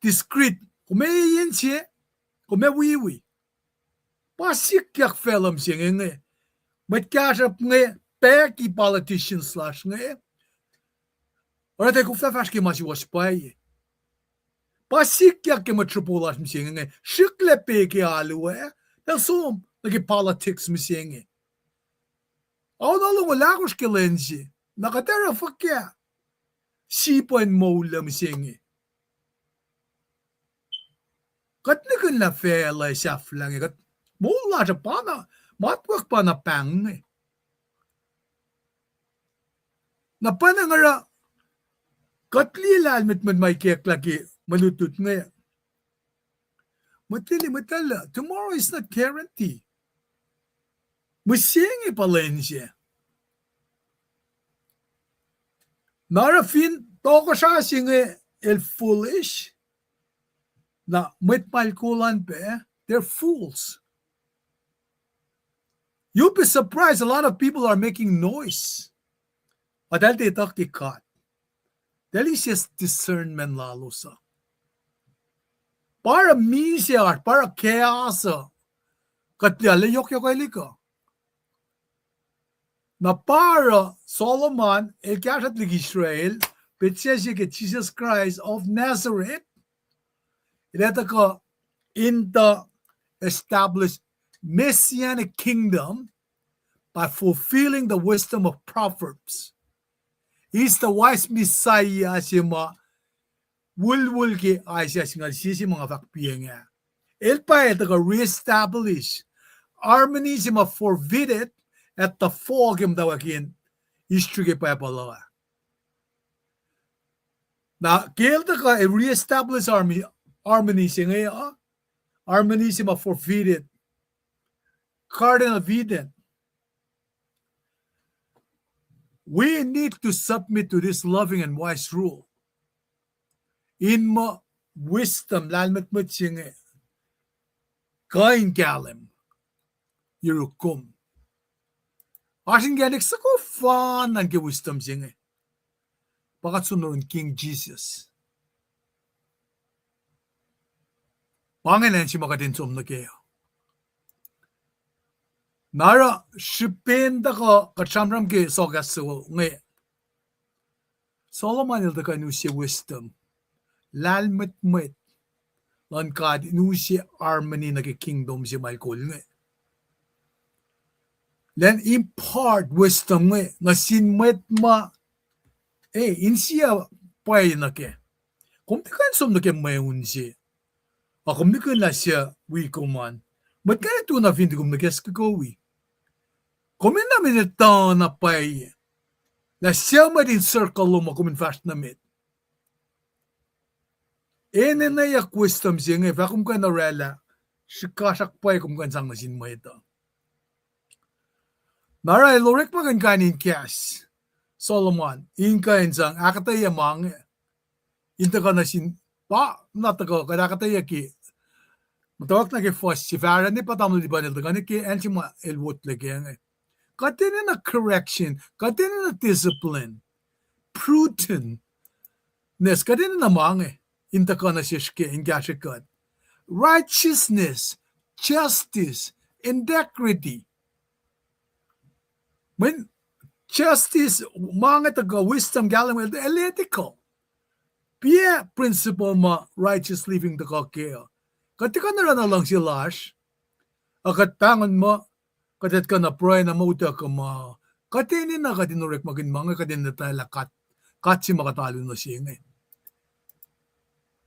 discreet, kom ac yen se, kom ac wiwi. Pa sikyak facluh mihsenge inge. Mwet kahsruhp inge, packi politicians lasr inge, oruh tuh koflah fahsr ke ma suwohs pwacye. Pa sikyak ke mwet sruhpo lasr mihsenge inge, srihklac pac ke alu ah, tuh som nuh ke politics mihsenge. Ao na longoul ahkosr ke lwen se, na kuht oruh fuhkah sip in moul uh mihsenge? Kuht nihkihn lah facluh ac sahflah inge, kuht moul lasr uh pa na, matwack pa na pahng inge. Na pwacnwacng oruh, kuht liye lahlmwetmwet ma ikacklah ke mwe lutlut inge. Mwet lili, mwet lili, tomorrow is not guarantee. Mihsenge pa lwen se. Na oruh fin tohkohsrah se inge el foolish, na mwet ma el kol an pac, they're fools. You'll be surprised, a lot of people are making noise. Eltahl tiac etuh ke God. Eltahl eis discernment lalos uh. Pa oruh misac oasr, pa oruh chaos uh, kuht liye lah yohkyohkwelihk uh. Na pa oruh Solomon el kahsruh tuhlihk Israel, petsac se ke Jesus Christ of Nazareth, el ac tuhkuh in tuh establish messianic kingdom by fulfilling the wisdom of Proverbs. He's the wise Messiah se ma wulwul ke Isaiah singucul sie se ma nga fahk piacng ah. El pa ac tuhkuh reestablish harmony se ma forfeited at the fall ke muhtwacwacackiyacn history ke Bible uh. Na ke el tuhkuh ac reestablish harmony, harmony se inge uh, harmony se ma forfeited, Garden of Eden. We need to submit to this loving and wise rule. In muh wisdom, lahlmwetmwet se inge, kuh in kahlwem yuruk kom. Oasr inkacnek soko fan an ke wisdom se inge. Pa kuht som nuh yurin King Jesus. Pa inge acn se ma kuht in som nuh kac. Na oruh srihpen tuhkuh kuht sramsram ke sohkahs suwo inge, Solomon el tuhkuh in use wisdom, lahlmwetmwet luhn God in use harmony nuh ke kingdom se ma el kol inge. Elan impart wisdom inge nuh sin mwet ma, e, insiyac pwacye nuh kac. Kom tiac kuh in som nuh ke mweun se, a kom nihkihn lah suc wi kom an. Mwet inge tu na fin tiac kom nuh ke srihke kom wi. Kom in na mine tuh na pwacye lah suc mwet in circle lom ma kom in fahsr nuh met. Enenweyuck wisdom se inge fah kom kuh in orwaclah srihkasrak pwacye kom kuh in sang nuh sin mwet uh. Na oruh el orekmakihn kain in kahs Solomon in kuh in sang ahkuhtweyac ma inge in tuhkuh nuh sin, pa na tuhkuh kuht ahkuhtweyac ke, muhtwacwacack nuh ke fuhs se, fahsr ne pa tamuhlwel Lipan el tuhkuh nuh ke acn se ma el wotlac kac inge. Kuht enenuh correction, kuht enenuh discipline, prudentness, kuht enenuh ma inge in tuhkuh nuh sesr ke in kahsrwe kuht. Righteousness, justice, integrity. Mweyen justice, ma inge tuhkuh wisdom, kahlwem, el ethical. Piac principle ma righteous living tuhkuh kac uh. Kuht tiac kuh in oruh na luhngse lasr, a kuht pahngon muh kuht etuh kuh na pruhe na ma utuckuh ma, kuht enenuh kuht in orekmakihn ma inge, kuht enenuh etuh lah God, God se ma kuht alu nuh se inge.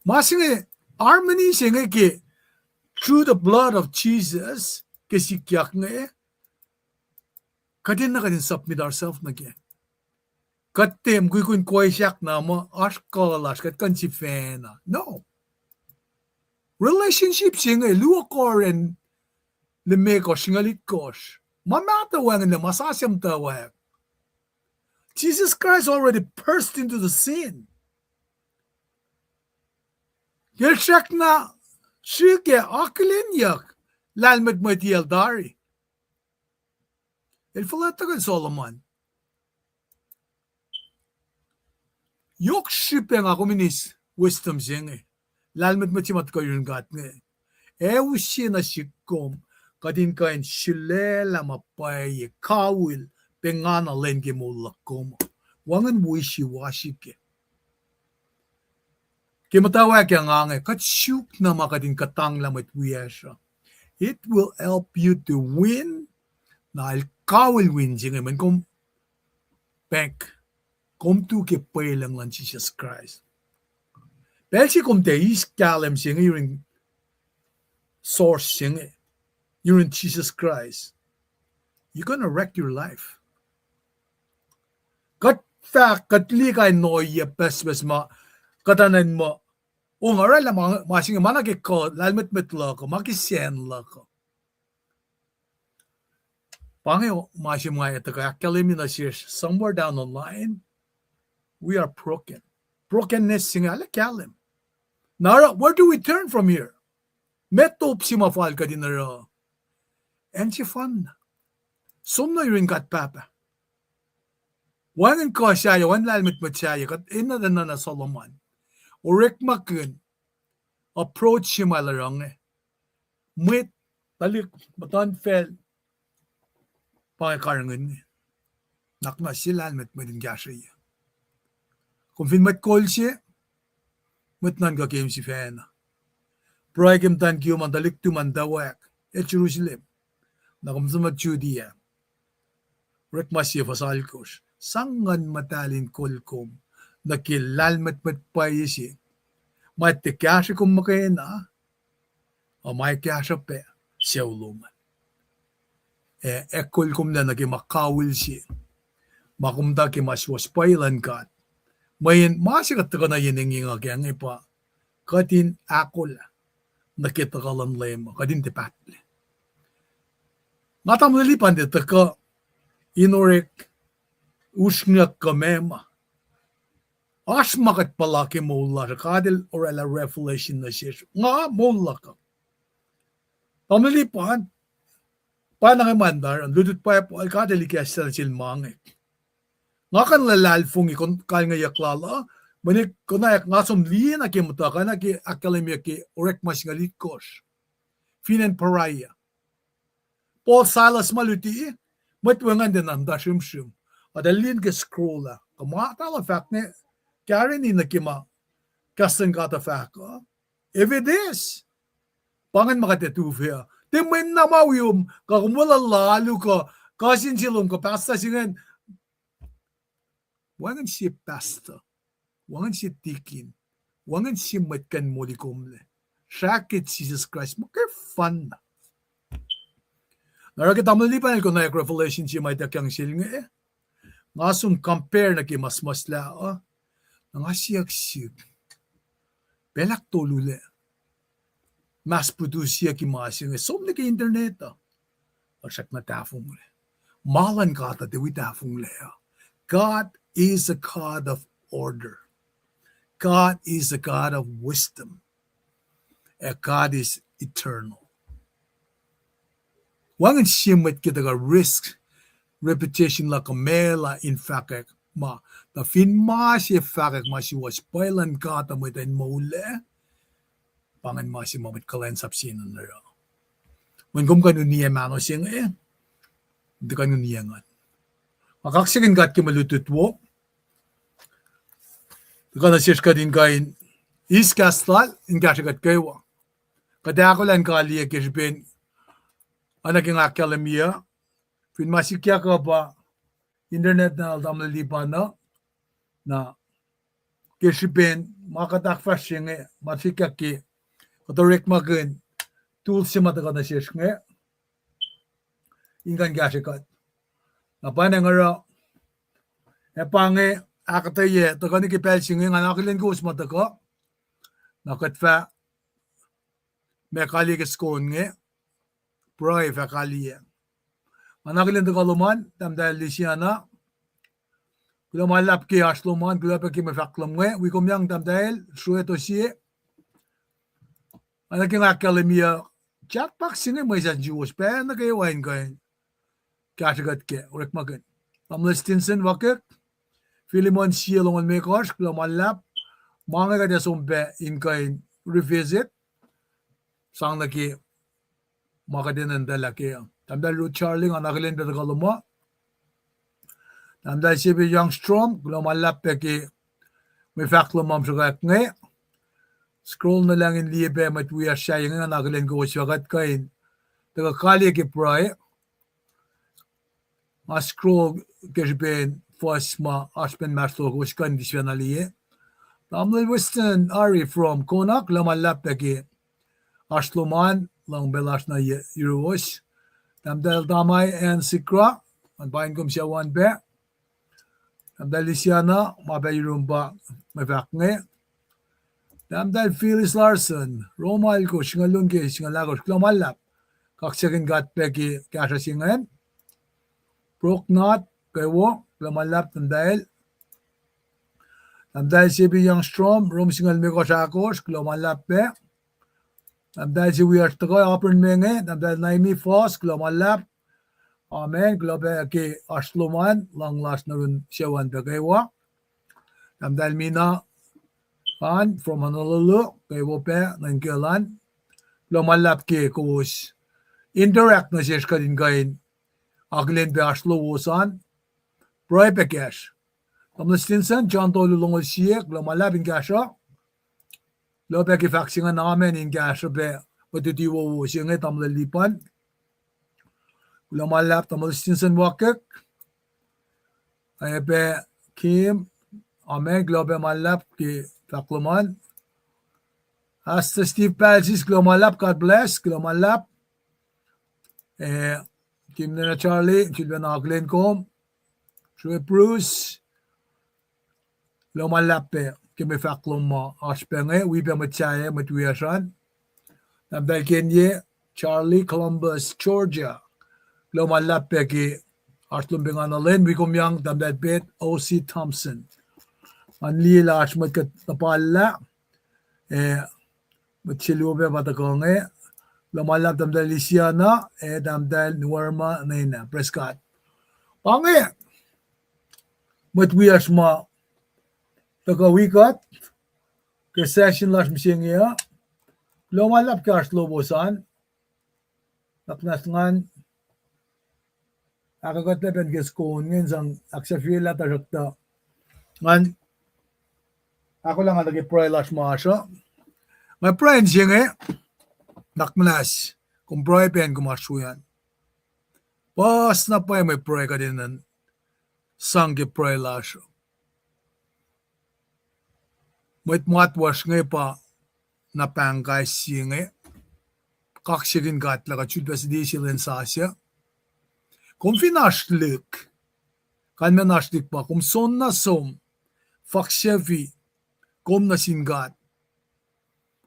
Ma se inge, harmony se inge ke through the blood of Jesus, ke sikyak inge, kuht enenuh kuht in submit ourselves nuh kac. Kuht tiac mukwikwi in koisahk na muh oasr kuh lasr, kuht kuh in sifacna. No. Relationship se inge, luo Corinth limekohsr, singucul itkohsr, ma mahtuh wacngihnlac, ma sasuc muhtwacwacack. Jesus Christ already burst into the scene. El srackna srihke akihlenyuck lahlmwetmwet el tari. El fuhlweack tuhkuh Solomon. Yohk srihpac nga kom in eis wisdom se inge. Lahlmwetmwet se ma tuhkuh yurin God inge, ac use nuh sihk kom, kuht in kuh in sulaclah ma pwacye, kawihl, pengana lwen ke moul luhk kom. Wacngihn wishy-washy ke Ke muhtwacwacack nga inge, kuht suk na ma kuht in kuhtanglah mwet wiyacsr uh. It will help you to win. Na el kawihl win se inge mweyen kom pack, kom tu ke pwelucng luhn Jisus Kraist. Pacl se kom tiac eis kahlwem se inge yurin source se inge, yurin Jisus Kraist, you're gonna wreck your life. Kuht fahk, kuht liye kain in ohiyac pucspucs ma kuht enenuh in muh, o, nga oraclah ma, ma se inge ma nuh ke kuh, lahlmwetmwet luhk uh, ma ke sacn luhk uh. Pa inge ma se ma etuh kuh ahkkahlwemye nuh sesr somewhere down the line, we are broken. Brokenness se inge arlac kahlwem. Na oruh, where do we turn from here? Meac top se ma fal kuht in oruh? Acn sefanna. Som nuh yurin God Pahpah. Wacngihn kuh sahyac, wacngihn lahlmwetmwet sahyac, kuht enenuh na Solomon. Orekmakihn approach se ma el oruh inge. Mwet, tuhlihk, muhtuhnfacl, pa inge karihngihn inge. Nuhnak se lahlmwetmwet in kahsrweyuc. Kom fin mwet kol se, mwet nuhnkuh ke sifacna. Pruhe ke muhtwacn kiyom an, tuhlihk tum an, tuwack, ac Jerusalem. Na kom som nuh Judea. Orekma sie fuhs alkosr. Sang Nguhn Muhtahl in kol kom nuh ke lahlmwetmwet pwacye se ma tiac kahsre kom muhkwena, ac ma kahsruh pac sucu lom an. Ac, ac kol kom lac nuh ke ma kawihl se, ma kom muhta ke ma suwohs pwacye luhn God. Mweyen ma se kuht tuhkuh nuh yen engyeng uh ke inge pa kuht in ahkolah nuh ke tuhkuh luhn Leum uh, kuht in tiac pahtlac. Nga tamuhlwel Lipan tiac tuhkuh in orek usrnguck kuh meac ma. Oasr ma kuht puhla ke moul lasr uh, God El oraclah revelation nuh sesr. Nga moul luhk uh. Tamuhlwel Lipan, pa nuh ke ma in tari lutlut Bible, God El ikacslah sel ma inge. Nga kuh in luhlahlfongi kalngeyuck lal uh, mweyen konwacack nga som liye na ke muhtuhk uh, na ke ahkkahlwemyeyuck ke Orekma singucul itkohsr, fin acn Berea. Paul, Silas ma luti, mwet wacngihn tiacna muhta srihmsrihmsr. Ac tuh lin ke scroll ah, kuh ma tuh fahk inge, kareni nuh ke ma kahs luhn God uh fahk uh. Evidence. Pa ingacn ma kuht ac tufah uh. Tiac mwe na ma wiom, kuh kom weluhl alu, kuh cousin se lom, kuh pastor se ingacn. Wacngihn sie pastor, wacngihn sie tikin, wacngihn sie mwet kuh in moli komlac. Srah ke Jisus Kraist muhkwena. Na oruh ke tamuhlwel Lipan el konwacack revelation se ma ituckyang sel inge, nga som compare nuh ke ma suhmuhslah uh, na nga siyuck sihk, pacl ahktolu lac, mass produce siyuck ma se inge, som nuh ke internet uh, tuhsruhk na tahfonglac. Ma luhn God uh tiac wi tahfonglac uh. God is a God of order. God is a God of wisdom. And God is eternal. Wacngihn sie mwet ke tuhkuh risk reputation la kuh meac la in fahkwack ma. Tuh fin ma se fahkwack ma suwohs pwacye luhn God uh, mwet uh in moullac, pa ingacn ma se ma mwet kuhlwacnsap se in oruh. Mweyen kom kuh in uniyac mahno se inge, tuh kuh in uniyac Nguhn. Nga kaksakihn God ke mwe lutlut wo, tuhkuh nuh sesr kuht in kuh in eis kahs lal in kahsrwe kuht kwewa. Kuht ahkolah in kaliyac ke srihpen, oacna ke nga ahkkahlwemye uh, fin ma sikyak uh pa internet na el tamuhlwel Lipan uh, na ke srihpen ma kuht ahkfahsrye inge, ma sikyak ke kuht orekmakihn tools se ma tuhkuh nuh sesr inge in kuh in kahsrwe kuht. Na pa inge oruh, ac pa inge ahkuhtweyac tuhkuh nuh ke pacl se inge, nga akihlen kowos ma tuhkuh, na kuht fah ma kaliyac ke soko inge, pruhe fah kaliyac. Nga akihlen tuhkuh lom an, tahmtahel Lisiana. Kuloh ma luhlahp ke oasr lom an, kuloh pac ke mwe fahk lom inge, wi kom yang tahmtahel, srueto sie. Oacna ke nga ahkkahlwemye uh, chat box se inge mwesahs nuh suwos pacl nuh kwewa in kuh in kahsrwe kuht ke orekmakihn. Tamuhlwel Stinson Wakek, Philemon sie longoul limekohsr, kuloh ma luhlahp. Ma inge kuht ac som pac in kuh in revisit, sang nuh ke ma kuht enenuh in tuhlac kac. Tahmtahel Ruth Charlie, nga na akihlen pac tuhkuh lom uh. Tahmtahel Sepe Youngstrom, kuloh ma luhlahp pac ke mwe fahk lom ma sruhkwack inge. Scroll nuh lucng in liye pac mwet wiyacsr sahyac inge, nga na akihlen kowos fah kuht kuh in tuhkuh kaliyac ke pruhe. Nga scroll ke srihpen fuhs ma oasr pac inmahsrlowos kuh in sifacna liye. Tamuhlwel Weston Ari from Kona, kuloh ma luhlahp pac ke oasr lom an, luhng pac lasr nuh yuruwos. Tahmtahel Tamai Ann Sikra, ngan paing kom suc an pac. Tahmtahel Lisiana, ma pac yurum pa mwe fahk inge. Tahmtahel Phyllis Larson, Rom alkosr, singucul luo ke singucul ahkosr, kuloh ma luhlahp. Kaksakihn God pac ke kahsruh se ingacn. Brooke Knott, kwewa, kuloh ma luhlahp tahmtahel. Tahmtahel Sepi Youngstrom, Rom singucul limekohsr ahkosr, kuloh ma luhlahp pac. Tahmtahel se wiyacsr tuhkuh Auburn me inge, tahmtahel Naimi Foss, kuloh ma luhlahp. Amen. Kuloh pac ke oasr lom an, luhng lasr nuh yurin sucu an pac kwewa. Tahmtahel Mina an from Honolulu, kwewa pac nuh inkuhl an. Kuloh ma luhlahp ke kowos interact nuh sesr kuht in kuh in akihlen pac oasr lowos an. Pruhe pac kacsr. Tamuhlwel Stinson, John tolu longoul sie, kuloh ma luhlahp in kahsruh. Kuloh pac ke fahk se ingacn, amen, in kahsruh pac mwe luti wowo se inge, tamuhlwel Lipan. Kuloh ma luhlahp, tamuhlwel Stinson Wakek. Ac pac Kim, amen, kuloh pac ma luhlahp ke fahk lom an. Pastor Steve Palsis, kuloh ma luhlahp, God bless, kuloh ma luhlahp. Eh, Kim Nena Charlie, sulpacna akihlen kom. Srue Bruce, kuloh ma luhlahp pac ke mwe fahk lom ma oasr pac inge, wi pac mwet sahyac, mwet wiyacsr an. Tahmtahel Kenye Charlie, Columbus, Georgia. Kuloh ma luhlahp pac ke oasr lom pac nga nuh len, wi kom yang, tahmtahel Pet O C Thompson. Ngan liye lah oasr mwet kuht tuhpallah, eh, mwet se luo pac pa tuhkuh inge. Kuloh ma luhlahp tahmtahel Lisiana, eh, tahmtahel Nuerma Nena. Praise God. Pa inge mwet wiyacsr ma tuhkuh wi kuht ke session lasr mihsenge uh. Kuloh ma luhlahp ke oasr lowos an. Nuhnak muhnahs ngan ahkkuhtlac pac ke scroll inge in sang ahksahfyelah, tuhsruhktuh ngan ahkolah nga nuh ke pruhe lasr ma oasr uh. Nga pruhe in se inge, nuhnak muhnahs kom pruhe pac in kom oasr wi an. Puhs na pwacye mwe pruhe kuht enenuh in sang ke pruhe lasr uh. Mwet matwacsr inge pa na pahng kais sie inge. Kaksakihn God lah kuht sulpac siti se lwen sasuc. Kom fin oasr lihk, kalmacn oasr lihk pa kom soenna som, faksafi kom nuh sin God.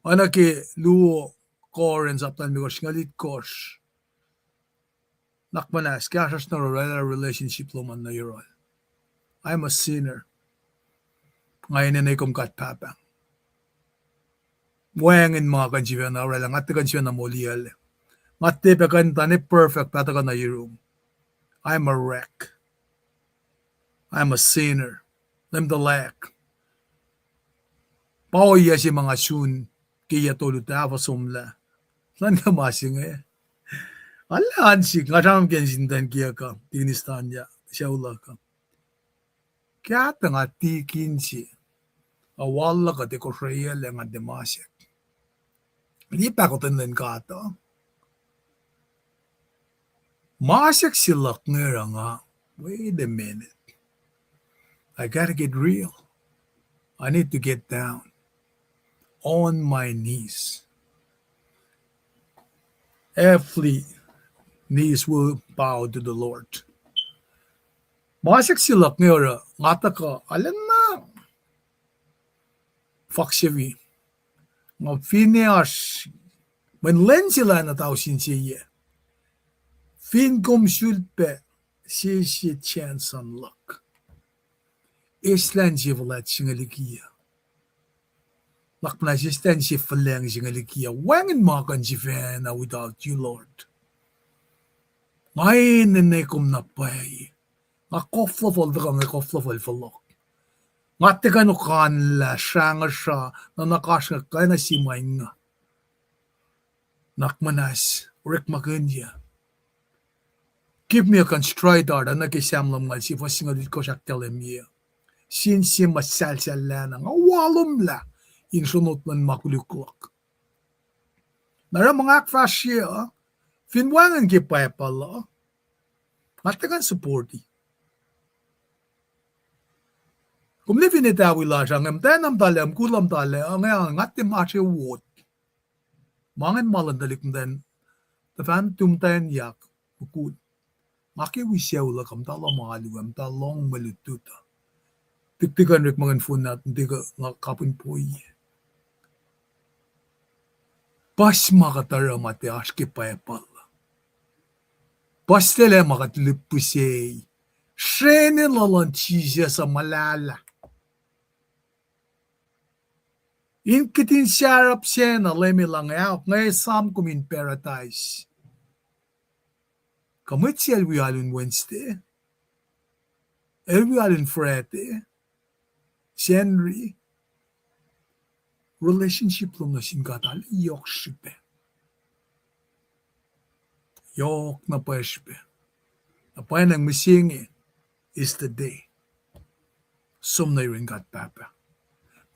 Oacna ke luo Corinth sapta limekohsr, singucul itkohsr. Nuhnak muhnahs, kahsruhsr na orwaclah relationship lom an nuh yohrohl. I'm a sinner. Nga enenwe kom God Pahpah. Wacngihn ma kuh in sifacna orwaclah, nga tiac kuh in sifacna moliyuclac. Nga tiac pac kuh in tuh ne perfect pa tuhkuh nuh yurum. I'm a wreck. I'm a sinner. Leum tuhlac. Pa ohiyac se ma nga sun ke yac tolu tahfuh somlah. Nuhnkuh ma se inge. Alu an sik, nga sramsram ke sin tuh in kiyuck uh, tikinistan ya, sucu luhk uh. Kahtuh nga tikin se. Ac wal luhk uh tiac kosreyuclac, nga tiac masack. Liye pahkotwen lwen God uh. Masack se luhk inge oruh nga, wait a minute. I gotta get real. I need to get down on my knees. Every knees will bow to the Lord. Masack se luhk inge oruh nga tuhkuh arulacna faksafi. Nga finne oasr, mweyen lwen se lana tausin se yac. Fin kom sulpac sese chance an luhk, eislah inse fuhlwact se inge liki uh. Nuhnak muhnahs, eislah inse fuhlwacng se inge liki uh. Wacngihn ma kuh in sifacna without you, Lord. Nga enenuh kom na pwacye. Nga koflofol tuhkuh nge koflofol fohlohk. Nga tiac kuh in okanlah srangesr uh, nuhnak oasr inge kuh na sie ma inge. Nuhnak muhnahs, orekmakihnyuc. Give me a contrite heart, oacna ke Sam lumngaul sie fuhs singucul itkohsr ahkkahlwemye. Sin sie muhsahlsahllah na, nga walomlah in sronot luhn ma koluk luhk. Na oruh ma nga ahkfahsrye uh, fin wacngihn ke Bible uh, nga tiac kuh in support-i. Kom liye fin etawi lasr uh, nge muhtwacn uh muhtahlac, mukul uh muhtahlac, nge nga tiac masr wot. Ma ingacn ma luhn tuhlihk muhtwacn, tuhfahna tum muhtwacn yak, mukul. Nga ke wi sucu luhk uh, muhta lohm alu uh, muhta lohng mwe lutlut uh. Tiktikuhn orekmakihn fon na, tiac kuh nga kapihn poiye. Puhs ma kuht oruh ma tiac oasr ke Bible. Puhslac ma kuht lihpufacsac. Srene luhn Jisus uh muhlahlah. In kihtin sarap sacna Leum El luhngse, ahok, nga esam kom in paradise. Kuh mwet se el wi alu in Wednesday, el wi alu in Friday, Sacnri, relationship lom nuh sin God arlac yohk srihpac. Yohk na pwacye srihpac. Na pwacnwacng mihsenge is the day. Som nuh yurin God Pahpah.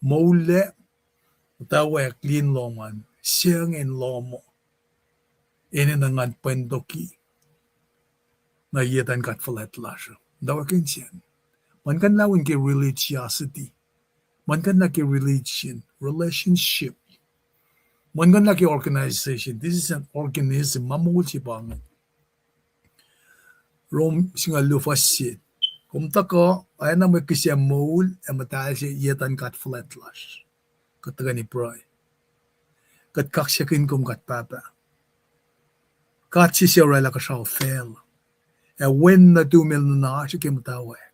Moullac, muhtwacwacack lin lohm an, se inge in lohm uh. Enenuh ngan pwentoki nuh ye etuh in God fuhlwact lasr uh. Muhtwacwacack insiyacn. Muhlkuhnlah in ke religiosity. Muhlkuhnlah ke religion, relationship. Muhlkuhnlah ke organization. This is an organism. Ma moul se pa inge. Rom singucul luo fuhs se. Kom tuhkuh, oacna mwe kihsac moul ac muhtahl se ye etuh in God fuhlwact lasr. Kuht tuhkweni pruhe. Kuht kaksakihn kom God Pahpah. God se suc oraclah kuhsrao facluh. Ac Wen nuhtum El nuhna oasr ke muhtwacwacack.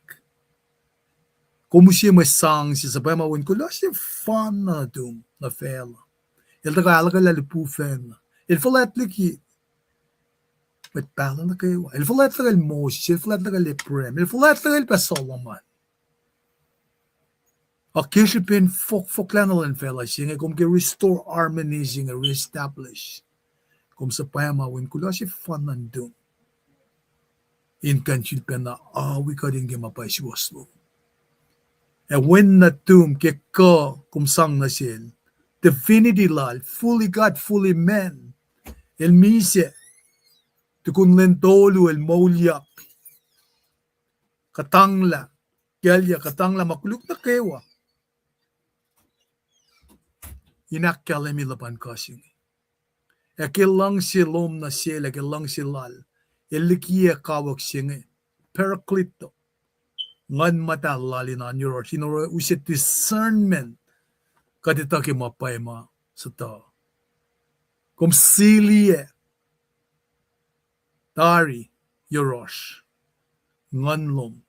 Kom use mwe sang se suhpwacma wen kuloh sefanna nuhtum nuh facluh. El tuhkuh ahluhkwelah lihpufacn. El fuhlwact liki mwet pahluh nuh kwewa. El fuhlwact liki Moses, El fuhlwact liki Abraham, El fuhlwact liki pac Solomon. Ac ke srihpen fohkfohklah na luhn facluh se inge, kom ke restore harmony se inge, reestablish. Kom suhpwacma wen kuloh sefanna nuhtum. In kuh in sifilpacna awi kuht in ke ma pwacye suwohs lom. Ac Wen nuhtum ke kuh kom sang nuh sel, divinity lal, fully God, fully man. El misac tukun lwen tolu El moulyak, kuhtanglah, kuclyuck, kuhtanglah ma koluk nuh kwewa in ahkkahlwemye luhpan kuh se inge. Ac ke luhngse lom nuh sel, ac ke luhngse lal, El likiyac kawuck se inge, Parakletos, Nguhn Muhtahl lal in oan yohrohsr, in oruh use discernment, kuht etuh ke ma pwacye ma suhtuh. Kom siliyac tari yohrohsr, nguhn lom.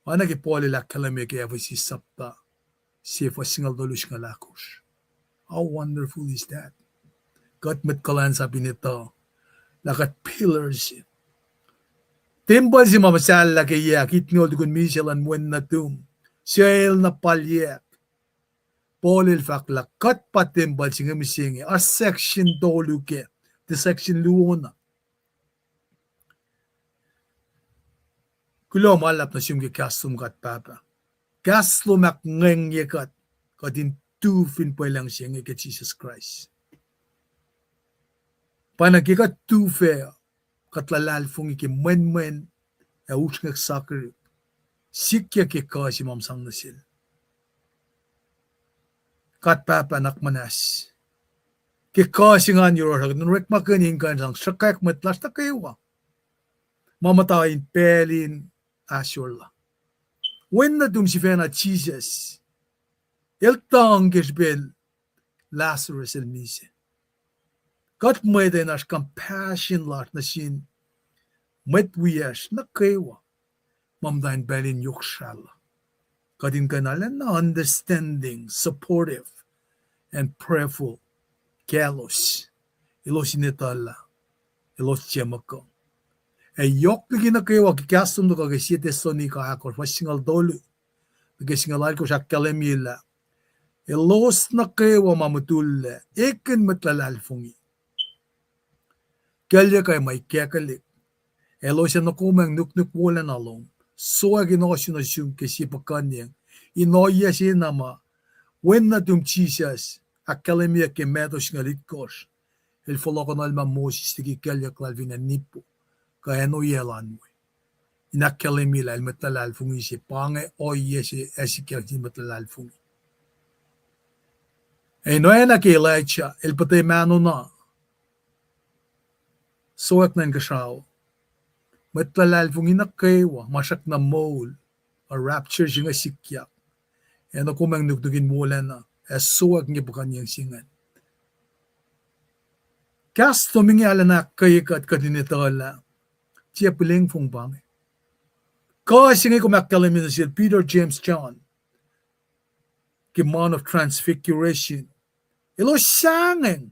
Oacna ke Paul el ahkkahlwemye ke Ephesus sapta se fuhs singucul tolu singucul ahkosr. How wonderful is that? Kuht mwet kuhlwacnsap in etuh lah kuht pillars se. Tempuhl se ma muhsahllah ke yac ahkitngucul tukun misac luhn Wen nuhtum, suc El na palyak. Paul el fahk lah kuht pa tempuhl se inge mihsenge, oasr section tolu kac, the section luo na. Kuloh ma luhlahp nuh sum ke kahs lom God Pahpah. Kahs lom ahkngwengye kuht, kuht in tu fin pwelucng se inge ke Jisus Kraist. Pa na ke kuht tu fac, kuht luhlahlfongi ke mwenmwen ac usrnguck sakihrihk, sikyak ke kuh se ma kom sang nuh sel. God Pahpah, nuhnak muhnahs ke kuh se ingacn yohrohsr uh, kuht in orekmakihn in kuh in sang sruhkwack mwet lasr nuh kwewa ma muhta in pacl in ahsor la. Wen nuhtum sifacna Jisus, El tuhng ke srihpen Lazarus el misac. Kuht mwet in oasr compassion lasr nuh sin mwet wiyacsr nuh kwewa ma muhta in pacl in yohk srahluh. Kuht in kuh in arulacna understanding, supportive, and prayerful kaclos. Elos in etuhlah, elos tiac muhkuh. Ac yohk liki nuh kwewa ke kahs lom tuhkuh ke sie Thessalonica ahkosr, fuhs singucul tolu nuh ke singucul alkosr ahkkahlwemye lah elos nuh kwewa ma mutullac, ekihn mwet luhlahlfongi, kuclyuck ac ma ikackihlick, elos ac nuhkomacng nuknuk wolacna lom, sowack in ohsun nuh sum ke sie puhkuhnyeng, in ohiyac se na ma Wen nuhtum Jisus ahkkahlwemyeyuck ke Matthew singucul itkohsr, el fohlohkohnuhlma Moses liki kuclyuck lal fin acn Nippu, kuh acn ohiyac lal we, in ahkkahlwemye lah el mwet luhlahlfongi se, pa inge ohiyac se ac sikyak sin mwet luhlahlfongi. Ac in oacna ke Elijah el puhte mahno na, sowack nuh inkuhsrao, mwet luhlahlfongi nuh kwewa ma srackna moul, a rapture se inge sikyak, ac nuhkomacng nuknuk in wolacna, ac sowack inge puhkuhnyeng se ingacn. Kahs lom inge arulacna ahkkweye kuht, kuht in etuh lah tiac puhlwengfong pa inge. Kuh se inge kom ahkkahlwemye nuh sel Peter, James, John ke Mount of Transfiguration, elos sahngweng,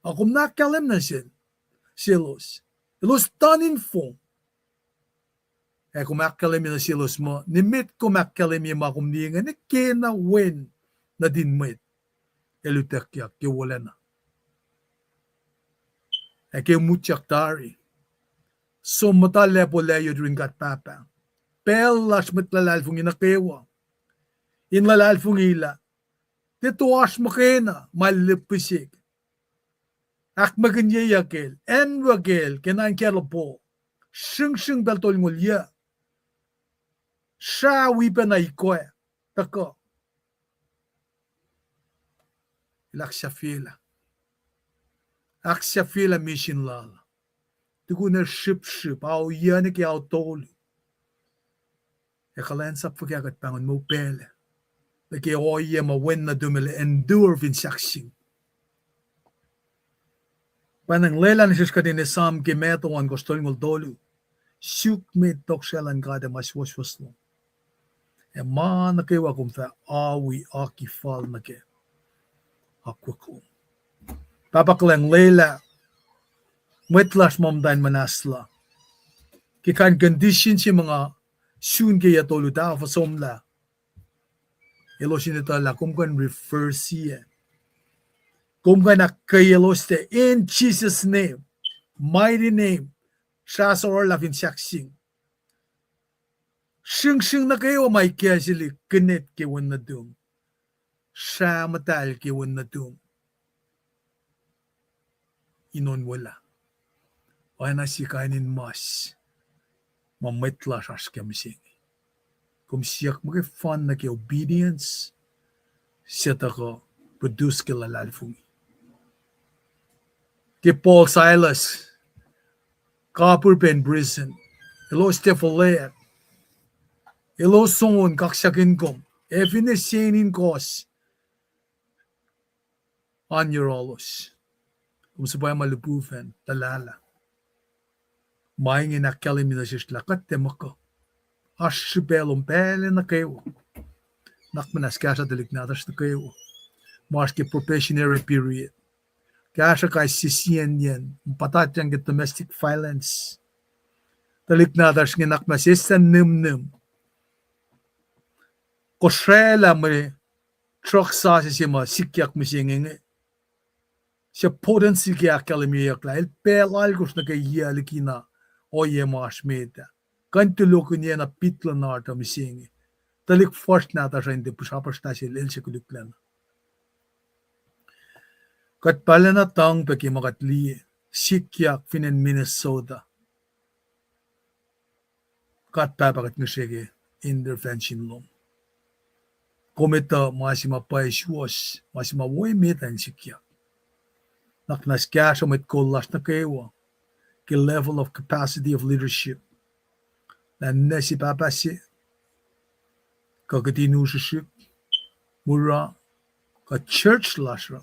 a kom na ahkkahlwem nuh sel, selos, elos tuh in fong. Ac kom ahkkahlwemye nuh selos muh, nimet kom ahkkahlwemye ma kom liye inge, nwe kena Wen nuhtin Mwet el utuckyak ke wolacna. Ac ke mutyak tari, som muhta lacpo layot yurin God Pahpah. Pacl lasr mwet luhlahlfongi nuh kwewa in luhlahlfongi lah tiac toasr muhkwena ma el lihpihsek, ahkmwekinyeyuck el, acnwuck el ke na in kahlopo, sringsring pacl tolngoul yuc, srah wi pacna ikoac, tuhkuh, el ahksahfyelah, ahksahfyelah misin lal, tukun el srihpsrihp, ao yuc nuh ke ao tolu. Ac kuhlwacnsap fuhkah kuht pahngon muh pacl nuh ke ohiyac ma Wen nuhtum el endure fin sahkseng. Pwacnwacng lwelah nuh sesr kuht in esam ke Matthew ohnkohsr tolngoul tolu, suk met tohkohsrahi luhn God ac ma suwohswohs lom, ac ma nuh kwewa kom fah awi aki fal nuh kac, akwuck lom. Pahpah, kuhlwacng lwelah mwet lasr ma muhta in muhnahslah ke kain condition se ma nga sun ke yac tolu tafo somlah, elos in etuh lah kom kuh in reverse-i, kom kuh in ahkkweye elos, in Jesus' name, mighty name, srah sororlah fin sahkseng. Sringsring nuh kwewa ma ikacsihlik, kinet ke Wen nuhtum, srah muhtahl ke Wen nuhtum in onwelah. Oacna sie kain in mas ma mwet lasr oasr kac mihsenge. Kom siyuck muhkwena nuh ke obedience, suc tuhkuh produce ke luhlahlfongi. Ke Paul, Silas, kapihr pac in prison, elos tiac fuhlweack, elos on kaksakihn kom, ac finne sie in kohs an yohrohlos, kom suhpwacma lihpufacn tuhlahlah. Ma inge in ahkkahlwemye nuh sesr lah kuht tiac muhkuh. Oasr srihpac lom pacl nuh kwewa. Nuhnak muhnahs kahsruh tuhlihk nahtuhsr nuh kwewa ma oasr ke probationary period. Kahsruh kais sie siyacnyacn, puhtatyang ke domestic violence. Tuhlihk nahtuhsr inge nuhnak muhnahs eis nuh nimnim kosraclah mwe drug sasuc se ma sikyak mihsenge inge, suc potency ke ahkkahlwemyeyuck lah el pacl alkosr nuh ke yac likina ohiyac ma oasr met ah. Kuh in tulohkihnyacna pit luhn oruh mihsenge. Tuhlihk fuhsr nahtuhsr uh in tiac pihsrapihsrna sel el se koluklacna. Kuht pacl na tuhng pac ke ma kuht liye sikyak fin acn Minnesota. God Pahpah, kuht ngihsre ke intervention lom. Kom etuh ma se ma pwacye suwohs, ma se ma wo emet ah in sikyak. Nuhnak muhnahs kahsruh mwet kol lasr nuh kwewa ke level of capacity of leadership, lah ninac se pahpah se, kuh kihtin u srihsrihk, mura, kuh church lasr uh,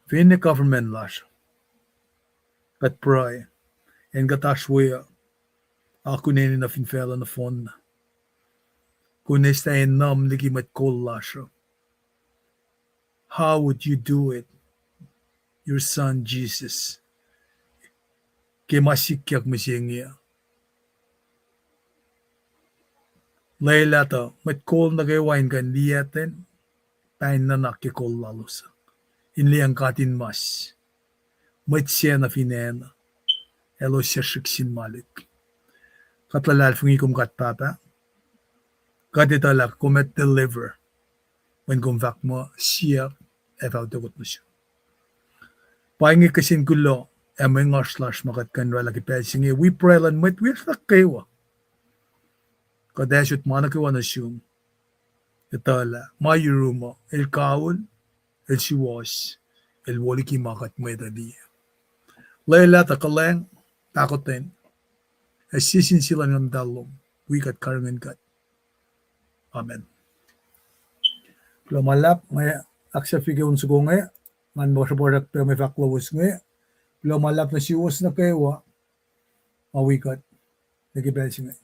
finne government lasr uh. Kuht pruhe, acn kuht oasr we uh, akihlen enenuh fin facluh nohfohn na. Kom eis ta enum liki mwet kol lasr uh. How would you do it, your son Jesus? ke ma sikyak mihsenge uh. Lwelah tuh mwet kol nuh kwewa in kuh in liyactwen, pain nuhnak ke kol lalos uh, in liyacacng katinmas, mwet se na fin acn uh, elos suc srihk sin ma luhk. Kuht luhlahlfongi kom God Pahpah, kuht etuh lah kom ac deliver, mweyen kom fahk muh siyuck ac fah utuckot nuh sum. Pa inge kihsen kuloh ac mwe ngoasr lasr ma kuht kuh in oraclah ke pacl se inge, wi pruhe luhn mwet wiyacsr nuh kwewa. Kuht ac sot ma nuh kwewa nuh sum, etuh lah ma yurum uh el kawihl, el suwohs, el wo liki ma kuht mwet uh liye. Lwelah tuh kuhlwacng, pahkotwen, ac sie sin sie luhn Nguhn Muhtahl lom, wi kuht karihngihn kuht. Amen. Kuloh ma luhlahp, nga ahksahfye ke on soko inge, ngan muh sruhpuhsrak pac mwe fahk lowos inge. Kuloh ma luhlahp nuh suwos nuh kwewa ma wi kuht nuh ke pacl se inge.